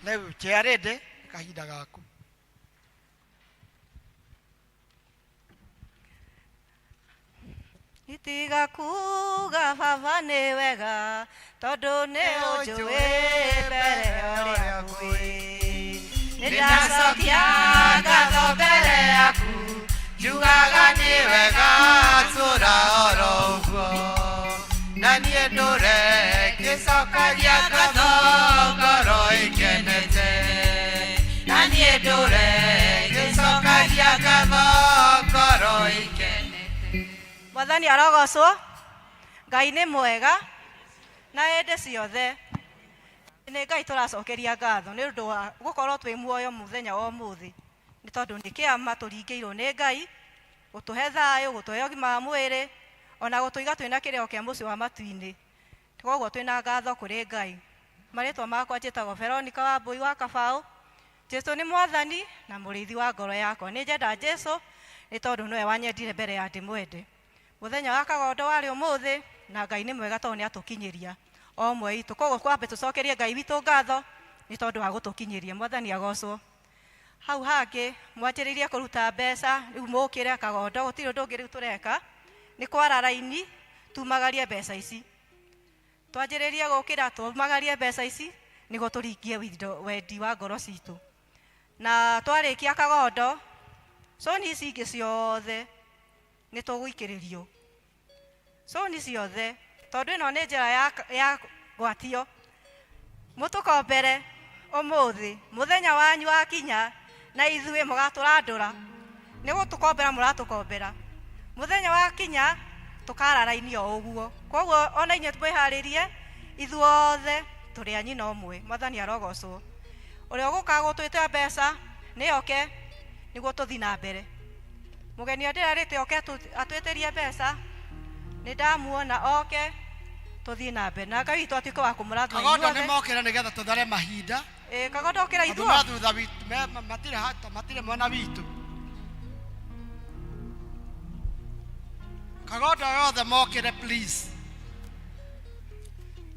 [SPEAKER 15] Rĩu chairlady, nĩ kahinda gaku.
[SPEAKER 16] Itiga kuga baba nĩ wega tondũ nĩ ũnjũĩ mbere ya ũrĩa ngũĩ. Nĩ
[SPEAKER 14] Nĩndacokia ngatho mbere yaku njugaga nĩ wega tũra oro ũguo na niĩ ndũre ngĩcokagia ngatho ngoro ĩkenete na niĩ ndũre ngĩcokagia ngatho ngoro ĩkenete.
[SPEAKER 16] Mwathani arogocwo. Ngai nĩ mwega na hĩndĩ ciothe. Nĩ Ngai tũracokeria ngatho nĩ ũndũ wa gũkorwo twĩ muoyo mũthenya wa ũmũthĩ nĩ tondũ nĩ kĩama tũringĩirwo nĩ Ngai gũtũhe thayũ gũtũhe ũgima wa mwĩrĩ ona gũtũiga twĩna kĩrĩo kĩa mũciĩ wa matu-inĩ. Koguo twĩna ngatho kũrĩ Ngai. Marĩtwa makwa njĩtagwo Veronica Wambui wa Kabaũ. Jesũ nĩ mwathani na mũrĩithi wa ngoro yakwa. Nĩ njenda Jesũ nĩ tondũ nĩwe wanyendire mbere ya ndĩmwende. Mũthenya wa kagondo warĩ ũmũthĩ na Ngai nĩ mwega tondũ nĩ atũkinyĩria o ũmwe witũ. Koguo kwambe tũcokerie Ngai witũ ngatho nĩ tondũ wa gũtũkinyĩria. Mwathani agocwo. Hau hangĩ mwanjĩrĩirie kũruta mbeca rĩu mũkĩre kagondo gũtirĩ ũndũ ũngĩ rĩu tũreka nĩ kwara raini tumagarie mbeca ici. Twanjĩrĩrie gũkĩra tumagarie mbeca ici nĩguo tũringie wendi wa ngoro citũ. Na twarĩkia kagondo coni ici ingĩ ciothe nĩ tũgũikĩrĩrio. Coni ciothe tondũ ĩno nĩ njĩra ya ngwatio. Mũtũkombere ũmũthĩ mũthenya wanyu wakinya na ithuĩ mũgatũrandũra. Nĩ gũtũkombera mũratũkombera. Mũthenya wakinya tũkara raini o ũguo. Koguo ona inyuĩ mwĩharĩrie, ithuothe tũrĩ a nyina ũmwe. Mwathani arogocwo. Ũrĩa ũgũka gũtwĩtia mbeca nĩ oke nĩguo tũthiĩ na mbere. Mũgeni ũrĩa ndĩrerĩte oke atwĩtĩrie mbeca nĩ ndamuona oke tũthiĩ na mbere. Na Ngai witũ atuĩke wa kũmũrathima
[SPEAKER 1] Kagondo nĩ
[SPEAKER 16] inyuothe.
[SPEAKER 1] mokĩra nĩgetha tũthare mahinda.
[SPEAKER 16] Ĩĩ, Kagondo ũkĩra
[SPEAKER 1] Andũ
[SPEAKER 16] ithuo.
[SPEAKER 1] ma thutha witũ matirĩ hata matirĩ mwena witũ. Kagondo yothe mokĩre please.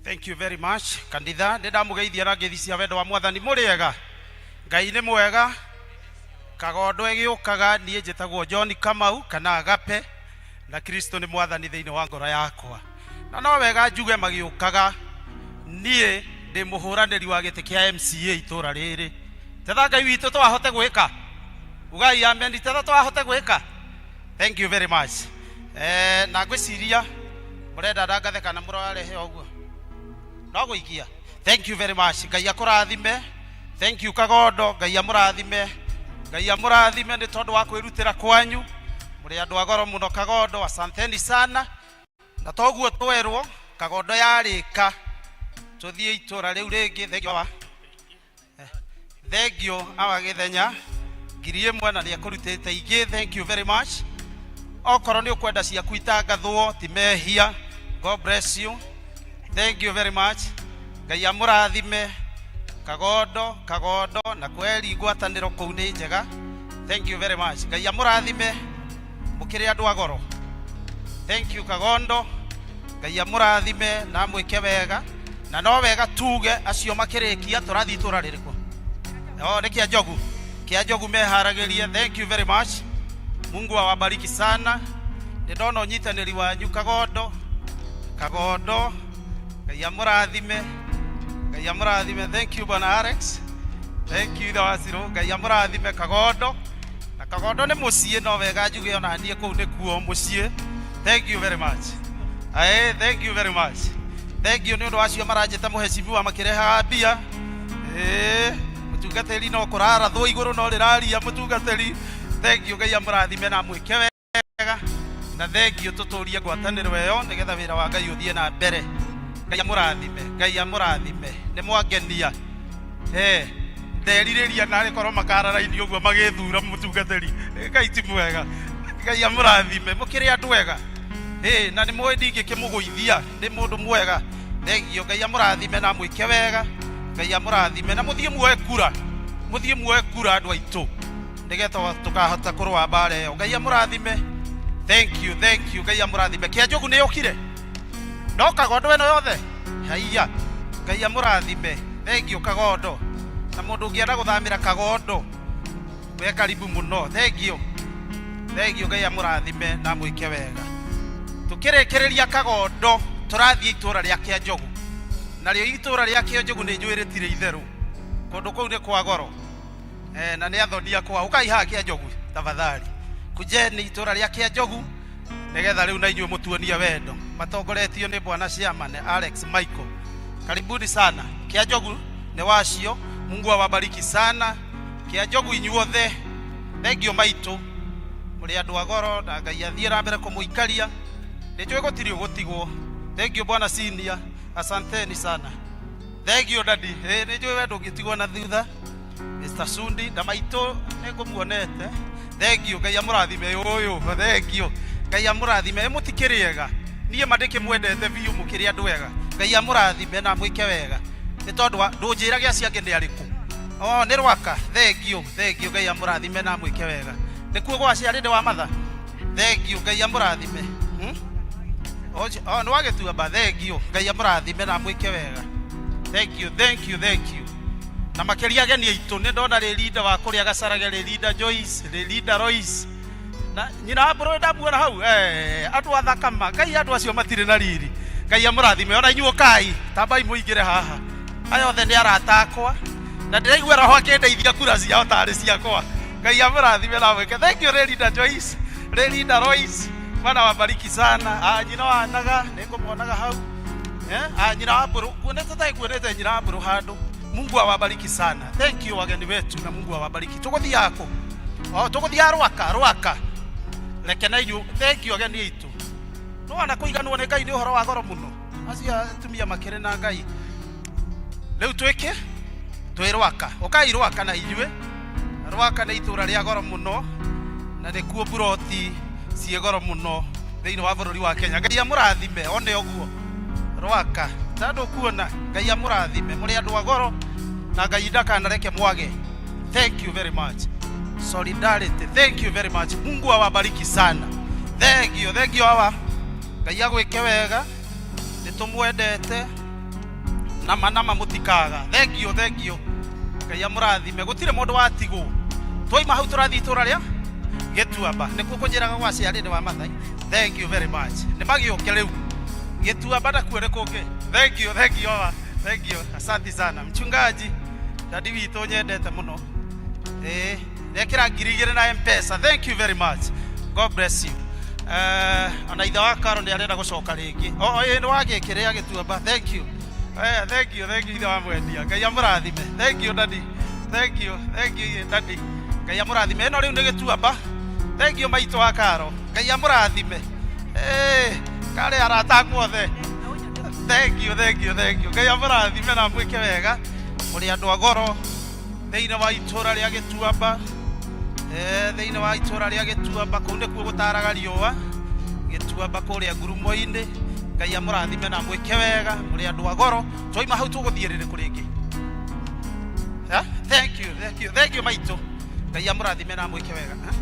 [SPEAKER 17] Thank you very much kanitha. Nĩ ndamũgeithia na ngeithi cia wendo wa Mwathani. Mũrĩ ega? Ngai nĩ mwega. Kagondo ĩgĩũkaga. Niĩ njĩtagwo John Kamau kana Agape, na Kristo nĩ Mwathani thĩinĩ wa ngoro yakwa. Na no wega njuge magĩũkaga, niĩ ndĩ mũhũranĩri wa gĩtĩ kĩa MCA itũra rĩrĩ. Tetha Ngai witũ twahote gwĩka. Ugai amen. Tetha twahote gwĩka. Thank you very much. Na ngwĩciria mũrenda ndangathe kana mũrarehe ũguo no gũikia. Thank you very much. Ngai akũrathime. Thank you Kagondo. Ngai amũrathime. Ngai amũrathime nĩ tondũ wa kwĩrutĩra kwanyu. Mũrĩ andũ a goro mũno Kagondo. Asanteni sana. Na toguo twerwo Kagondo yarĩka tũthiĩ itũra rĩu rĩngĩ. Thank you awa. Thank you awa Gĩthenya 1000 na nĩekũrutĩte ingĩ. Thank you very much. Okorwo nĩ ũkwenda ciaku itangathwo ti mehia. God bless you. Thank you very much. Ngai amũrathime. Kagondo, Kagondo na kweri ngwatanĩro kũu nĩ njega. Thank you very much. Ngai amũrathime. Mũkĩrĩ andũ a goro. Thank you Kagondo. Ngai amũrathime na amwĩke wega. Na no wega tuge acio makĩrĩkia tũrathiĩ itũra rĩrĩkũ? Oh, nĩ kĩa Njogu. Kĩa Njogu meharagĩrie. Thank you very much. Mungu awabariki sana. Nĩ ndona ũnyitanĩri wanyu Kagondo. Kagondo. Ngai amũrathime. Ngai amũrathime. Thank you Bwana Alex. Thank you ithe wa Cirũ. Ngai amũrathime Kagondo. Na Kagondo nĩ mũciĩ, no wega njuge ona niĩ kũu nĩkuo mũciĩ. Thank you very much. Ae, thank you very much. Thank you nĩ ũndũ wacio maranjĩta mũhecimiwa makĩrehaga mbia. Mũtungatĩri no kũrarathwo igũrũ no rĩraria mũtungatĩri. Thank you. Ngai amũrathime na amwĩke wega. Na thank you tũtũrie ngwatanĩro ĩyo nĩgetha wĩra wa Ngai ũthiĩ na mbere. Ngai amũrathime. Ngai amũrathime. Nĩ mwangenia. Nderirĩria narĩ korwo makararaini ũguo magĩthura mũtungatĩri. Ngai ti mwega. Ngai amũrathime. Mũkĩrĩ andũ ega. Na nĩ mũĩ ndingĩkĩmũgũithia, nĩ mũndũ mwega. Thank you. Ngai amũrathime na amwĩke wega. Ngai amũrathime na mũthiĩ muoe kura. Mũthiĩ muoe kura andũ aitũ nĩgetha tũkahota kũrũa mbara ĩyo. Ngai amũrathime. Thank you, thank you. Ngai amũrathime. Kĩa Njogu nĩ yũkire? No Kagondo ĩno yothe? Haiya. Ngai amũrathime. Thank you Kagondo. Na mũndũ ũngĩenda gũthamĩra Kagondo, we karibu mũno. Thank you. Thank you. Ngai amũrathime na amwĩke wega. Tũkĩrĩkĩrĩria Kagondo, tũrathiĩ itũra rĩa Kĩa Njogu. Narĩo itũra rĩa Kĩa Njogu nĩ njũĩ rĩtirĩ itherũ. Kũndũ kũu nĩ kwa goro. Na nĩ athoni akwa. Ũkai haha Kĩa Njogu tafadhali. Kujeni itũra rĩa Kĩa Njogu nĩgetha rĩu na inyuĩ mũtuonie wendo. Matongoretio nĩ bwana chairman Alex Michael. Karibuni sana. Kĩa Njogu nĩ wacio. Mungu awabariki sana. Kĩa Njogu inyuothe. Thank you maitũ. Mũrĩ andũ a goro na Ngai athiĩ na mbere kũmũikaria. Nĩ njũĩ gũtirĩ ũgũtigwo. Thank you bwana senior. Asanteni sana. Thank you daddy. Nĩ njũĩ we ndũngĩtigwo na thutha. Mr. Sundi na maitũ nĩ ngũmuonete. Thank you. Ngai amũrathime ũyũ. Thank you. Ngai amũrathime. Mũtikĩrĩ ega. Niĩ ma ndĩkĩmwendete biũ, mũkĩrĩ andũ ega. Ngai amũrathime na amwĩke wega. Nĩ tondũ wa ndũnjĩrage acio angĩ nĩ arĩkũ. Oh, nĩ Rwaka. Thank you. Thank you. Ngai amũrathime na amwĩke wega. Nĩkuo gwa aciarĩ wa matha. Thank you. Ngai amũrathime. Oh, nĩ wagĩtuamba. Thank you. Ngai amũrathime na amwĩke wega. Thank you. Thank you. Thank you. Na makĩria ageni aitũ nĩ ndona rĩrinda wa kũrĩa Gacarage, rĩrinda Joyce, rĩrinda Royce na nyina wa mbũrũ ndamuona hau. Andũ athakama. Ngai andũ acio matirĩ na riri. Ngai amũrathime. Ona inyuĩ ũkai tambai mũingĩre haha. Aya othe nĩ arata akwa na ndĩraigua roho akĩndeithia kura ciao tarĩ ciakwa. Ngai amũrathime na amwĩke. Thank you rĩrinda Joyce, rĩrinda Royce. Bwana wabariki sana. Nyina wa Anaga nĩ ngũmuonaga hau. Nyina wa mbũrũ kuonete ta kuonete nyina wa mbũrũ handũ. Mungu awabariki sana. Thank you wageni wetu na Mungu awabariki. Tũgũthiaga kũ? Oh, tũgũthiaga Rwaka, Rwaka. Reke na inyuĩ thengiũ ageni aitũ. Nĩwona kũiganwo nĩ Ngai nĩ ũhoro wa goro mũno. Acio atumia makĩrĩ na Ngai. Rĩu twĩke twĩ Rwaka. Ũkai Rwaka na inyuĩ. Rwaka nĩ itũra rĩa goro mũno na nĩkuo buroti ciĩ goro mũno thĩinĩ wa bũrũri wa Kenya. Ngai amũrathime one ũguo. Rwaka ta ndũkuona Ngai amũrathime mũrĩ andũ a goro na Ngai ndakanareke mwage. Thank you very much. Solidarity. Thank you very much. Mungu awabariki sana. Thank you. Thank you awa. Ngai agwĩke wega. Nĩtũmwendete nama nama mũtikaga. Thank you, thank you. Ngai amũrathime. Gũtirĩ mũndũ watigwo. Twaima hau tũrathiĩ itũra rĩa Gĩtuamba. Nĩkuo kũnjĩraga gwa ciarĩrĩ wa Mathai. Thank you very much. Nĩ magĩũke rĩu. Gĩtuamba nakuo nĩ kũngĩ. Thank you, thank you awa. Thank you. Asante sana. Mchungaji, dadi witũ nyendete mũno. Eh, nekĩra 2000 na M-Pesa. Thank you very much. God bless you. Eh, ona ithe wa Karo nĩ arenda gũcoka rĩngĩ. O ĩ nĩ wagĩkĩrĩa Gĩtuamba. Thank you. Eh, thank you, thank you ithe wa mwendia. Ngai amũrathime. Thank you daddy. Thank you, thank you daddy. Ngai amũrathime. Ĩno rĩu nĩ Gĩtuamba. Thank you maitũ wa Karo. Ngai amũrathime. Eh, karĩ arata aku othe. Thank you, thank you, thank you. Ngai amũrathime na amwĩke wega. Mũrĩ andũ a goro thĩinĩ wa itũra rĩa Gĩtuamba. Eh, thĩinĩ wa itũra rĩa Gĩtuamba kũu nĩkuo gũtaraga riũa. Gĩtuamba kũrĩa ngurumo-inĩ. Ngai amũrathime na amwĩke wega. Mũrĩ andũ a goro. Twaima hau tũgũthiĩ rĩrĩkũ rĩngĩ? Eh, Thank you, thank you, thank you maitũ. Ngai amũrathime na amwĩke wega. Eh?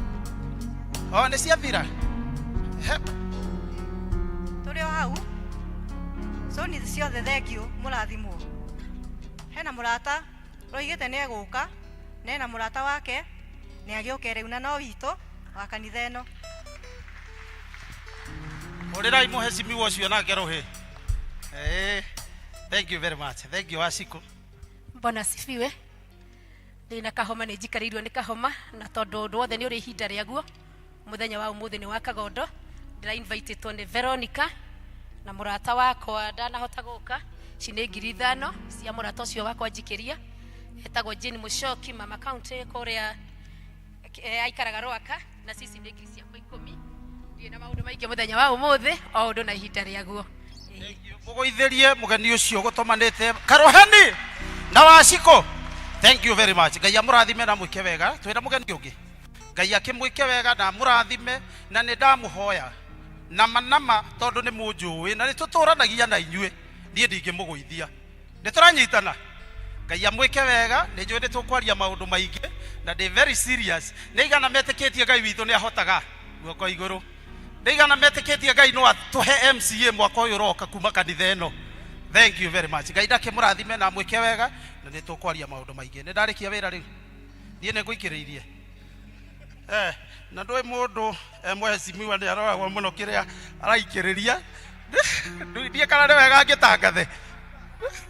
[SPEAKER 17] Oh, nĩ ciathira. He,
[SPEAKER 16] tũrĩ o hau coni ciothe thengiũ mũrathimwo hena mũrata ũroigĩte nĩ egũka na ena mũrata wake nĩ agĩũke rĩu na no witũ wa kanitha ĩno.
[SPEAKER 17] Hũrĩrai mũhecimiwa ũcio nake rũhĩ. Eh, thank you very much. Thank you Wacikũ.
[SPEAKER 18] Bwana asifiwe. Ndĩna kahoma nĩ njikarĩirwo nĩ kahoma na tondũ ũndũ wothe nĩ ũrĩ ihinda rĩaguo mũthenya wa ũmũthĩ nĩ wa kagondo ndĩra invitĩtwo nĩ Veronica na mũrata wakwa ndanahota gũka ici nĩ 5000 cia mũrata ũcio wakwa njikĩria etagwo Jane Mũcoki mama county kũrĩa aikaraga Rwaka na cici nĩ 10,000 ciakwa ndirĩ na maũndũ maingĩ mũthenya wa ũmũthĩ o ũndũ na ihinda rĩaguo.
[SPEAKER 17] Mũgũithĩrie mũgeni ũcio gũtũmanĩte Karuheni na Wacikũ. Thank you very much. Ngai amũrathime na mwĩke wega. Twĩna mũgeni ũngĩ. Ngai akĩmwĩke wega na amũrathime na nĩ ndamũhoya nama nama tondũ nĩ mũnjũĩ na nĩ tũtũranagia na inyuĩ niĩ ndingĩmũgũithia. Nĩ tũranyitana. Ngai amwĩke wega nĩ njũĩ nĩ tũkwaria maũndũ maingĩ na ndĩ very serious. Nĩ igana metĩkĩtie Ngai witũ nĩ ahotaga guoko igũrũ. Nĩ igana metĩkĩtie Ngai no atũhe MCA mwaka ũyũ ũroka kuma kanitha ĩno. Thank you very much. Ngai ndakĩmũrathime na amwĩke wega na nĩ tũkwaria maũndũ maingĩ. Nĩ ndarĩkia wĩra rĩu. Niĩ nĩ ngũikĩrĩirie. Eh, na ndũĩ mũndũ mũhecimiwa nĩ aroragwo mũno kĩrĩa araikĩrĩria. Ndiĩ kana nĩ wega ngĩtangathe.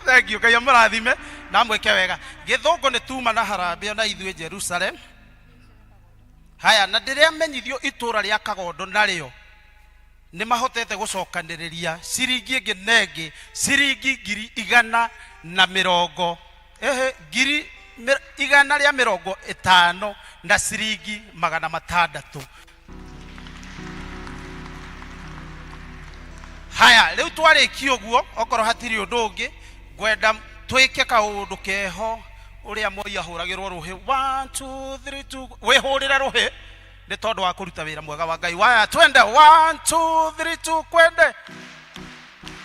[SPEAKER 17] Thank you. Ngai amũrathime na amwĩke wega. Gĩthũngũ nĩ tuma na harambee ona ithuĩ Jerusalem. Haya, na ndĩramenyithio itũra rĩa Kagondo narĩo nĩ mahotete gũcokanĩrĩria ciringi ĩngĩ na ĩngĩ ciringi 120,000 ehe 150,000 na ciringi 600. Haya, rĩu twarĩkia ũguo okorwo hatirĩ ũndũ ũngĩ ngwenda twĩke kaũndũ keho ũrĩa Moi ahũragĩrwo rũhĩ 1 2 3 2 wĩhũrĩre rũhĩ nĩ tondũ wa kũruta wĩra mwega wa Ngai. Waya twende 1 2 3 2 kwende.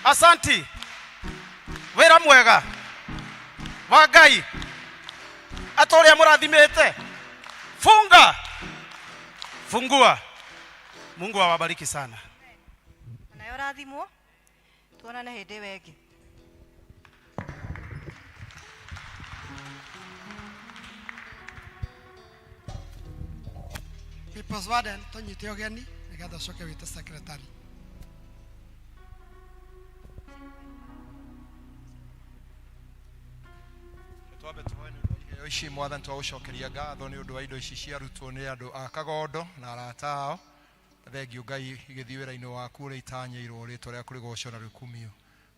[SPEAKER 17] Asanti. Wĩra mwega wa Ngai atũrĩa mũrathimĩte. Funga, fungua. Mungu awabariki sana.
[SPEAKER 16] Nayo rathimwo tuonane hĩndĩ ĩyo ĩngĩ.
[SPEAKER 1] People's Warden tũnyite ũgeni nĩgetha ũcoke wĩte secretary.
[SPEAKER 3] Twambe tũhoe nĩ ũndũ wa iheo ici mwathani twagũcokeria ngatho nĩ ũndũ wa indo ici ciarutwo nĩ andũ a Kagondo na arata ao. Thengiũ Ngai igĩthiĩ wĩra-inĩ waku ũrĩa itanyĩirwo rĩtwa rĩaku rĩgocwo na rĩkumio.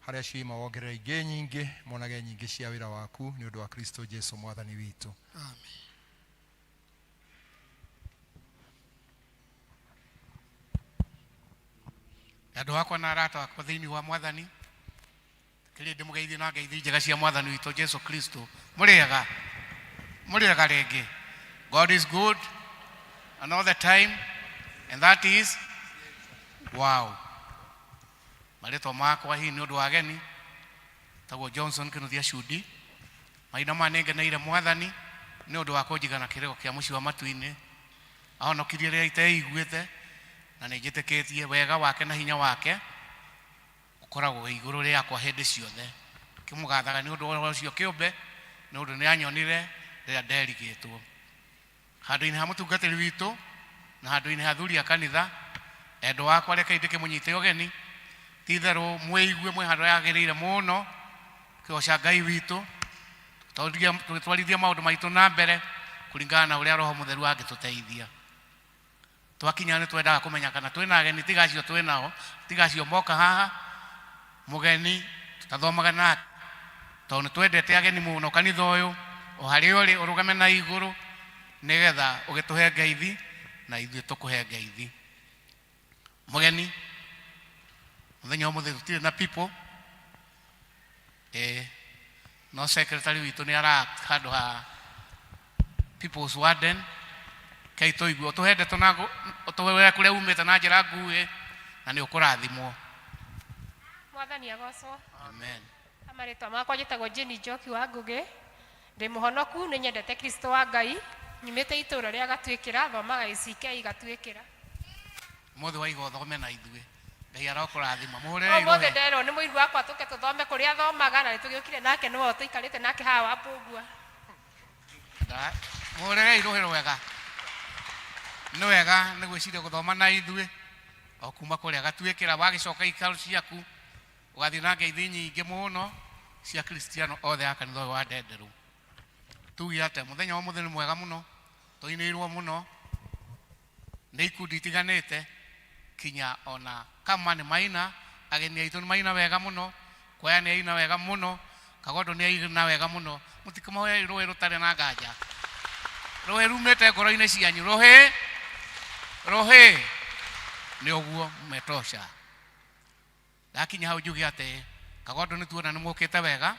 [SPEAKER 3] Harĩa ciima wongerere ingĩ nyingĩ monage nyingĩ cia wĩra waku nĩ ũndũ wa Kristo Jesu mwathani witũ.
[SPEAKER 1] Amen.
[SPEAKER 19] Andũ akwa na arata akwa thĩinĩ wa mwathani kĩrĩ ndĩmũgeithie na ngeithi njega cia mwathani witũ Jesu Kristo. Mũrĩega, mũrĩega rĩngĩ. God is good and all the time and that is wow. Marĩtwa makwa hihi nĩ ũndũ wa ageni tagwo Johnson Kĩnuthia Cudi. Mahinda maya nĩngeneire mwathani nĩ ũndũ wa kũnjiga na kĩrĩgo kĩa mũciĩ wa matu-inĩ. Ahonokirie rĩrĩa iteiguĩte na nĩ njĩtĩkĩtie wega wake na hinya wake ũkoragwo wĩ igũrũ rĩakwa hĩndĩ ciothe. Ngĩmũgathaga nĩ ũndũ wa ũcio kĩũmbe nĩ ũndũ nĩ anyonire rĩrĩa nderigĩtwo. Handũ-inĩ ha mũtungatĩri witũ na handũ-inĩ ha athuri a kanitha, endwa akwa rekei ndĩkĩmũnyite ũgeni, ti itherũ mwĩigue mwĩ handũ yagĩrĩire mũno kĩgoca Ngai witũ, tũgĩtwarithia maũndũ maitũ na mbere kũringana na ũrĩa Roho Mũtheru angĩtũteithia. Twakinya nĩ twendaga kũmenya kana twĩna ageni tiga acio twĩ nao, tiga acio moka haha, mũgeni tũtathomaga nake, tondũ nĩ twendete ageni mũno kanitha ũyũ, o harĩa ũrĩ ũrũgame na igũrũ nĩgetha ũgĩtũhe ngeithi na ithuĩ tũkũhe ngeithi. Mũgeni, mũthenya wa ũmũthĩ tũtirĩ na people, no secretary witũ nĩ ara handũ ha people's warden kei tũigue ũtũhe ndeto na ũtũhe kũrĩa umĩte na njĩra nguhĩ na nĩ ũkũrathimwo.
[SPEAKER 20] Mwathani agocwo.
[SPEAKER 19] Amen.
[SPEAKER 20] Marĩtwa makwa njĩtagwo Jane Njoki wa Ngũgĩ, ndĩ mũhonoku, nĩ nyendete Kristo wa Ngai, nyumĩte itũũra rĩa Gatuĩkĩra, thomaga ACK Gatuĩkĩra.
[SPEAKER 19] Ũmũthĩ waiga ũthome na ithuĩ, Ngai arokũrathima. Mũhũrĩre
[SPEAKER 20] Ũmũthĩ
[SPEAKER 19] irũhĩ.
[SPEAKER 20] nderwo nĩ mũiru wakwa tũke tũthome kũrĩa athomaga na nĩtũgĩũkire nake nĩwe tũikarĩte nake haha wa Mbũngua.
[SPEAKER 19] Mũhũrĩre irũhĩ rwega. Nĩ wega nĩ gwĩciria gũthoma na ithuĩ o kuma kũrĩa Gatuĩkĩra, wagĩcoka ikaro ciaku ũgathiĩ na ngeithi nyingĩ mũno cia Kristiano othe a kanitha ũyũ wa Ndenderũ. Tuge atĩa, mũthenya wa ũmũthĩ nĩ mwega mũno, tũinĩirwo mũno nĩ ikundi itiganĩte, kinya ona kama nĩ maina, ageni aitũ nĩ maina wega mũno, kwaya nĩ aina wega mũno, Kagondo nĩ aina wega mũno. Mũtikĩmahoe rũĩ rũtarĩ na nganja, rũĩ rumĩte ngoro-inĩ cianyu, rũhĩ rũhĩ nĩ ũguo metosha. Ndakinya hau njuge atĩ Kagondo nĩ tuona nĩ mũkĩte wega,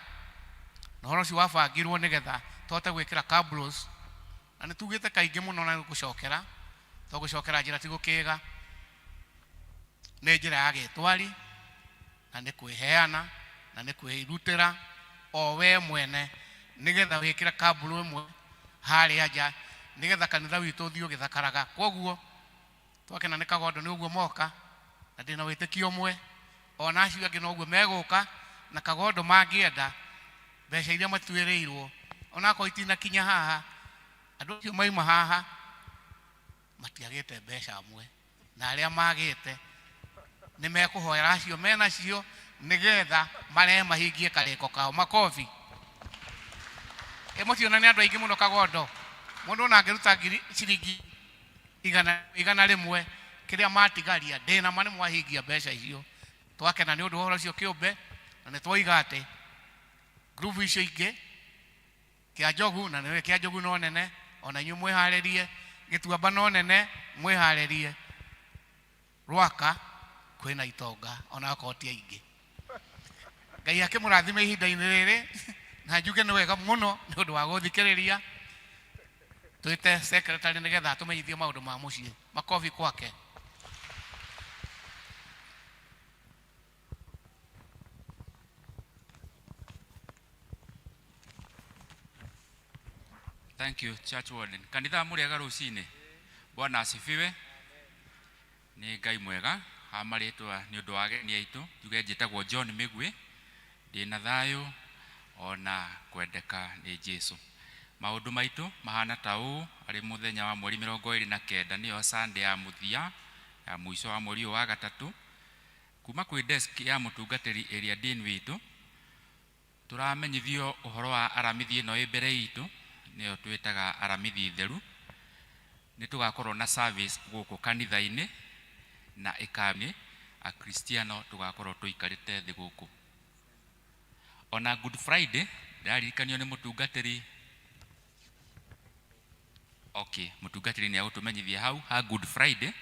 [SPEAKER 19] na ũhoro ũcio wabangirwo nĩgetha tũhote gwĩkĩra cabros, na nĩ tugĩte kaingĩ mũno na gũcokera, to gũcokera njĩra ti gũkĩga, nĩ njĩra ya gĩtwari na nĩ kwĩheana na nĩ kwĩrutĩra o we mwene nĩgetha wĩkĩre kaburo ĩmwe harĩa nja nĩgetha kanitha witũ ũthiĩ ũgĩthakaraga. Koguo twakena nĩ Kagondo nĩ ũguo moka, na ndĩna wĩtĩkio ũmwe ona acio angĩ noguo megũka, na Kagondo mangĩenda mbeca iria matuĩrĩirwo onakorwo itinakinya haha, andũ acio mauma haha matiagĩte mbeca amwe, na arĩa magĩte nĩ mekũhoera acio menacio nĩgetha marehe mahingie karĩko kao. Makobi. Mũtiona nĩ andũ aingĩ mũno Kagondo, mũndũ ona angĩruta ngiri ciringi igana rĩmwe kĩrĩa matigaria, ndĩna ma nĩ mwahingia mbeca icio. Twakena nĩ ũndũ wa ũhoro ũcio kĩũmbe, na nĩ twoiga atĩ ngurubu icio ingĩ kĩa Njogu, na nĩwe kĩa Njogu no nene, ona inyuĩ mwĩharĩrie, Gĩtuamba no nene mwĩharĩrie, Rwaka kwĩna itonga ona akorwo ti aingĩ. Ngai akĩmũrathime ihinda-inĩ rĩrĩ, na njuge nĩ wega mũno nĩ ũndũ wa gũthikĩrĩria. Twĩte secretary nĩgetha atũmenyithie maũndũ ma mũciĩ. Makobi kwake.
[SPEAKER 21] Thank you, Church Warden. Kanitha mũrĩega rũcinĩ. Bwana asifiwe. Nĩ Ngai mwega. Ha marĩtwa nĩ ũndũ wa ageni aitũ. Njuge njĩtagwo John Mĩgwĩ. Ndĩna thayũ ona kwendeka nĩ Jesu. Maũndũ maitũ mahana ta ũũ, arĩ mũthenya wa mweri 29 nĩyo Sunday ya mũthia ya mũico wa mweri ũyũ wa gatatũ. Kuma kwĩ desk ya mũtungatĩri area dean witũ, tũramenyithio ũhoro wa aramithi ĩno ĩ mbere itũ, nĩyo twĩtaga aramithi theru. Nĩ tũgakorwo na service gũkũ kanitha-inĩ na ĩkami Akristiano tũgakorwo tũikarĩte thĩ gũkũ. Ona Good Friday ndĩraririkanio nĩ mũtungatĩri. Okay, mũtungatĩri nĩ agũtũmenyithia hau ha Good Friday.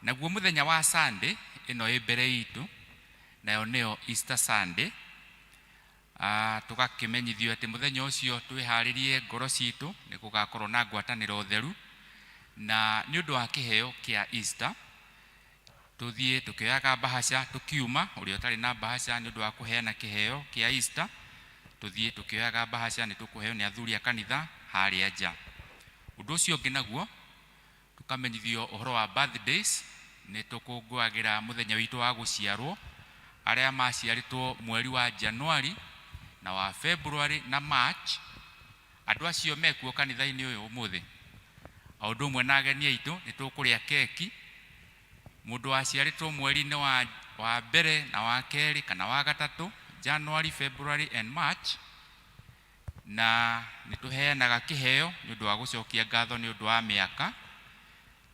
[SPEAKER 21] Naguo mũthenya wa Sunday ĩno ĩ mbere itũ, nayo nĩyo Easter Sunday, tũgakĩmenyithio atĩ mũthenya ũcio twĩharĩrie ngoro citũ nĩ gũgakorwo na ngwatanĩro theru, na nĩ ũndũ wa kĩheo kĩa Easter tũthiĩ tũkĩoyaga mbahaca tũkiuma, ũrĩa ũtarĩ na mbahaca nĩ ũndũ wa kũheana kĩheo kĩa Easter, tũthiĩ tũkĩoyaga mbahaca nĩ tũkũheo nĩ athuri a kanitha harĩa nja. Ũndũ ũcio ũngĩ naguo tũkamenyithio ũhoro wa birthdays, nĩ tũkũngũagĩra mũthenya witũ wa gũciarwo, arĩa maciarĩtwo mweri wa January na wa February na March, andũ acio mekuo kanitha-inĩ ũyũ ũmũthĩ. O ũndũ ũmwe na ageni aitũ nĩ tũkũrĩa keki, mũndũ waciarĩtwo mweri-inĩ wa mbere na wa kerĩ kana wa gatatũ, January, February and March, na nĩ tũheanaga kĩheo nĩ ũndũ wa gũcokia ngatho nĩ ũndũ wa mĩaka.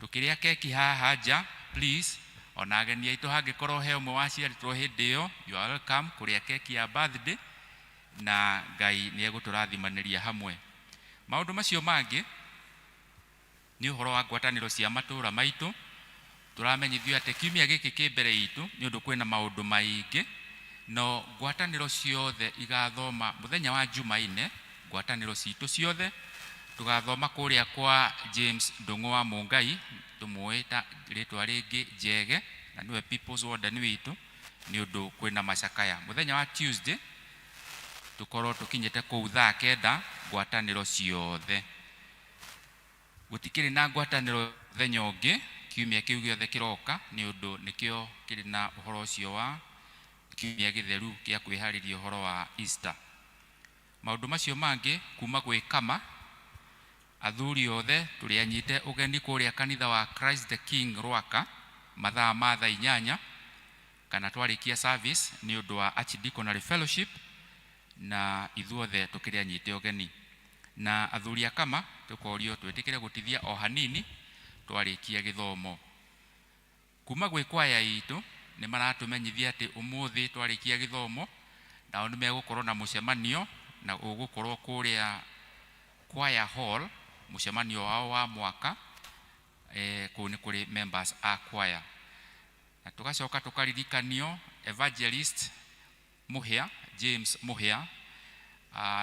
[SPEAKER 21] Tũkĩrĩa keki haha nja, please, ona ageni aitũ hangĩkorwo he ũmwe waciarĩtwo hĩndĩ ĩyo, you are welcome kũrĩa keki ya birthday, na Ngai nĩ egũtũrathimanĩria hamwe. Maũndũ macio mangĩ nĩ ũhoro wa ngwatanĩro cia matũũra maitũ. Tũramenyithio atĩ kiumia gĩkĩ kĩ mbere itũ nĩ ũndũ kwĩna maũndũ maingĩ, no ngwatanĩro ciothe igathoma mũthenya wa Jumaine, ngwatanĩro citũ ciothe tũgathoma kũrĩa kwa James Ndũng'ũ wa Mũngai, tũmũĩ ta rĩtwa rĩngĩ Njege, na nĩwe People's Warden witũ, nĩ ũndũ kwĩna macakaya. Mũthenya wa Tuesday tũkorwo tũkinyĩte kũu thaa 9 ngwatanĩro ciothe. Gũtikĩrĩ na ngwatanĩro mũthenya ũngĩ kiumia kĩu gĩothe kĩroka, nĩ ũndũ nĩkĩo kĩrĩ na ũhoro ũcio wa kiumia gĩtheru kĩa kwĩharĩria ũhoro wa Easter. Maũndũ macio mangĩ kuma gwĩ Kama, athuri othe tũrĩ anyite ũgeni kũrĩa kanitha wa Christ the King Rwaka mathaa ma thaa 8 kana twarĩkia service nĩ ũndũ wa Archdeaconry Fellowship, na ithuothe tũkĩrĩ anyite ũgeni. Na athuri a Kama tũkorio twĩtĩkĩre gũtithia o hanini twarĩkia gĩthomo. Kuma gwĩ kwaya itũ nĩ maratũmenyithia atĩ ũmũthĩ twarĩkia gĩthomo nao nĩ megũkorwo na mũcemanio, na ũgũkorwo kũrĩa Choir Hall, mũcemanio wao wa mwaka, kũu nĩ kũrĩ members a choir. Na tũgacoka tũkaririkanio Evangelist Mũhĩa, James Mũhĩa,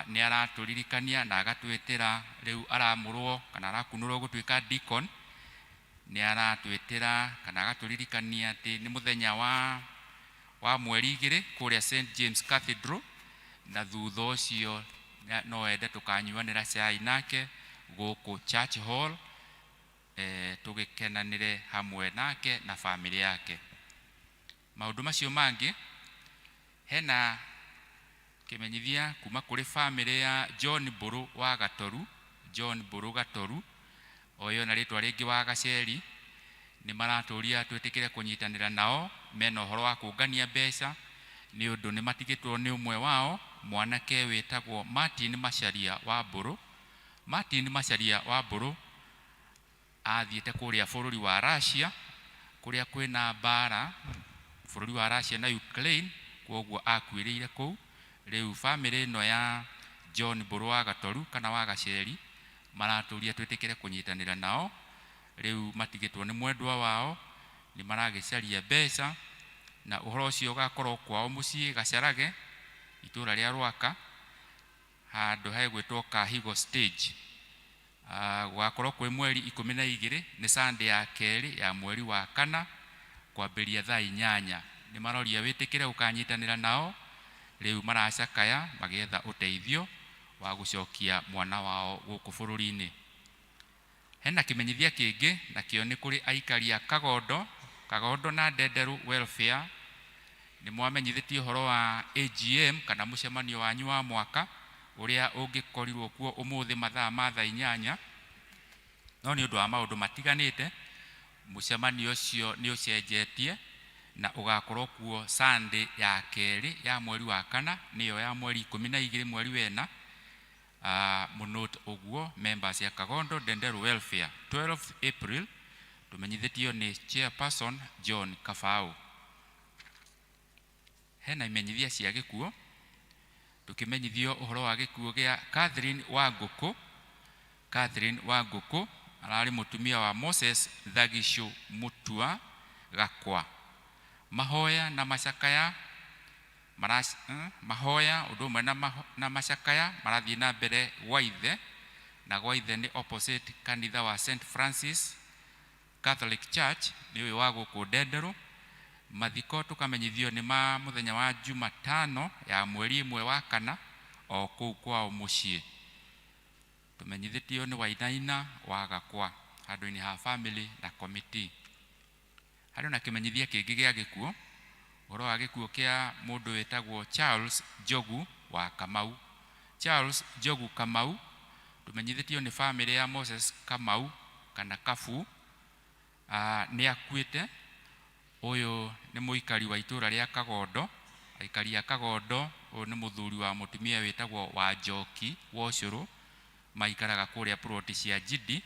[SPEAKER 21] nĩ aratũririkania na agatwĩtĩra rĩu aramũrwo kana arakunũrwo gũtuĩka deacon, nĩ aratwĩtĩra kana agatũririkania atĩ nĩ mũthenya wa mweri 2 kũrĩa St James Cathedral, na thutha ũcio no ende tũkanyuanĩra cai nake gũkũ Church Hall, tũgĩkenanĩre hamwe nake na bamĩrĩ yake. Maũndũ macio mangĩ, hena kĩmenyithia kuma kũrĩ bamĩrĩ ya John Mbũrũ wa Gatoru, John Mbũrũ Gatoru, oyo na rĩtwa rĩngĩ wa Gaceri, nĩ maratũria twĩtĩkĩre kũnyitanĩra nao, mena ũhoro wa kũngania mbeca, nĩ ũndũ nĩ matigĩtwo nĩ ũmwe wao, mwanake wĩtagwo Martin Macharia wa Mbũrũ. Martin Macharia wa Mbũrũ athiĩte kũrĩa bũrũri wa Russia, kũrĩa kwĩna mbara, bũrũri wa Russia na Ukraine, kwoguo akuĩrĩire kũu. Rĩu bamĩrĩ ĩno ya John Mbũrũ wa Gatoru kana wa Gaceri maratũria twĩtĩkĩre kũnyitanĩra nao. Rĩu matigĩtwo nĩ mwendwa wao, nĩ maragĩcaria mbeca, na ũhoro ũcio ũgakorwo kwao mũciĩ Gacarage, itũũra rĩa Rwaka, handũ hegwĩtwo Kahigo Stage. Gũgakorwo kwĩ mweri 12, nĩ Sunday ya kerĩ ya mweri wa 4, kwambĩrĩria thaa 8. Nĩ maroria wĩtĩkĩre gũkanyitanĩra nao, rĩu maracakaya magĩetha ũteithio wa gũcokia mwana wao gũkũ bũrũri-inĩ. Hena kĩmenyithia kĩngĩ, nakĩo nĩ kũrĩ aikari a Kagondo, Kagondo na Ndenderu Welfare, nĩ mwamenyithĩtio ũhoro wa AGM kana mũcemanio wanyu wa mwaka ũrĩa ũngĩkorirwo kuo ũmũthĩ mathaa ma thaa 8, no nĩ ũndũ wa maũndũ matiganĩte mũcemanio ũcio nĩ ũcenjetie na ũgakorwo kuo Sunday ya kerĩ ya mweri wa 4, nĩyo ya mweri 12 mweri wena. Mũnote ũguo members ya Kagondo Ndenderu Welfare 12 April, tũmenyithĩtio nĩ chairperson John Kabau. Hena imenyithia cia gĩkuũ, tũkĩmenyithio ũhoro wa gĩkuũ gĩa Catherine Wangũkũ. Catherine Wangũkũ ararĩ mũtumia wa Moses Thagicũ Mutua. Gakwa. Mahoya na macakaya mahoya ũndũ ũmwe na macakaya marathiĩ na mbere gwa ithe, na gwa ithe nĩ opposite kanitha wa St Francis Catholic Church, nĩ ũyũ wa gũkũ Ndenderũ. Mathiko tũkamenyithio nĩ ma mũthenya wa Jumatano ya mweri 1 wa 4 o kũu kwao mũciĩ. Tũmenyithĩtio nĩ Wainaina wa Gakwa handũ-inĩ ha family na committee. Harĩ na kĩmenyithia kĩngĩ gĩa gĩkuũ, ũhoro wa gĩkuũ kĩa mũndũ wĩtagwo Charles Njogu wa Kamau. Charles Njogu Kamau tũmenyithĩtio nĩ family ya Moses Kamau kana Kabu, nĩ akuĩte. Ũyũ nĩ mũikari wa itũũra rĩa Kagondo, aikari a Kagondo. Ũyũ nĩ mũthuri wa mũtumia wĩtagwo Wanjoki Wochũrũ, maikaraga kũrĩa ploti cia Njindi.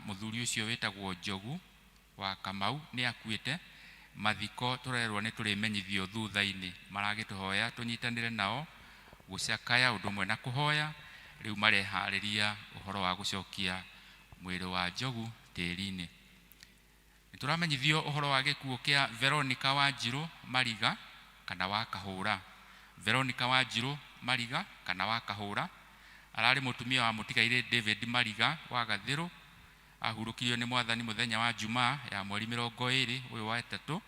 [SPEAKER 21] Mũthuri ũcio wĩtagwo Njogu wa Kamau nĩ akuĩte. Mathiko tũrerwo nĩ tũrĩmenyithio thutha-inĩ, maragĩtũhoya tũnyitanĩre nao gũcakaya ũndũ ũmwe na kũhoya. Rĩu mareharĩria ũhoro wa gũcokia mwĩrĩ wa Njogu tĩri-inĩ. Nĩ tũramenyithio ũhoro wa gĩkuũ kĩa Veronica Wanjirũ Mariga kana wa Kahũra. Veronica Wanjirũ Mariga kana wa Kahũra ararĩ mũtumia wa mũtigairĩ David Mariga wa Gathĩrũ. Ahurũkirio nĩ Mwathani mũthenya wa Jumaa ya mweri 20 ũyũ wa 3.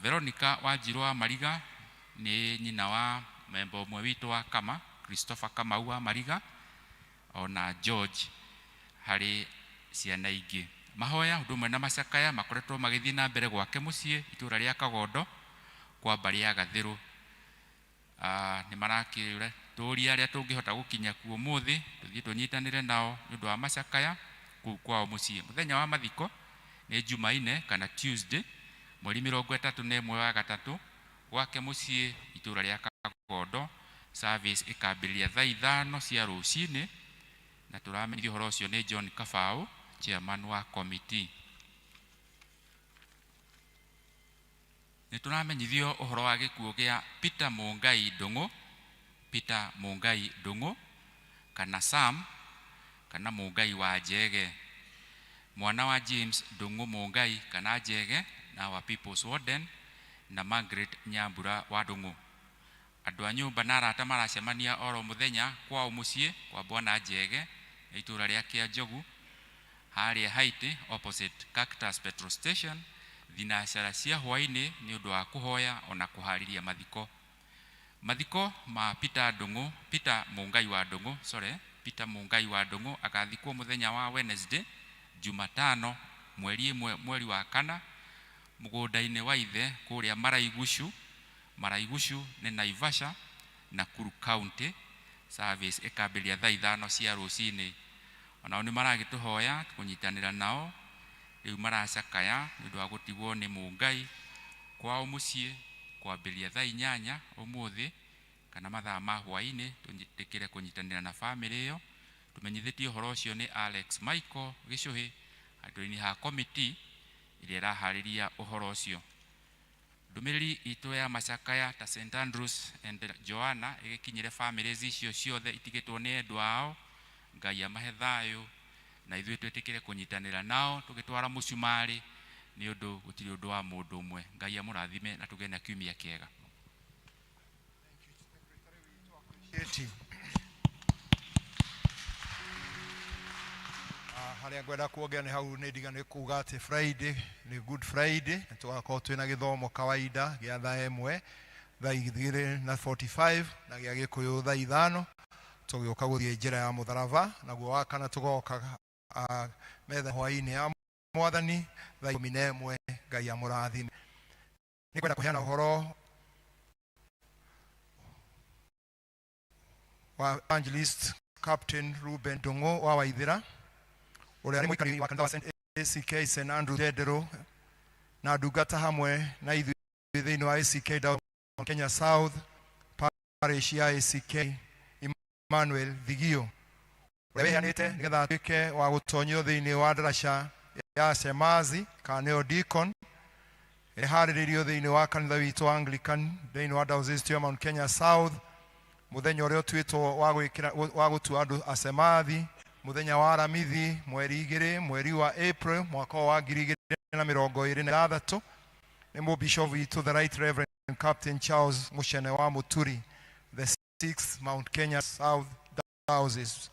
[SPEAKER 21] Veronica Wanjirũ wa Mariga nĩ nyina wa memba ũmwe witũ wa Kama, Christopher Kamau wa Mariga, ona George harĩ ciana ingĩ. Mahoya ũndũ ũmwe na macakaya makoretwo magĩthiĩ na mbere gwake mũciĩ itũũra rĩa Kagondo kwa mbarĩ ya Gathĩrũ. Nĩ marakĩũra tũria arĩa tũngĩhota gũkinya kuo ũmũthĩ tũthiĩ tũnyitanĩre nao nĩ ũndũ wa macakaya kũu kwao mũciĩ. Mũthenya wa mathiko nĩ Jumaine kana Tuesday mweri 31 wa 3 gwake mũciĩ itũũra rĩa Kagondo. Service ĩkambĩrĩria thaa 5 cia rũcinĩ, na tũramenyithio ũhoro ũcio nĩ John Kabao, chairman wa committee. Nĩ tũramenyithio ũhoro wa gĩkuũ gĩa Peter Mungai Ndung'u, Peter Mungai Ndung'u kana Sam kana Mungai wa Njege, mwana wa James Ndung'u Mungai kana Njege na wa People's Warden na Margaret Nyambura wa Ndung'u. Andũ a nyũmba na arata maracemania oro mũthenya kwao mũciĩ kwa Bwana Njege itũũra rĩa Kĩanjogu harĩa Haiti opposite Cactus Petrol Station thinacara cia hwaĩ-inĩ nĩ ũndũ wa kũhoya ona kũharĩria mathiko. Mathiko ma Peter Ndung'u, Peter Mungai wa Ndung'u, sorry, Peter Mungai wa Ndung'u agathikwo mũthenya wa Wednesday Jumatano mweri 1 mweri wa 4 mũgũnda-inĩ wa ithe kũrĩa Maraigucu. Maraigucu nĩ Naivasha, Nakuru County. Service ĩkambĩrĩria thaa 5 cia rũcinĩ. Onao nĩ maragĩtũhoya kũnyitanĩra nao rĩu maracakaya nĩ ũndũ wa gũtigwo nĩ Mungai kwao mũciĩ kwambĩrĩria thaa 8 ũmũthĩ kana mathaa ma hwaĩ-inĩ. Tũtĩkĩre kũnyitanĩra na family ĩyo. Tũmenyithĩtio ũhoro ũcio nĩ Alex Michael Gĩcũhĩ handũ-inĩ ha committee ĩrĩa ĩraharĩria ũhoro ũcio. Ndũmĩrĩri itũ ya macakaya ta St Andrews and Joanna ĩgĩkinyĩre families icio ciothe itigĩtwo nĩ endwa ao. Ngai amahe thayũ na ithuĩ twĩtĩkĩre kũnyitanĩra nao tũgĩtwara mũcumarĩ nĩ ũndũ gũtirĩ ũndũ wa mũndũ ũmwe. Ngai amũrathime na tũgĩe na kiumia kĩega.
[SPEAKER 3] Harĩa ngwenda kuongea nĩ hau nĩ ndigane kuga atĩ Friday nĩ Good Friday, nĩ tũgakorwo twĩna gĩthomo kawaida gĩa thaa 1, thaa igĩrĩ na 45 na gĩa Gĩkũyũ thaa 5, tũgĩũka gũthiĩ njĩra ya mũtharaba, naguo wa kana tũgoka metha hwaĩ-inĩ ya Mwathani thaa 11. Ngai amũrathime. Nĩ kwenda kũheana ũhoro wa Evangelist Captain Ruben Ndung'u wa Waithĩra, ũrĩa nĩ mũikari wa kanitha wa St ACK St Andrew Ndenderũ, na ndungata hamwe na ithuĩ thĩinĩ wa ACK Down Kenya South Parish ya ACK Emmanuel Thigio, ũrĩa wĩheanĩte nĩgetha atuĩke wa gũtonyio thĩinĩ wa ndaraca ya Shemazi kana nĩyo Deacon, ĩharĩrĩirio thĩinĩ wa kanitha witũ wa Anglican thĩinĩ wa Diocese ya Mount Kenya South, mũthenya ũrĩa ũtuĩtwo wa gwĩkĩra wa gũtua andũ acemathi, mũthenya wa Aramithi mweri 2 mweri wa April mwaka wa 2025. na mĩrongo ĩrĩ na ithathatũ nĩ mũbishofu witũ the right reverend Captain Charles Muchene wa Muturi, the sixth Mount Kenya South Diocese.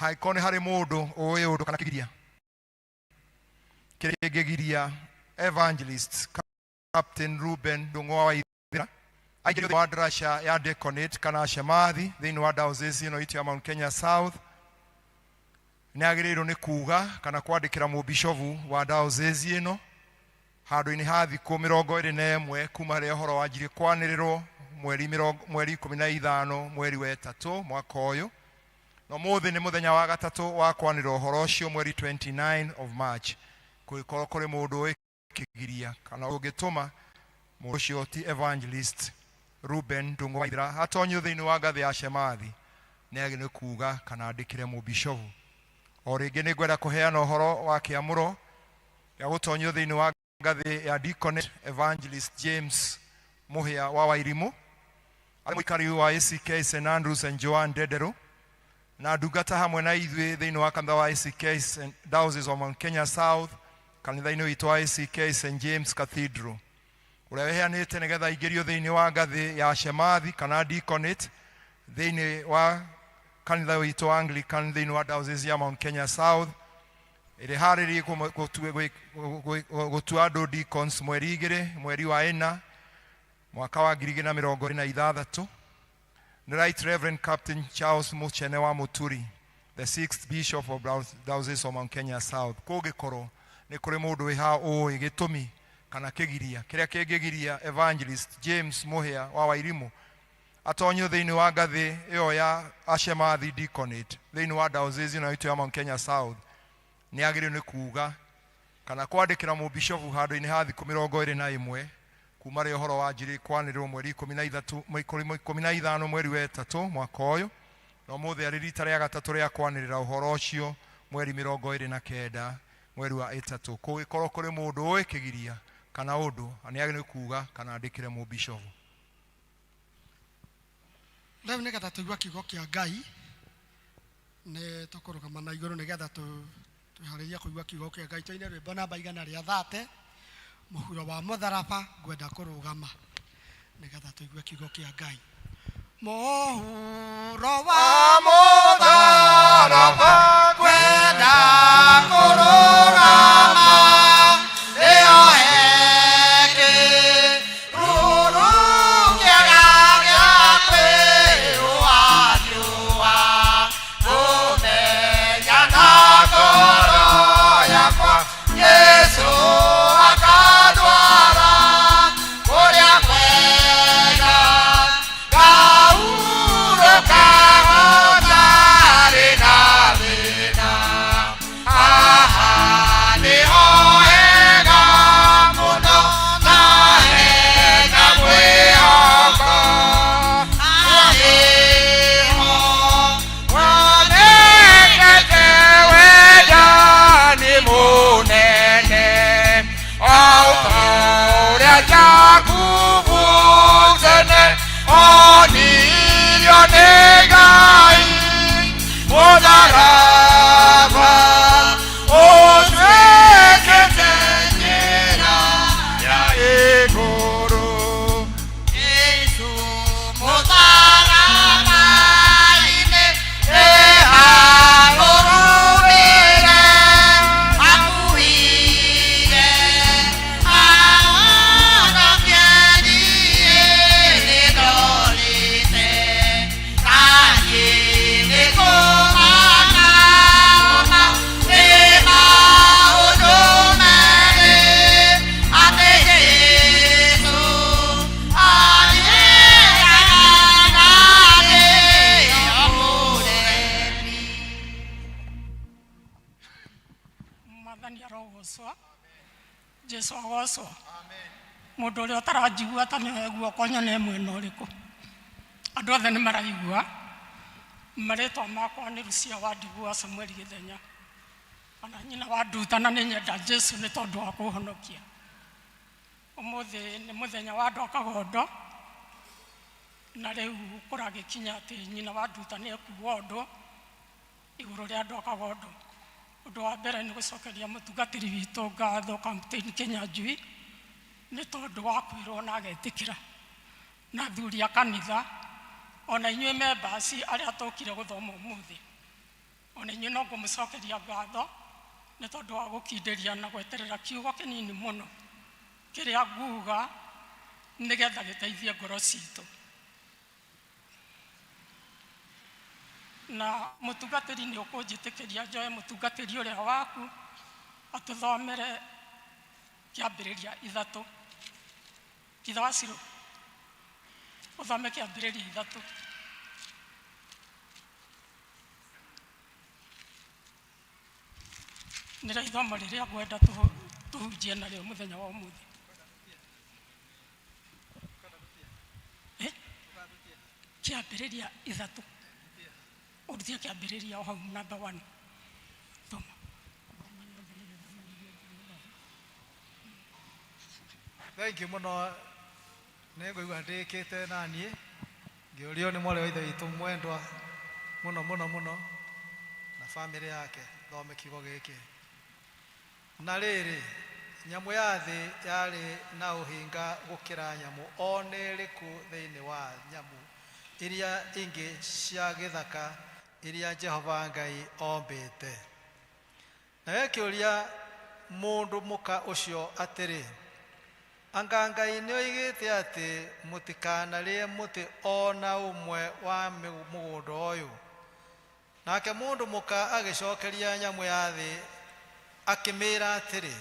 [SPEAKER 3] Hangĩkorwo nĩ harĩ mũndũ ũĩ ũndũ kana kĩgiria kĩrĩa kĩngĩgiria evangelist Captain Ruben Ndung'u wa Waithera aingĩrio thĩinĩ wa ndaraca ya Deaconate kana Shemathi thĩinĩ wa diocese ĩno itũ ya Mount Kenya South, nĩ agĩrĩirwo nĩ kuga kana kwandĩkĩra mũbishovu wa diocese ĩno handũ-inĩ ha thikũ 21 kuma rĩrĩa ũhoro wanjirie kwanĩrĩrwo mweri 15 mweri wa ĩtatũ mwaka ũyũ, na ũmũthĩ nĩ mũthenya wa gatatũ wa kwanĩrĩra ũhoro ũcio mweri 29 of March. Kũngĩkorwo kũrĩ mũndũ ũĩ kĩgiria kana ũngĩtũma mũndũ ũcio ti evangelist Ruben Ndung'u Waithera atonyio thĩinĩ wa ngathĩ ya Shemathi, nĩ agĩrĩirwo nĩ kuga kana andĩkĩre mũbishovu. O rĩngĩ nĩ ngwenda kũheana ũhoro wa kĩamũro gĩa gũtonyio thĩinĩ wa ngathĩ ya Deaconate Evangelist James Mũhĩa wa Wairimũ, arĩ mũikari wa ACK St Andrews and Joan Ndenderũ, na ndungata hamwe na ithuĩ thĩinĩ wa kanitha wa ACK St Diocese of Mount Kenya South, kanitha-inĩ witũ wa ACK St James Cathedral, ũrĩa wĩheanĩte nĩgetha aingĩrio thĩinĩ wa ngathĩ ya Shemathi kana Deaconate thĩinĩ wa kanitha witũ wa Anglican thĩinĩ wa Diocese ya Mount Kenya South, ĩrĩa ĩharĩrĩirie gũtua andũ deacons mweri 2 mweri wa 4 mwaka wa 2026. Nĩ Right Reverend Captain Charles Muchene wa Muturi, the sixth Bishop of Diocese of Mount Kenya South. Kũngĩkorwo nĩ kũrĩ mũndũ wĩ haha ũĩ gĩtũmi kana kĩgiria kĩrĩa kĩngĩgiria Evangelist James Mũhĩa wa Wairimũ atonyio thĩinĩ wa ngathĩ ĩyo ya Ashemathi Deaconate thĩinĩ wa Diocese ĩno itũ ya Mount Kenya South, nĩ agĩrĩirwo nĩ kuga kana kwandĩkĩra mũbishofu handũ-inĩ ha thikũ 21 kuma rĩrĩa ũhoro wanjirie kwanĩrĩrwo mweri 13, 15 mweri wa 3 mwaka ũyũ, na ũmũthĩ arĩ rita rĩa gatatũ rĩa kwanĩrĩra ũhoro ũcio mweri 29 mweri wa 3. Kũngĩkorwo kũrĩ mũndũ ũĩ kĩgiria kana ũndũ, nĩ agĩrĩirwo nĩ kuga kana andĩkĩre mũbishofu.
[SPEAKER 1] Rĩu nĩgetha tũigue kiugo kĩa Ngai nĩ tũkũrũgama na igũrũ nĩgetha twĩharĩrie kũigua kiugo kĩa Ngai. Tũine rwĩmbo namba igana rĩa thate, mũhuro wa mũtharaba, ngwenda kũrũgama nĩgetha tũigue kiugo kĩa Ngai. Mũhuro wa mũtharaba, ngwenda kũrũgama, nĩoheke ruru kĩaga gĩa kwĩyũa riũa, kũmenya na ngoro yakwa Jesũ akandwara kũrĩa kwega, ngahurũka hatarĩ na thĩna. Haha nĩho hega mũno na hena mwĩhoko, nĩho wonekete wendani mũnene, o ta ũrĩa Jakubu tene onirio nĩ Ngai. Mũtharaba ũtuĩkĩte njĩra ya igũrũ.
[SPEAKER 14] Jesũ mũtharaba-inĩ nĩarũrũmire, akuire ahonokie niĩ nĩndorĩte, naniĩ nĩngũmaka nĩ maũndũ merĩ, atĩ Jesũ anyendaga na ndĩ o mũremi.
[SPEAKER 5] Mwathani arogocwo, Jesu agocwo. Mũndũ ũrĩa ũtaranjigua ta nĩoe guoko nyone mwena ũrĩkũ. Andũ othe nĩ maraigua. Marĩtwa makwa nĩ Lucia wa Ndigwa Samueli Gĩthenya, ona nyina wa Nduta, na nĩ nyenda Jesu nĩ tondũ wa kũhonokia. Ũmũthĩ nĩ mũthenya wa andũ a Kagondo, na rĩu kũragĩkinya atĩ nyina wa Nduta nĩ ekuga ũndũ igũrũ rĩa andũ a Kagondo. Ũndũ wa mbere nĩ gũcokeria mũtungatĩri witũ ngatho Captain Kĩnyanjui nĩ tondũ wa kwĩrwo na agetĩkĩra, na athuri a kanitha, ona inyuĩ members arĩa tũkire gũthoma ũmũthĩ, ona inyuĩ no ngũmũcokeria ngatho nĩ tondũ wa gũkindĩria na gweterera kiugo kĩnini mũno kĩrĩa nguga nĩgetha gĩteithie ngoro citũ. Na mũtungatĩri nĩ ũkũnjĩtĩkĩria njoe mũtungatĩri ũrĩa waku atũthomere kĩambĩrĩria ithatũ. Kitha wa Ciro, ũthome kĩambĩrĩria ithatũ. Nĩrĩo ithomo rĩrĩa ngwenda tũhunjie narĩo mũthenya wa ũmũthĩ. Kĩambĩrĩria ithatũ. Ũrutie kĩambĩrĩria o hau number 1. Thoma.
[SPEAKER 8] Thank you mũno. Nĩ ngũigua ndĩkĩte na niĩ ngĩũrio nĩ mwarĩ wa ithe witũ mwendwa mũno mũno mũno na bamĩrĩ yake thome kiugo gĩkĩ. Na rĩrĩ, nyamũ ya thĩ yarĩ na ũhinga gũkĩra nyamũ o na ĩrĩkũ thĩinĩ wa nyamũ iria ingĩ cia gĩthaka iria Jehova Ngai ombĩte. Nayo ĩkĩũria mũndũ mũka ũcio atĩrĩ, Anga Ngai nĩoigĩte atĩ mũtikanarĩe mũtĩ o na ũmwe wa mũgũnda ũyũ? Nake mũndũ mũka agĩcokeria nyamũ ya thĩ akĩmĩĩra atĩrĩ,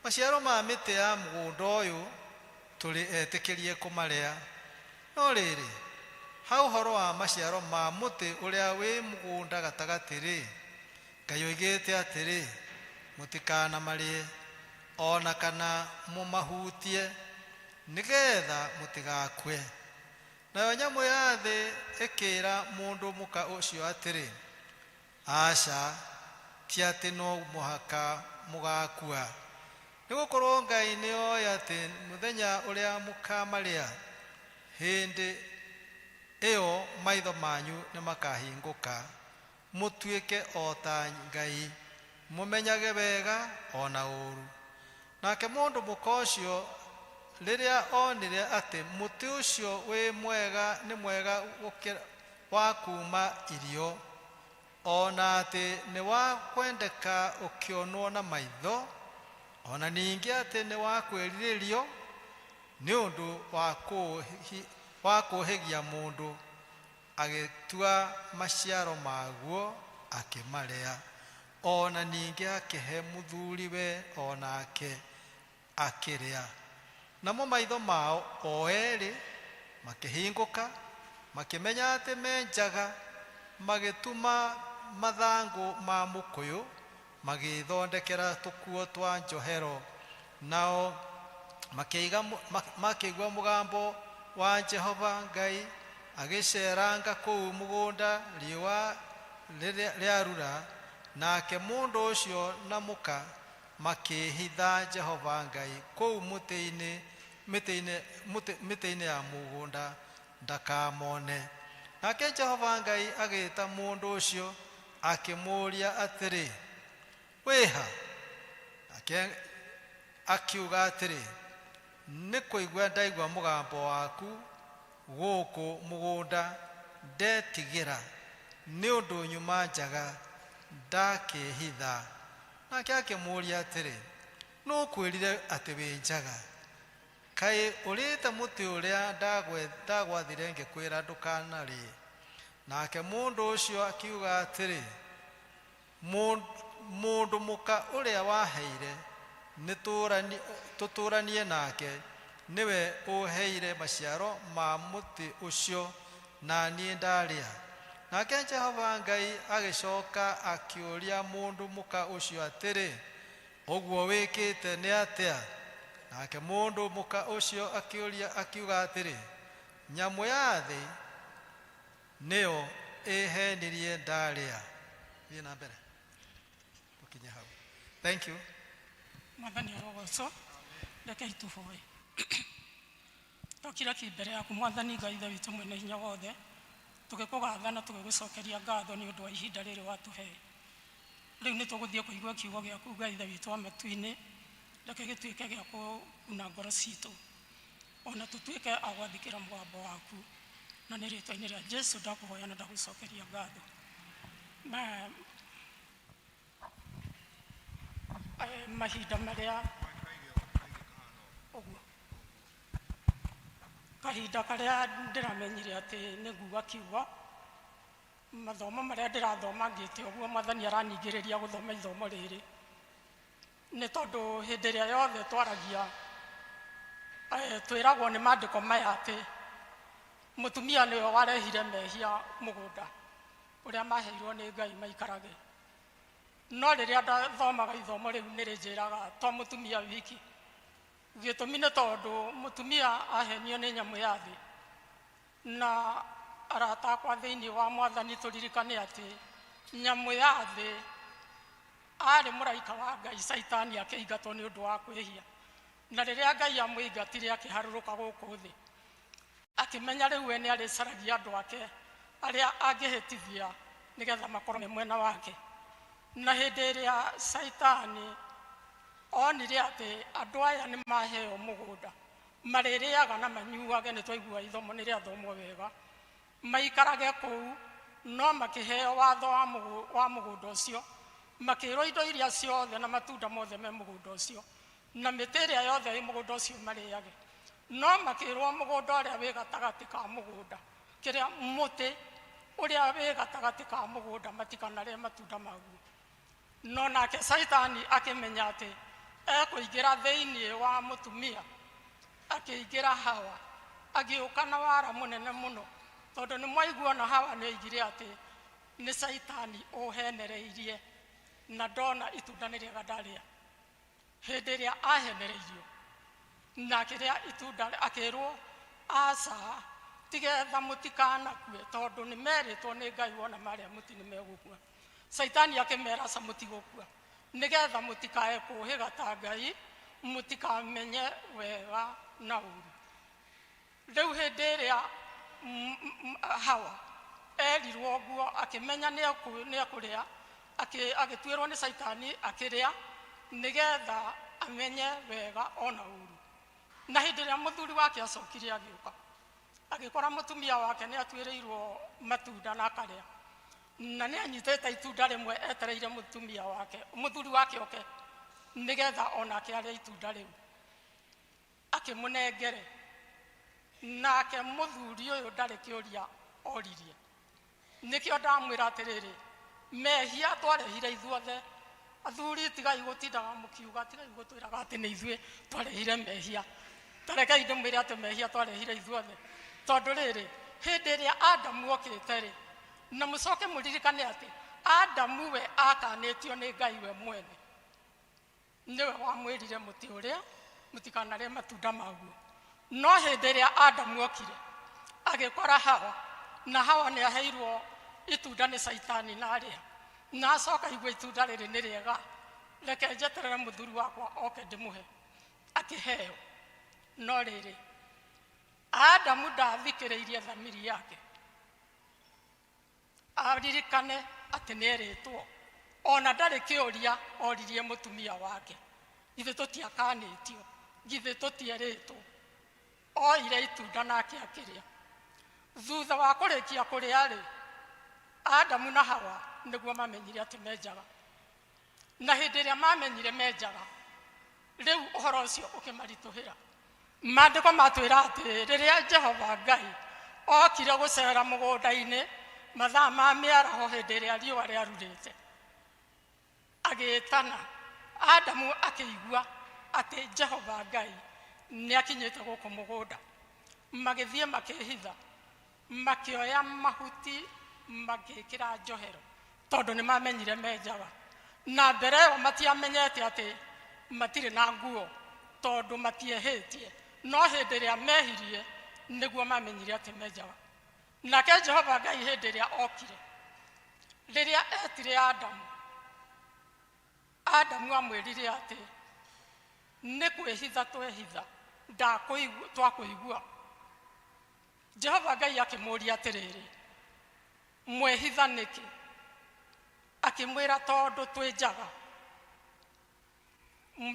[SPEAKER 8] Maciaro ma mĩtĩ ya mũgũnda ũyũ tũrĩ etĩkĩrie kũmarĩa, no rĩrĩ, ha ũhoro wa maciaro ma mũtĩ ũrĩa wĩ mũgũnda gatagatĩ-rĩ, Ngai oigĩte atĩrĩ, Mũtikanamarĩe, o na kana mũmahutie, nĩgeetha mũtigakue. Nayo nyamũ ya thĩ ĩkĩĩra mũndũ mũka ũcio atĩrĩ, Aca, ti atĩ no mũhaka mũgaakua. Nĩgũkorwo Ngai nĩoĩ atĩ mũthenya ũrĩa mũkaamarĩa, hĩndĩ ĩyo maitho manyu nĩmakahingũka, mũtuĩke o ta Ngai, mũmenyage wega o na ũũru. Nake mũndũ mũka ũcio rĩrĩa onire atĩ mũtĩ ũcio wĩ mwega nĩ mwega gũkĩra wa kuuma irio, o na atĩ nĩ wa kwendeka ũkĩonwo na maitho, o na ningĩ atĩ nĩ wa kwĩrirĩrio nĩ ũndũ wa kũũhĩgia mũndũ, agĩtua maciaro maguo akĩmarĩa, o na ningĩ akĩhe mũthuriwe o nake akĩrĩa. Namo maitho mao o erĩ makĩhingũka, makĩmenya atĩ me njaga, magĩtuma mathangũ ma mũkũyũ, magĩĩthondekera tũkuo twa njohero. Nao makĩigua mũgambo wa Jehova Ngai agĩceeranga kũu mũgũnda riũa rĩarura, nake mũndũ ũcio na mũka makĩĩhitha Jehova Ngai kũu mĩtĩ-inĩ ya mũgũnda ndakamone. Nake Jehova Ngai agĩĩta mũndũ ũcio akĩmũũria atĩrĩ, Wĩha? Nake akiuga atĩrĩ, Nĩ kũigua ndaigua mũgambo waku gũkũ mũgũnda, ndetigĩra, nĩ ũndũ nyuma njaga, ndakĩĩhitha. Nake akĩmũũria atĩrĩ, Nũ ũkwĩrire atĩ wĩ njaga? Kaĩ ũrĩĩte mũtĩ ũrĩa ndagwathire ngĩkwĩra ndũkanarĩe? Nake mũndũ ũcio akiuga atĩrĩ, Mũndũ mũka ũrĩa waheire tũtũũranie nake, nĩwe ũũheire maciaro ma mũtĩ ũcio, na niĩ ndarĩa. Nake Jehova Ngai agĩcoka akĩũria mũndũ mũka ũcio atĩrĩ, Ũguo wĩkĩte nĩ atĩa? Nake mũndũ mũka ũcio akĩũria akiuga atĩrĩ, Nyamũ ya thĩ nĩyo ĩhenirie ndarĩa. Thiĩ na mbere tũkinye hau. Thank you.
[SPEAKER 5] Mwathani arogocwo. Rekei tũhoe. Twakira ki mbere yaku Mwathani Ngai Ithe witũ mwene hinya wothe, tũgĩkũgatha na tũgĩgũcokeria ngatho nĩ ũndũ wa ihinda rĩrĩ watũhe. Rĩu nĩ tũgũthiĩ kũigua kiugo gĩaku Ngai Ithe witũ wa matu-inĩ, reke gĩtuĩke gĩa kũguna ngoro citũ, ona tũtuĩke a gwathĩkĩra mũgambo waku, na nĩ rĩtwa-inĩ rĩa Jesu ndakũhoya na ndagũcokeria ngatho. Mahinda marĩa ũguo kahinda karĩa ndĩramenyire atĩ nĩ nguga kiugo, mathomo marĩa ndĩrathoma ngĩte ũguo Mwathani araningĩrĩria gũthoma ithomo rĩrĩ, nĩ tondũ hĩndĩ ĩrĩa yothe twaragia twĩragwo nĩ maandĩko maya atĩ mũtumia nĩwe warehire mehia mũgũnda ũrĩa maheirwo nĩ Ngai maikarage. No rĩrĩa ndathomaga ithomo rĩu nĩ rĩnjĩraga to mũtumia wiki, gĩtũmi nĩ tondũ mũtumia ahenio nĩ nyamũ ya thĩ. Na arata akwa thĩinĩ wa Mwathani, tũririkane atĩ nyamũ ya thĩ arĩ mũraika wa Ngai, Caitani akĩingatwo nĩ ũndũ wa kwĩhia. Na rĩrĩa Ngai amũingatire akĩharũrũka gũkũ thĩ, akĩmenya rĩu we nĩ arĩcaragia andũ ake arĩa angĩhĩtithia nĩgetha makorwo me mwena wake. Na hĩndĩ ĩrĩa Caitani onire atĩ andũ aya nĩ maheo mũgũnda, marĩrĩaga na manyuage, nĩ twaigua ithomo nĩ rĩathomwo wega, maikarage kũu, no makĩheo watho wa mũgũnda ũcio, makĩrwo indo iria ciothe na matunda mothe me mũgũnda ũcio, na mĩtĩ ĩrĩa yothe ĩ mũgũnda ũcio marĩage. No makĩrwo mũgũnda ũrĩa wĩ gatagatĩ ka mũgũnda, kĩrĩa mũtĩ ũrĩa wĩ gatagatĩ ka mũgũnda matikanarĩe matunda maguo. No nake Caitani akĩmenya atĩ ekũingĩra thĩinĩ wa mũtumia, akĩingĩra Hawa, agĩũka na wara mũnene mũno, tondũ nĩ mwaigua ona Hawa nĩ oigire atĩ nĩ Caitani ũhenereirie na ndona itunda nĩ rĩega ndarĩa. Hĩndĩ ĩrĩa ahenereirio na akĩrĩa itunda, akĩrwo aca, tigetha mũtikanakue, tondũ nĩ merĩtwo nĩ Ngai wona marĩa mũti nĩ megũkua. Caitani akĩmera aca, mũtigũkua, nĩgetha mũtikae kũũhĩga ta Ngai, mũtikamenye wega na ũru. Rĩu hĩndĩ ĩrĩa Hawa erirwo ũguo, akĩmenya nĩ ekũrĩa, agĩtuĩrwo nĩ Caitani akĩrĩa, nĩgetha amenye wega ona ũru. Na hĩndĩ ĩrĩa mũthuri wake acokire agĩũka, agĩkora mũtumia wake nĩ atuĩrĩirwo matunda na akarĩa, na nĩ anyitĩte itunda rĩmwe etereire mũtumia wake, mũthuri wake oke, nĩgetha onake arĩe itunda rĩu, akĩmũnengere. Nake mũthuri ũyũ ndarĩ kĩũria oririe. Nĩkĩo ndamwĩra atĩrĩrĩ, mehia twarehire ithuothe. Athuri, tigai gũtindaga mũkiuga, tigai gũtwĩraga atĩ nĩ ithuĩ twarehire mehia. Tarekei ndĩmwĩre atĩ mehia twarehire ithuothe, tondũ rĩrĩ, hĩndĩ ĩrĩa Adamu okĩte rĩ, na mũcoke mũririkane atĩ Adamu we akanĩtio nĩ Ngai we mwene, nĩwe wamwĩrire mũtĩ ũrĩa mũtikanarĩe matunda maguo. No hĩndĩ ĩrĩa Adamu okire agĩkora Hawa, na Hawa nĩ aheirwo itunda nĩ Caitani na arĩa, na acoka igua itunda rĩrĩ nĩ rĩega, reke njeterere mũthuri wakwa oke ndĩmũhe, akĩheo. No rĩrĩ, Adamu ndathikĩrĩirie thamiri yake, aririkane atĩ nĩ erĩtwo, ona ndarĩ kĩũria oririe mũtumia wake, githĩ tũtiakanĩtio, githĩ tũtierĩtwo. Oire itunda nake akĩrĩa. Thutha wa kũrĩkia kũrĩa rĩ, Adamu na Hawa nĩguo mamenyire atĩ menjaga. Na hĩndĩ ĩrĩa mamenyire menjaga, rĩu ũhoro ũcio ũkĩmaritũhĩra. Maandĩko matwĩra atĩ rĩrĩa Jehova Ngai okire gũcera mũgũnda-inĩ mathaa ma mĩaraho, hĩndĩ ĩrĩa riũa rĩarurĩte, agĩtana. Adamu akĩigua atĩ Jehova Ngai nĩ akinyĩte gũkũ mũgũnda. Magĩthiĩ makĩhitha, makĩoya mahuti magĩkĩra njohero, tondũ nĩ mamenyire menjaga. Na mbere ĩyo matiamenyete atĩ matirĩ na nguo, tondũ matiehĩtie. No hĩndĩ ĩrĩa mehirie nĩguo mamenyire atĩ menjaga. Nake Jehova Ngai hĩndĩ ĩrĩa okire, rĩrĩa etire Adamu, Adamu amwĩrire atĩ nĩ kwĩhitha twehitha, twakũigua. Jehova Ngai akĩmũũria atĩrĩrĩ, mwehitha nĩkĩ? Akĩmwĩra tondũ twĩ njaga.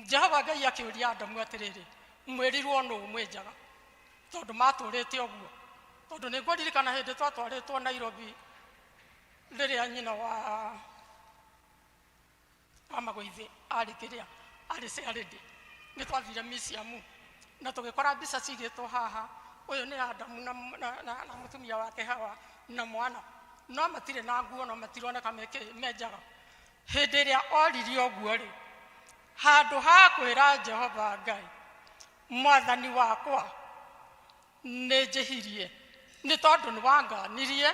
[SPEAKER 5] Jehova Ngai akĩũria Adamu atĩrĩrĩ, mwĩrirwo nũ mwĩ njaga? Tondũ matũrĩte ũguo. Tondũ nĩ ngũririkana hĩndĩ twatwarĩtwo Nairobi rĩrĩa nyina wa wa Magũithĩ arĩ kĩrĩa arĩ Searĩndĩ, nĩ twathire miciamu na tũgĩkora mbica cigĩtwo haha, ũyũ nĩ Adamu na, na, na, na mũtumia wake Hawa na mwana, no matirĩ na nguo no matironeka me njaga. Hĩndĩ ĩrĩa oririe ũguo-rĩ, handũ ha kwĩra Jehova Ngai, Mwathani wakwa, nĩ njĩhirie, nĩ tondũ nĩ wanganirie,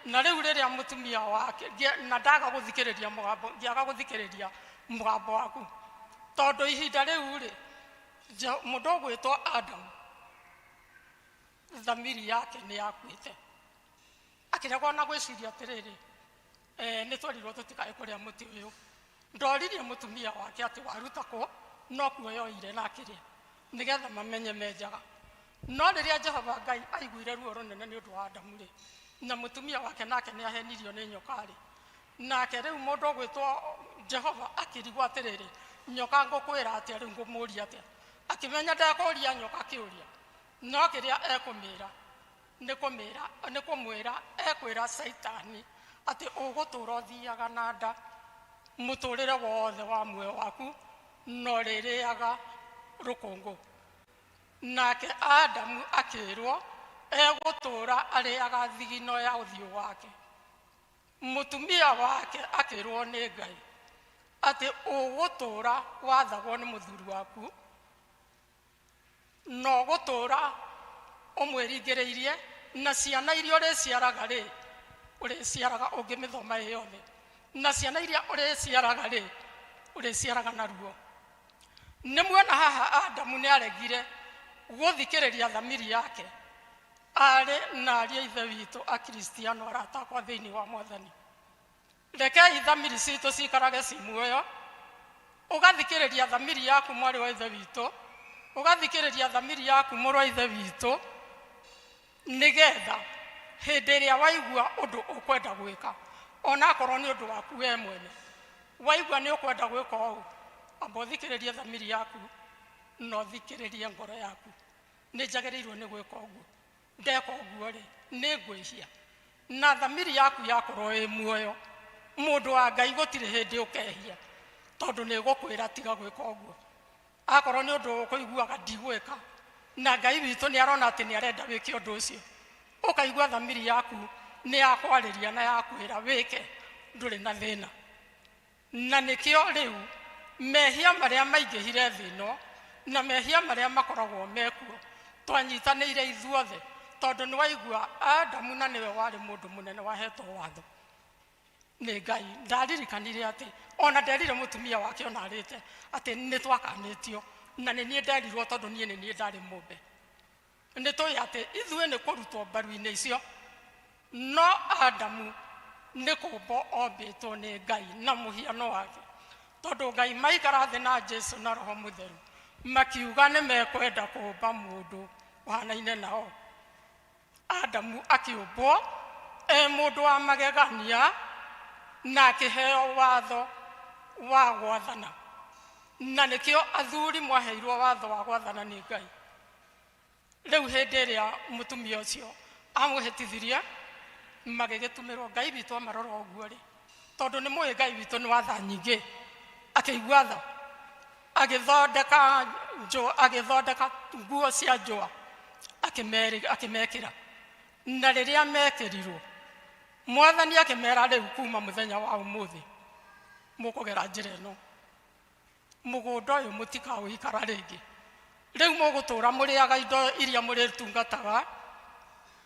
[SPEAKER 5] na rĩu rĩrĩa mũtumia wake, na ndaga gũthikĩrĩria mũgambo, ngĩaga gũthikĩrĩria mũgambo waku. Tondũ ihinda rĩu-rĩ, mũndũ ũgwĩtwo Adamu, thamiri yake nĩ yakuĩte. Akĩrega ona gwĩciria atĩrĩrĩ, eh, nĩ twerirwo tũtikae kũrĩa mũtĩ ũyũ. Ndoririe mũtumia wake atĩ waruta kũ, no kuo yoire na akĩrĩa, nĩgetha mamenye me njaga. No rĩrĩa Jehova Ngai aiguire ruo rũnene nĩ ũndũ wa Adamu-rĩ, na mũtumia wake nake nĩ ahenirio nĩ nyoka-rĩ, nake rĩu mũndũ ũgwĩtwo Jehova akĩrigwo atĩrĩrĩ, nyoka ngũkwĩra atĩa rĩu, ngũmũria atĩa? Akĩmenya ndekũria nyoka kĩũria, no kĩrĩa ekũmĩra nĩ kũmĩra nĩ kũmwĩra ekwĩra Caitani atĩ ũgũtũra ũthiaga na nda mũtũrĩre wothe wa muoyo waku na ũrĩrĩaga rũkũngũ. Nake Adamu akĩrwo egũtũra arĩaga thigino ya ũthiũ wake. Mũtumia wake akĩrwo nĩ Ngai atĩ ũgũtũra wathagwo nĩ mũthuri waku na ũgũtũra ũmwĩringĩrĩirie, na ciana iria ũrĩciaraga rĩ, ũrĩciaraga ũngĩmĩthoma ĩ yothe, na ciana iria ũrĩciaraga rĩ, ũrĩciaraga na ruo. Nĩ muona haha Adamu nĩ aregire gũthikĩrĩria thamiri yake. Arĩ na ariũ a Ithe witũ Akristiano arata akwa thĩinĩ wa Mwathani. Rekei thamiri citũ ciikarage ci muoyo. Ũgathikĩrĩria thamiri yaku mwarĩ wa Ithe witũ, ũgathikĩrĩria thamiri yaku mũrũ wa Ithe witũ, nĩgetha hĩndĩ ĩrĩa waigua ũndũ ũkwenda gwĩka, onakorwo nĩ ũndũ waku we mwene, waigua nĩ ũkwenda gwĩka ũũ, amba ũthikĩrĩrie thamiri yaku na ũthikĩrĩrie ngoro yaku, nĩ njagĩrĩirwo nĩ gwĩka ũguo? Ndeka ũguo-rĩ, nĩ ngwĩhia. Na thamiri yaku yakorwo ĩ muoyo, mũndũ wa Ngai gũtirĩ hĩndĩ ũkehia, tondũ nĩ ĩgũkwĩra tiga gwĩka ũguo. Akorwo nĩ ũndũ ũkũiguaga ndigwĩka, na Ngai witũ nĩ arona atĩ nĩ arenda wĩke ũndũ ũcio, ũkaigua thamiri yaku nĩ yakwarĩria na yakwĩra wĩke, ndũrĩ na thĩna. Na nĩkĩo rĩu mehia marĩa maingĩhire thĩ ĩno, na mehia marĩa makoragwo mekuo, twanyitanĩire ithuothe, tondũ nĩwaigua Adamu na nĩwe warĩ mũndũ mũnene wahetwo watho nĩ Ngai. Ndaririkanire atĩ ona nderire mũtumia wake ona arĩte atĩ nĩ twakanĩtio, na nĩ niĩ nderirwo tondũ niĩ nĩ niĩ ndarĩ mũmbe. Nĩ tũĩ atĩ ithuĩ nĩ kũrutwo mbaru-inĩ icio, no Adamu nĩ kũmbwo ombĩtwo nĩ Ngai na mũhiano wake, tondũ Ngai maikara thĩ na Jesu na Roho Mũtheru makiuga nĩ mekwenda kũmba mũndũ ũhanaine nao. Adamu akĩũmbwo e mũndũ wa magegania na akĩheo watho wa gwathana, na nĩkĩo athuri mwaheirwo watho wa gwathana nĩ Ngai. Rĩu hĩndĩ ĩrĩa mũtumia ũcio amwĩhĩtithirie, magĩgĩtumĩrwo. Ngai witũ amarora ũguo-rĩ, tondũ nĩ mũĩ Ngai witũ nĩ wa tha nyingĩ, akĩigua tha, agĩthondeka njũa, agĩthondeka nguo cia njũa, akĩmekĩra. Na rĩrĩa mekĩrirwo, Mwathani akĩmera rĩu kuma mũthenya wa ũmũthĩ, mũkũgera njĩra ĩno. Mũgũnda ũyũ mũtikaũikara rĩngĩ. Rĩu mũgũtũũra mũrĩaga indo iria mũrĩtungataga,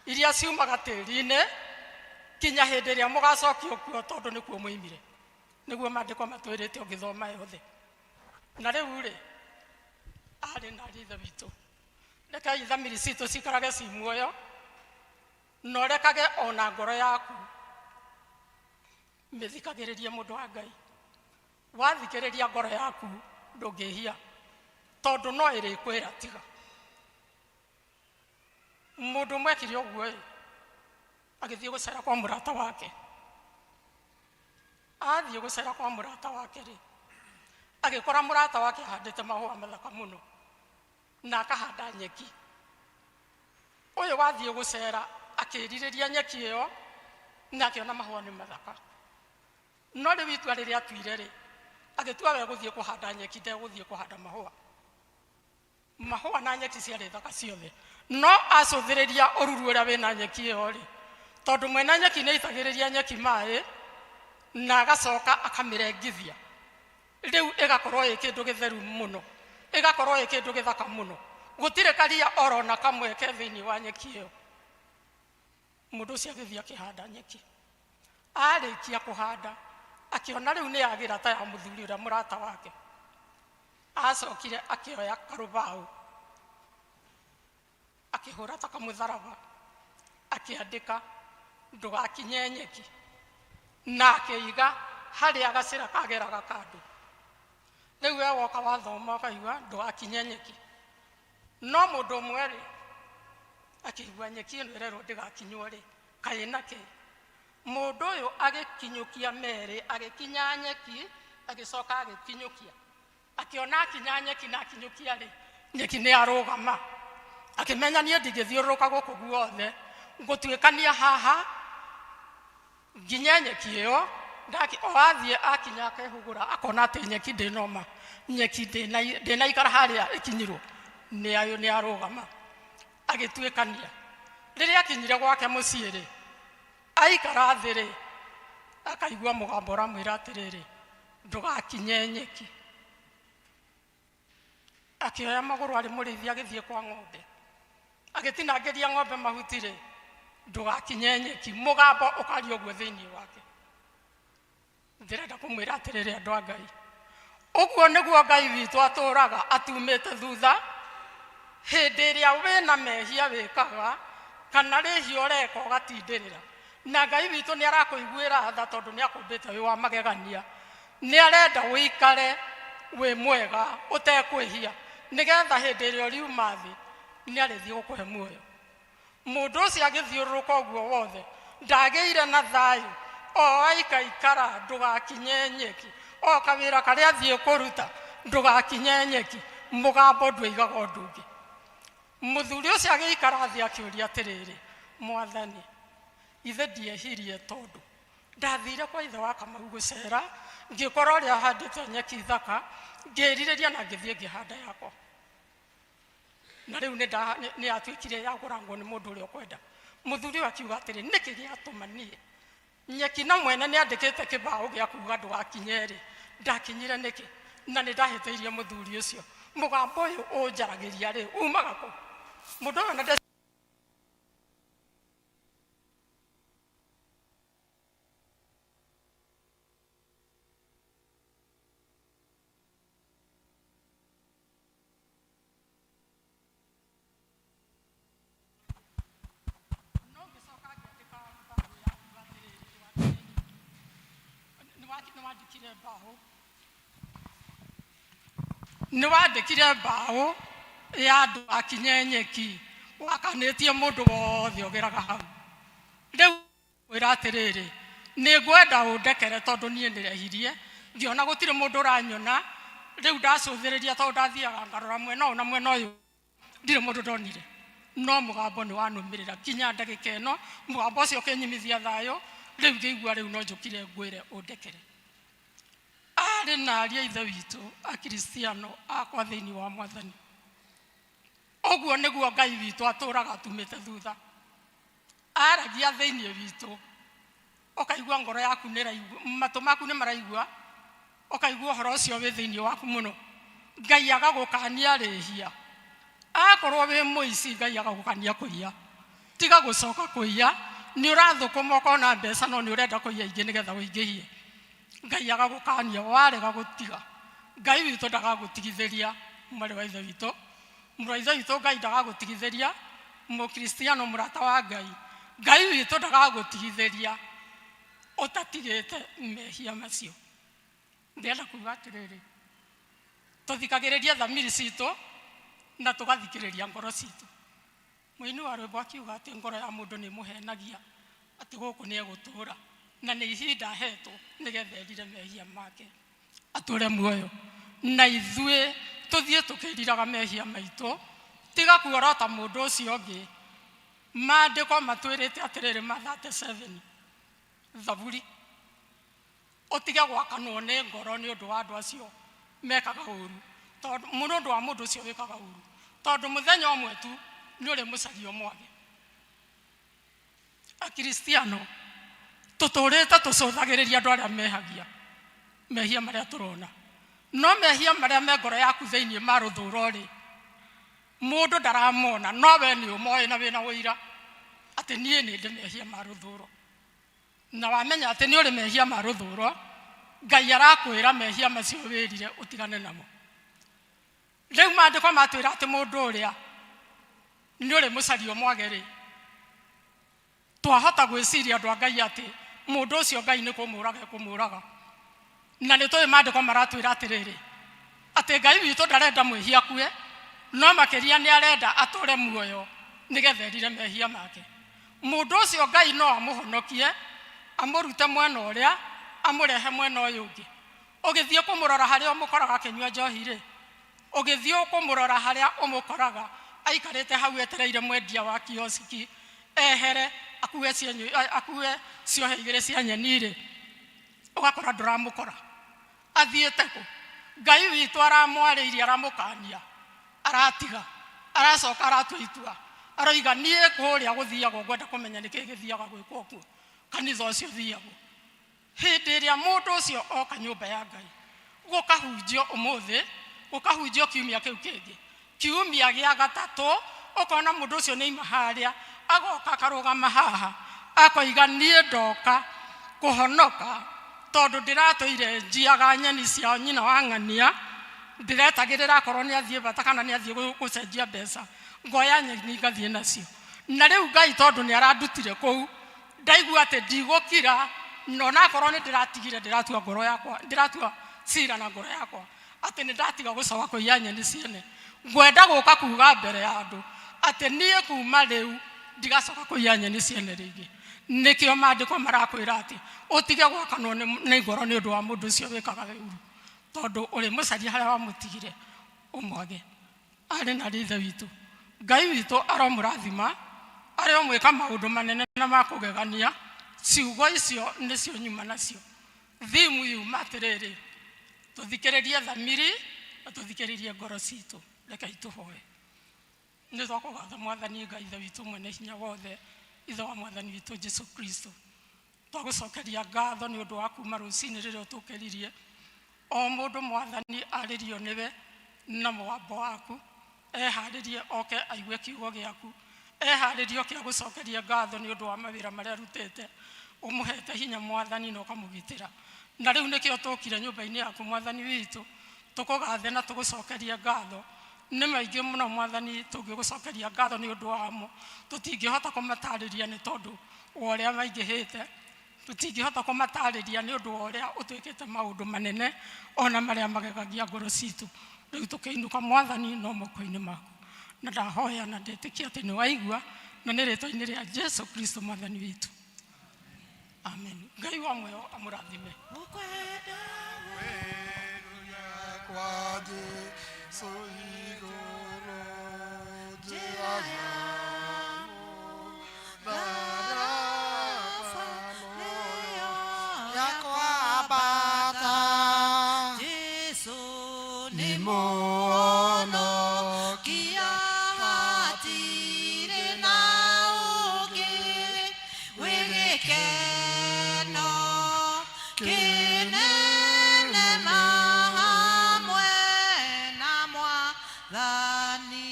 [SPEAKER 5] iria ciumaga tĩri-inĩ, kinya hĩndĩ ĩrĩa mũgacokio kuo, tondũ nĩkuo mwoimire. Nĩguo maandĩko matwĩrĩte ũngĩthoma yothe. Na rĩu-rĩ, aarĩ na ariũ a Ithe witũ, rekei thamiri citũ ciikarage ci muoyo, na ũrekage o na ngoro yaku mĩthikagĩrĩrie mũndũ wa Ngai. Wathikĩrĩria ngoro yaku ndũngĩhia, tondũ no ĩrĩkwĩra tiga. Mũndũ ũmwe ekire ũguo ĩ, agĩthiĩ gũcera kwa mũrata wake. Athiĩ gũcera kwa mũrata wake rĩ, agĩkora mũrata wake ahandĩte mahũa mathaka mũno na akahanda nyeki. Ũyũ wathiĩ gũcera akĩrirĩria nyeki ĩyo na akĩona mahũa nĩ mathaka. No rĩu itua rĩrĩa atuire rĩ, agĩtua we gũthiĩ kũhanda nyeki, ndegũthiĩ kũhanda mahũa. Mahũa na nyeki ciarĩ thaka ciothe, no acũthĩrĩria ũruru ũrĩa wĩna nyeki ĩyo rĩ, tondũ mwena nyeki nĩ aitagĩrĩria nyeki maĩ na agacoka akamĩrengithia, rĩu ĩgakorwo ĩ kĩndũ gĩtheru mũno, ĩgakorwo ĩ kĩndũ gĩthaka mũno, gũtirĩ karia oro na kamwe ke thĩinĩ wa nyeki ĩyo. Mũndũ ũcio agĩthiĩ akĩhanda nyeki. Arĩkia kũhanda akĩona rĩu nĩ yagĩra ta ya mũthuri ũrĩa mũrata wake. Acokire akĩoya karũbaũ akĩhũra ta kamũtharaba, akĩandĩka ndũgakinye nyeki, na akĩiga harĩa gacĩra kageraga kandũ. Rĩu we woka wathoma ũkaigua ndũgakinye nyeki, no mũndũ ũmwe rĩ akĩigua nyeki ĩno ĩrerwo ndĩgakinywo rĩ, kaĩ na kĩ? Mũndũ ũyũ agĩkinyũkia merĩ, agĩkinya nyeki, agĩcoka agĩkinyũkia, akĩona akinya nyeki na akinyũkia rĩ, nyeki nĩ arũgama. Akĩmenya niĩ ndingĩthiũrũrũka gũkũ guothe, ngũtuĩkania haha nginye nyeki ĩyo. O athiĩ akinya akehũgũra akona atĩ nyeki ndĩnoma, nyeki ndĩnaikara harĩa ĩkinyirwo nĩ arũgama. Agĩtuĩkania. Rĩrĩa akinyire gwake mũciĩ rĩ, aikara thĩ rĩ, akaigua mũgambo ũramwĩra atĩrĩrĩ, ndũgakinye nyeki. Akĩoya magũrũ arĩ mũrĩithi agĩthiĩ kwa ng'ombe, agĩtinangĩria ng'ombe mahuti rĩ, ndũgakinye nyeki. Mũgambo ũkaria ũguo thĩinĩ wake. Ndĩrenda kũmwĩra atĩrĩrĩ, andũ a Ngai, ũguo nĩguo Ngai witũ atũraga atumĩte thutha. Hĩndĩ ĩrĩa wĩna mehia wĩkaga kana rĩhia ũreka ũgatindĩrĩra, na Ngai witũ nĩ arakũiguĩra tha tondũ nĩ akũmbĩte wĩ wa magegania. Nĩ arenda ũikare wĩ mwega ũtekwĩhia, nĩgetha hĩndĩ ĩrĩa ũriuma thĩ nĩ arĩthiĩ gũkũhe muoyo. Mũndũ ũcio agĩthiũrũrũka ũguo wothe ndagĩire na thayũ, o aikaikara ndũgakinye nyeki, o kawĩra karĩa athiĩ kũruta ndũgakinye nyeki, mũgambo ndwaigaga ũndũ ũngĩ. Mũthuri ũcio agĩikara thĩ akĩũria atĩrĩrĩ, Mwathani, ithe ndiehirie tondũ ndathire kwa ithe wa Kamau gũcera, ngĩkora ũrĩa ahandĩte nyeki thaka, ngĩrirĩria na ngĩthiĩ ngĩhanda yakwa, na rĩu nĩ yatuĩkire ya kũrangwo nĩ mũndũ ũrĩa ũkwenda. Mũthuri ũyũ akiuga atĩrĩ, nĩkĩ gĩatũma niĩ nyeki na mwene nĩ andĩkĩte kĩbaũ gĩa kuga ndũgakinye rĩ, ndakinyire nĩkĩ? Na nĩ ndahĩtĩirie mũthuri ũcio. Mũgambo ũyũ ũnjaragĩria rĩ, umaga kũ? Mũndũ ũyũ na nĩ wandĩkire mbaũ ya andũ akinye nyeki, wakanĩtie mũndũ wothe ũgeraga hau. Rĩu kwĩra atĩrĩrĩ, nĩ ngwenda ũndekere tondũ niĩ nĩrehirie, ngĩona gũtirĩ mũndũ ũranyona. Rĩu ndacũthĩrĩria tondũ ndathiaga ngarora mwena ũyũ na mwena ũyũ, ndirĩ mũndũ ndonire, no mũgambo nĩ wanũmĩrĩra kinya ndagĩka ĩno. Mũgambo ũcio ũkĩnyimithia thayũ. Rĩu ngĩigua rĩu no njũkire ngwĩre ũndekere. Arĩ na aria ithe witũ akristiano akwa thĩinĩ wa Mwathani, ũguo nĩguo Ngai witũ atũraga atumĩte thutha. Aragia thĩinĩ witũ, ũkaigua ngoro yaku nĩ ĩraigua, matũ maku nĩ maraigua, ũkaigua ũhoro ũcio wĩ thĩinĩ waku mũno. Ngai agagũkania rĩhia. Akorwo wĩ mũici, Ngai agagũkania kũiya. Tiga gũcoka kũiya. Nĩ ũrathũkũma ũkona mbeca, no nĩ ũrenda kũiya ingĩ nĩgetha ũingĩhie. Ngai agagũkania warega gũtiga. Ngai witũ ndagagũtigithĩria, mwarĩ wa ithe witũ, mũrũ wa ithe witũ, Ngai ndagagũtigithĩria, mũkristiano mũrata wa Ngai. Ngai witũ ndagagũtigithĩria ũtatigĩte mehia macio. Ndĩrenda kuga atĩrĩrĩ, tũthikagĩrĩrie thamiri citũ na tũgathikĩrĩria ngoro citũ. Mũini wa rwĩmbo akiuga atĩ ngoro ya mũndũ nĩ ĩmũhenagia atĩ gũkũ nĩ egũtũũra. Na nĩ ihinda ahetwo nĩgetha erire mehia make atũre muoyo. Na ithuĩ tũthiĩ tũkĩriraga mehia maitũ, tiga kuorota mũndũ ũcio ũngĩ. Maandĩko matwĩrĩte atĩrĩrĩ, ma 37 Thaburi, ũtige gwakanwo nĩ ngoro nĩ ũndũ wa andũ acio mekaga ũru, tondũ nĩ ũndũ wa mũndũ ũcio wĩkaga ũru, tondũ mũthenya ũmwe tu nĩ ũrĩmũcaria ũmwage. Akristiano tũtũrĩte tũcũthagĩrĩria andũ arĩa mehagia mehia marĩa tũrona, no mehia marĩa me ngoro yaku thĩinĩ ma rũthũro rĩ, mũndũ ndaramona, no we nĩ ũmoĩ na wĩna ũira atĩ niĩ nĩ ndĩ mehia ma rũthũro. Na wamenya atĩ nĩ ũrĩ mehia ma rũthũro, Ngai arakwĩra mehia macio wĩrire ũtigane namo. Rĩu maandĩko matwĩra atĩ mũndũ ũrĩa nĩ ũrĩ mũcaria ũmwage rĩ, twahota gwĩciria andũ a Ngai atĩ mũndũ ũcio Ngai nĩ kũmũraga ekũmũraga. Na nĩ tũĩ maandĩko maratwĩra atĩrĩrĩ, atĩ Ngai witũ ndarenda mwĩhia akue, no makĩria nĩ arenda atũre muoyo nĩgetha erire mehia make. Mũndũ ũcio Ngai no amũhonokie, amũrute mwena ũrĩa, amũrehe mwena ũyũ ũngĩ. Ũgĩthiĩ kũmũrora harĩa ũmũkoraga akĩnyua njohi rĩ, ũgĩthiĩ kũmũrora harĩa ũmũkoraga aikarĩte hau etereire mwendia wa kiosiki ehere akue cienyũ, akue ciohe igĩrĩ cia nyeni rĩ, ũgakora ndũramũkora. Athiĩte kũ? Ngai witũ aramwarĩirie, aramũkania, aratiga, aracoka aratua itua, aroiga niĩ kũrĩa gũthiagwo ngwenda kũmenya nĩkĩ gĩthiaga gwĩkwo kuo, kanitha ũcio thiagwo. Hĩndĩ ĩrĩa mũndũ ũcio oka nyũmba ya Ngai, gũkahunjio ũmũthĩ, gũkahunjio kiumia kĩu kĩngĩ, kiumia gĩa gatatũ, ũkona mũndũ ũcio nĩ aima harĩa, agoka akarũgama haha, akoiga niĩ ndoka kũhonoka tondũ ndĩratũire njiaga nyeni cia nyina wa ng'ania, ndĩretagĩrĩra akorwo nĩ athiĩ bata kana nĩ athiĩ gũcenjia mbeca, ngoya nyeni ngathiĩ nacio. Na rĩu Ngai tondũ nĩ arandutire kũu, ndaigua atĩ ndigũkira, na onakorwo nĩ ndĩratigire, ndĩratua ngoro yakwa, ndĩratua cira na ngoro yakwa atĩ nĩ ndatiga gũcoka kũiya nyeni ciene. Ngwenda gũka kuga mbere ya andũ atĩ niĩ kuma rĩu ndigacoka kũiya nyeni ciene rĩngĩ. Nĩkĩo maandĩko marakwĩra atĩ ũtige gwakanwo nĩ ngoro nĩ ũndũ wa mũndũ ũcio wĩkaga ũru, tondũ ũrĩmũcaria harĩa wamũtigire ũmwage. Arĩ na arĩ Ithe witũ, Ngai witũ aromũrathima, aromwĩka maũndũ manene na ma kũgegania. Ciugo icio nĩcio nyuma nacio. Thimu yuma atĩrĩrĩ, tũthikĩrĩrie thamiri na tũthikĩrĩrie ngoro citũ. Rekei tũhoe. Nĩ twakũgatha Mwathani Ngai Ithe witũ mwene hinya wothe, Ithe wa Mwathani witũ Jesu Kristo. Twagũcokeria ngatho nĩ ũndũ wa kuma rũcinĩ rĩrĩa ũtũkĩririe. O mũndũ Mwathani arĩrio nĩwe na mũgambo waku, eharĩrie oke aigue kiugo gĩaku, eharĩrie oke agũcokerie ngatho nĩ ũndũ wa mawĩra marĩa arutĩte, ũmũhete hinya Mwathani na ũkamũgitĩra. Na rĩu nĩkĩo tũkire nyũmba-inĩ yaku Mwathani witũ, tũkũgathe na tũgũcokerie ngatho. Nĩ maingĩ mũno Mwathani tũngĩgũcokeria ngatho nĩ ũndũ wamo, tũtingĩhota kũmatarĩria nĩ tondũ wa ũrĩa maingĩhĩte, tũtingĩhota kũmatarĩria nĩ ũndũ wa ũrĩa ũtwĩkĩte maũndũ manene ona marĩa magegagia ngoro citũ. Rĩu tũkĩinũka Mwathani no moko-inĩ maku, na ndahoya na ndetĩkia atĩ nĩ waigua, na nĩ rĩtwa-inĩ rĩa Jesu Kristo Mwathani witũ, amen. Ngai wa muoyo amũrathime.
[SPEAKER 1] Kwa Jesu igũrũ njĩra ya mũtharaba nĩyo ya kwambata.
[SPEAKER 14] Jesu
[SPEAKER 1] nĩ mũhonokia
[SPEAKER 14] hatirĩ na ũngĩ wĩ gĩkeno kĩnene ma hamwe na Mwathani.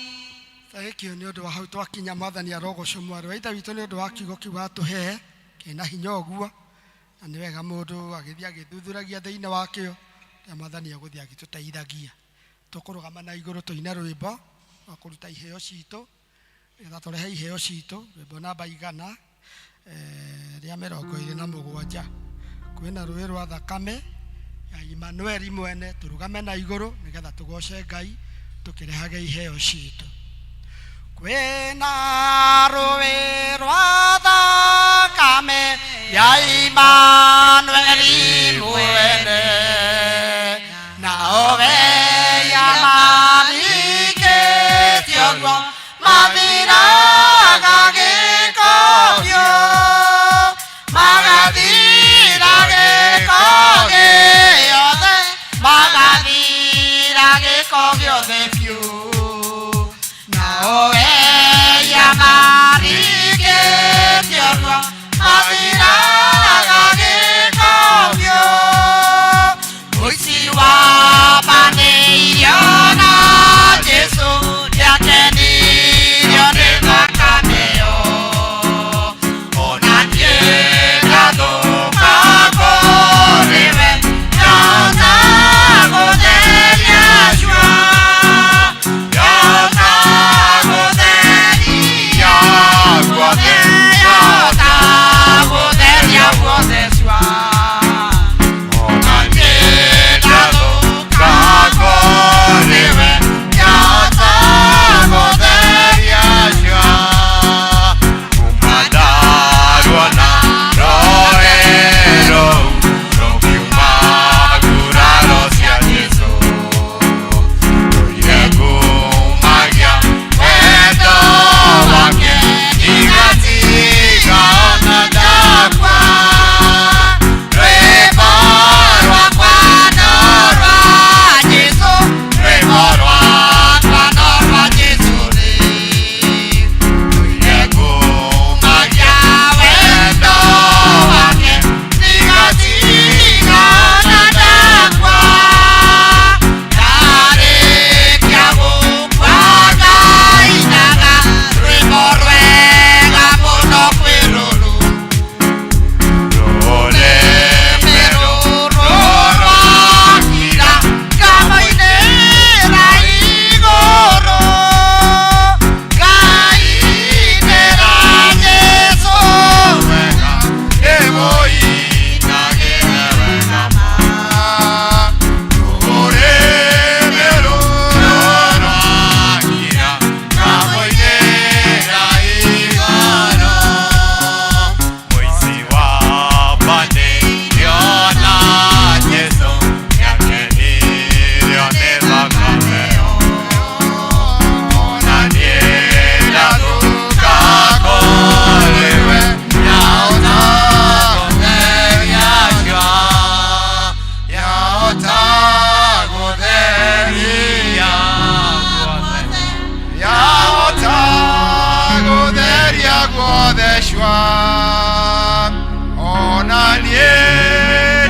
[SPEAKER 1] Thengio nĩ ũndũ wa hau twakinya. Mwathani arogocwo mwarĩ wa Ithe witũ nĩ ũndũ wa kiugo kĩu atũhe kĩna hinya ũguo, na nĩ wega mũndũ agĩthiĩ agĩthuthuragia thĩinĩ wakĩo rĩa Mwathani agũthiĩ agĩtũteithagia. Tũkũrũgama na igũrũ tũine rwĩmbo rwa kũruta iheo citũ, nĩgetha tũrehe iheo citũ, rwĩmbo namba igana rĩa mĩrongo ĩrĩ na mũgwanja. Kwĩna rũĩ rwa thakame ya Imanueli mwene, tũrũgame na igũrũ nĩgetha tũgoce Ngai tũkĩrehage iheo citũ. Kwĩna rũĩ rwa thakame
[SPEAKER 14] Ya Imanueli mwene naowe yamarikĩtio guo mathiraga gĩko biũ magathira gĩko gĩothe magathira gĩko gĩothe biũ naowe yamarikĩtio guo mathiraga gĩko biũ mũici wa banĩirio na Jesũ nĩakenirio nĩ thakame ĩyo ona niĩ ngathũka kũrĩ we ndahota gũtheria cua ndahota gũtheria guothe ndahota gũtheria guothe cua ona niĩ ndathũka kũrĩ we ndahota gũtheria cua
[SPEAKER 2] Kuma ndaruona rũĩ rũu rũkiuma nguraro cia Jesũ ndũire ngumagia wendo wake ndigatiga ona ndakua rwĩmbo rwakwa no rwa Jesũ rwĩmbo rwakwa no rwa Jesũ rĩ ndũire ngumagia wendo wake ndigatiga ona ndakua ndarĩkia gũkua ngainaga rwĩmbo rwega mũno kwĩ rũrũ rũrĩmĩ rũrũ rwakira ngamoinĩra igũrũ ngainĩra Jesũ wega ndĩmũinagĩre wega ma rũrĩmĩ rũrũ rwakira ngamoinĩra igũrũ
[SPEAKER 6] Mũici wa banĩirio na Jesũ nĩakenirio nĩ thakame ĩyo ona niĩ ndathũka kũrĩ we ndahota gũtheria cua
[SPEAKER 3] Yahota gũtheria
[SPEAKER 6] guothe
[SPEAKER 3] Yahota gũtheria guothe cua ona niĩ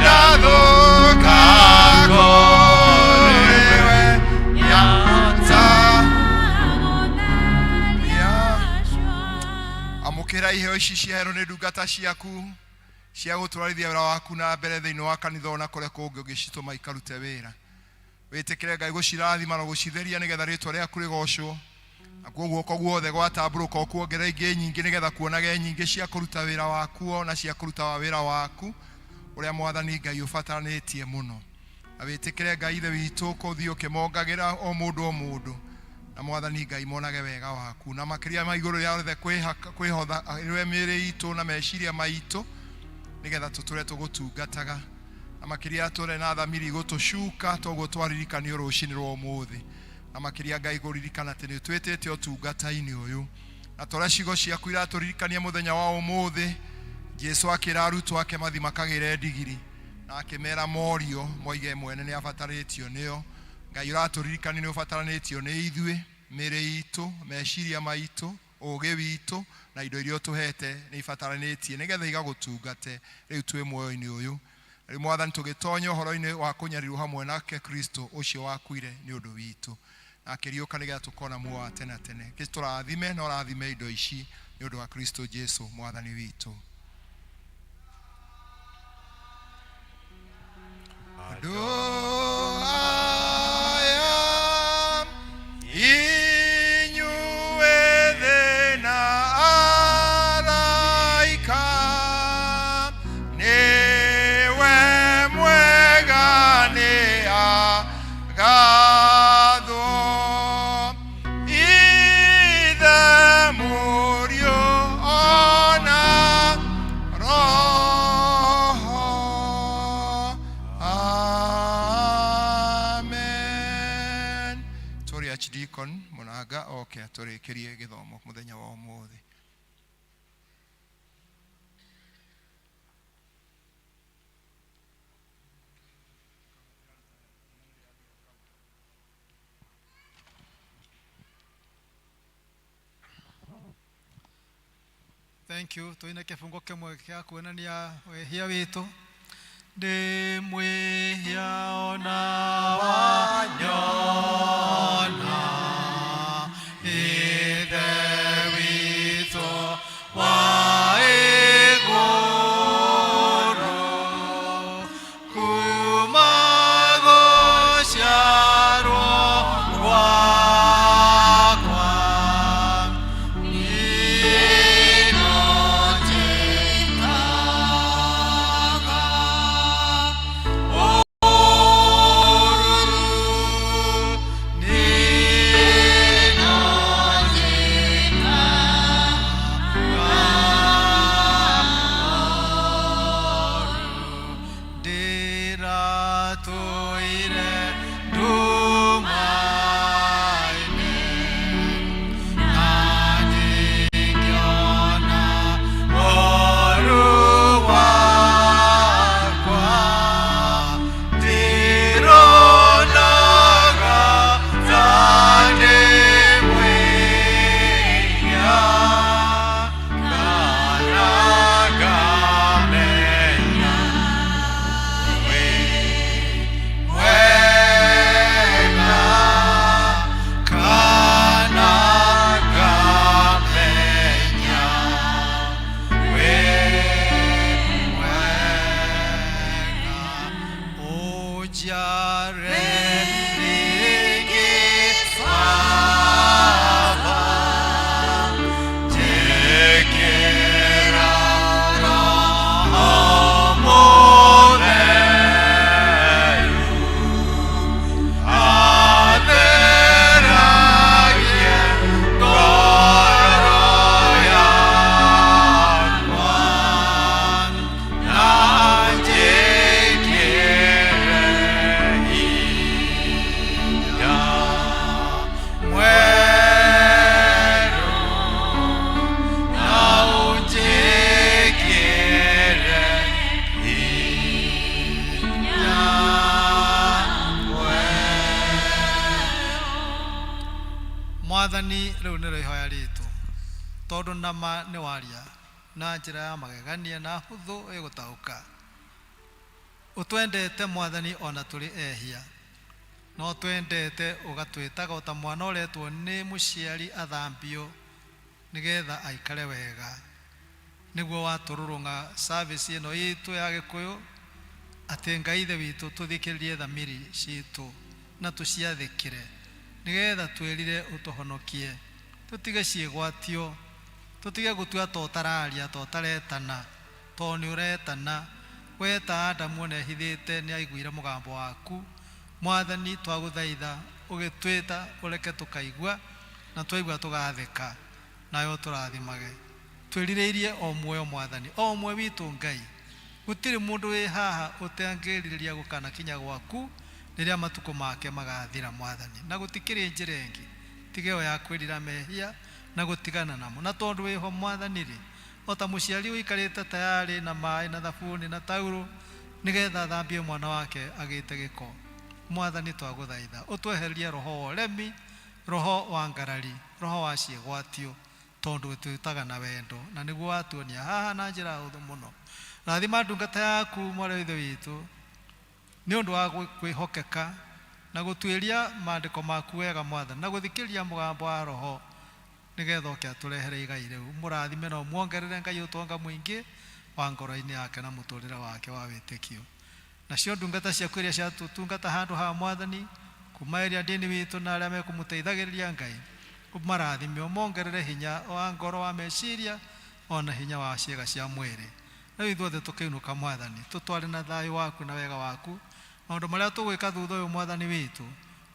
[SPEAKER 3] ndathũka kũrĩ we Yahota amũkĩra iheo ici ciaherwo nĩ ndungata ciaku cia gũtwarithia wĩra waku na mbere thĩinĩ wa kanitha ona kũrĩa kũngĩ ũngĩcitũma ikarute wĩra wĩtĩkĩre Ngai gũcirathima na gũcitheria nĩgetha rĩtwa rĩaku rĩgocwo nakuo guoko guothe gwatambũrũka ũkuongerera ingĩ nyingĩ nĩgetha kuonage nyingĩ cia kũruta wĩra wakuo na cia kũruta wa wĩra waku ũrĩa mwathani Ngai ũbataranĩtie mũno na wĩtĩkĩre Ngai ithe witũ kũthiĩ ũkĩmongagĩra o mũndũ o mũndũ na mwathani Ngai monage wega waku na makĩria ma igũrũ rĩa othe kwĩhotha rwe mĩĩrĩ itũ na meciria maitũ nĩgetha tũtũre tũgũtungataga na makĩria tũre na thamiri igũtũcuka toguo twaririkanio rũcinĩ rwa ũmũthĩ na makĩria Ngai kũririkana atĩ nĩ ũtwĩtĩte ũtungata-inĩ ũyũ na torĩa ciugo ciaku iratũririkania mũthenya wa ũmũthĩ Jesũ akĩra arutwo ake mathiĩ makagĩre ndigiri na akĩmera morio moige mwene nĩ abatarĩtio nĩo Ngai ũratũririkania nĩ ũbataranĩtio nĩ ithuĩ mĩĩrĩ itũ meciria maitũ ũgĩ witũ na indo iria ũtũhete nĩ ibataranĩtie nĩgetha igagũtungate rĩu twĩ muoyo-inĩ ũyũ rĩu mwathani tũgĩtonya ũhoro-inĩ wa kũnyarirwo hamwe nake Kristo ũcio wakuire nĩ ũndũ witũ na akĩriũka nĩgetha tũkona muoyo wa tene na tene tũrathime na ũrathime indo ici nĩ ũndũ wa Kristo Jesu mwathani witũ Andũ aya inyuĩ thĩ na araika nĩwe mwega nĩ agathwo Ithe Mũriũ ona Archdeacon Mũnanga oke atũrĩkĩrie gĩthomo mũthenya wa ũmũthĩ.
[SPEAKER 8] Thank you. Tuine kĩbungo kĩmwe gĩa kuonania wĩhia witũ. Ndĩ mwĩhia ona wanyona Ithe witũ wa igũrũ kuma gũciarwo gwakwa Ndĩratũire nduma-inĩ na ngĩona ũũru wakwa. Ndironaga ta ndĩ mwĩhia kana ngamenya wĩ mwega kana ngamenya wĩ mwega. Ũnjiare rĩngĩ Baba, njĩkĩra Roho Mũtheru, atheragie ngoro yakwa na njĩkĩre hinya mwerũ na ũnjĩkĩre hinya Mwathani rĩu nĩrĩo ihoya ritũ tondũ nama nĩ waria na njĩra ya magegania na hũthũ ĩgũtaũka. Ũtwendete Mwathani ona tũrĩ ehia, no twendete ũgatwĩtaga o ta mwana ũretwo nĩ mũciari athambio nĩgetha aikare wega. Nĩguo watũrũrũng'a service ĩno itũ ya Gĩkũyũ atĩ Ngai Ithe witũ tũthikĩrĩrie thamiri citũ na tũciathĩkĩre nĩgetha twĩrire ũtũhonokie, tũtige ciĩgwatio, tũtige gũtua ta ũtararia, ta ũtaretana, tondũ nĩ ũretana. Weta Adamu ona ehithĩte nĩ aiguire mũgambo waku. Mwathani twagũthaitha ũgĩtwĩta ũreke tũkaigua na twaigua tũgathĩka, nawe ũtũrathimage. Twĩrirĩirie o muoyo Mwathani, o ũmwe witũ Ngai. Gũtirĩ mũndũ wĩ haha ũtangĩrirĩria gũkanakinya gwaku rĩrĩa matukũ make magathira Mwathani. Na gũtikĩrĩ njĩra ĩngĩ tiga ĩyo ya kwĩrira mehia na gũtigana namo. Na tondũ wĩho Mwathani-rĩ, o ta mũciari ũikarĩte tayarĩ na maĩ na thabuni na taurũ nĩgetha athambie mwana wake agĩte gĩko, Mwathani twagũthaitha ũtwehererie roho wa ũremi, roho wa ngarari, roho wa ciĩgwatio, tondũ ũtwĩtaga na wendo na nĩguo watuonia haha na njĩra hũthũ mũno. Rathima ndungata yaku mwarĩ wa Ithe witũ nĩ ũndũ wa kwĩhokeka na gũtuĩria maandĩko maku wega Mwathani, na gũthikĩrĩria mũgambo wa Roho nĩgetha oke atũrehere igai rĩu. Mũrathime na ũmuongerere Ngai ũtonga mũingĩ wa ngoro-inĩ yake na mũtũrĩre wake wa wĩtĩkio. Nacio ndungata ciaku iria ciatũtungata handũ haha Mwathani, kuma area ndini witũ na arĩa mekũmũteithagĩrĩria Ngai, ũmarathime, ũmongerere hinya wa ngoro, wa meciria, ona hinya wa ciĩga cia mwĩrĩ. Rĩu ithuothe tũkĩinũka Mwathani, tũtware na thayũ waku na wega waku. Maũndũ marĩa tũgwĩka thutha ũyũ Mwathani witũ,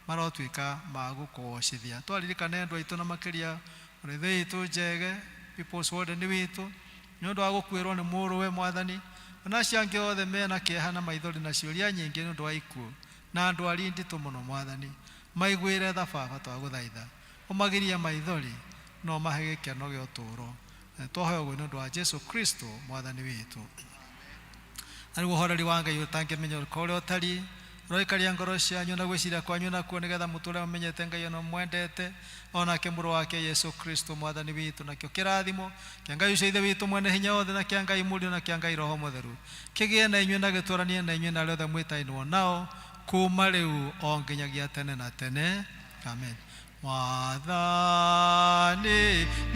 [SPEAKER 8] marotuĩka ma gũkũgocithia. Twaririkana endwa aitũ na makĩria mũrĩithi witũ Njege, People's Warden witũ, nĩ ũndũ wa gũkuĩrwo nĩ mũrũwe Mwathani, ona acio angĩ othe mena kĩeha na maithori na ciũria nyingĩ nĩ ũndũ wa ikuũ na ndwari nditũ mũno Mwathani. Maiguĩre tha Baba twagũthaitha. Ũmagirie maithori na ũmahe gĩkeno gĩa ũtũũro. Na nĩtwahoya ũguo nĩ ũndũ wa Jesu Kristo Mwathani witũ. Na rĩu ũhoreri wa Ngai ũtangĩmenyeka ũrĩa ũtariĩ, ũroikaria ngoro cianyu na gwĩciria kwanyu nakuo, nĩgetha mũtũũre mũmenyete Ngai o na mũmwendete, o nake Mũrũ wake Yesu Kristo Mwathani witũ. Nakĩo kĩrathimo kĩa Ngai ũcio Ithe witũ mwene hinya wothe, na kĩa Ngai Mũriũ, na kĩa Ngai Roho Mũtheru, kĩgĩe na inyuĩ na gĩtũũranie na inyuĩ na arĩa othe mwĩtainwo nao, kuuma rĩu o nginyagia tene na tene. Amen. Mwathani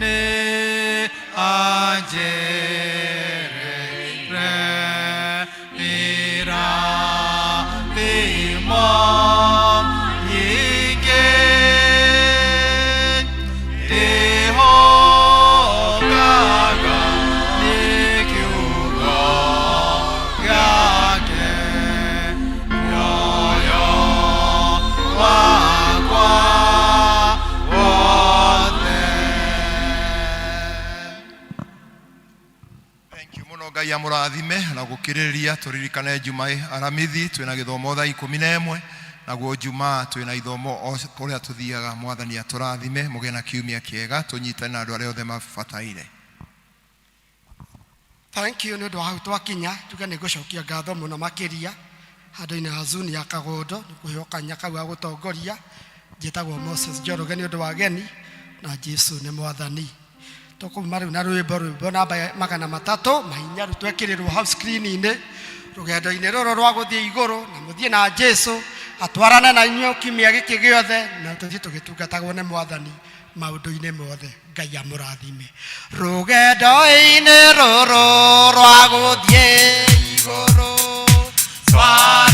[SPEAKER 8] nĩ anjĩrĩire irathimo nyingĩ ndĩhokaga nĩ kiugo gĩake muoyo wakwa wothe.
[SPEAKER 3] Thank you muno Ngai amũrathime na gũkĩrĩrĩria tũririkane Juma Aramithi twĩna gĩthomo thaa 11 naguo Jumaa twĩna ithomo o kũrĩa tũthiaga. Mwathani atũrathime mũgĩe na kiumia kĩega tũnyitane na andũ arĩa othe mabataire.
[SPEAKER 1] Thank you nĩ ũndũ wa hau twakinya tuge nĩ ngũcokia ngatho mũno makĩria handũ-inĩ ha zuni ya Kagondo nĩ kũheo kanya kau ga gũtongoria. Njĩtagwo Moses Njoroge nĩ ũndũ wa ageni na Jesu nĩ mwathani. Tũkuma rĩu na rwĩmbo rwĩmbo namba 300 mahinyaru twekĩrĩrwo hau screen-inĩ rũgendo-inĩ rũrũ rwa gũthiĩ igũrũ na mũthiĩ na Jesu atwarane na inyuĩ kiumia gĩkĩ gĩothe na tũthiĩ tũgĩtungatagwo nĩ mwathani maũndũ-inĩ mothe. Ngai amũrathime rũgendo-inĩ rũrũ rwa gũthiĩ igũrũ.
[SPEAKER 2] Twarane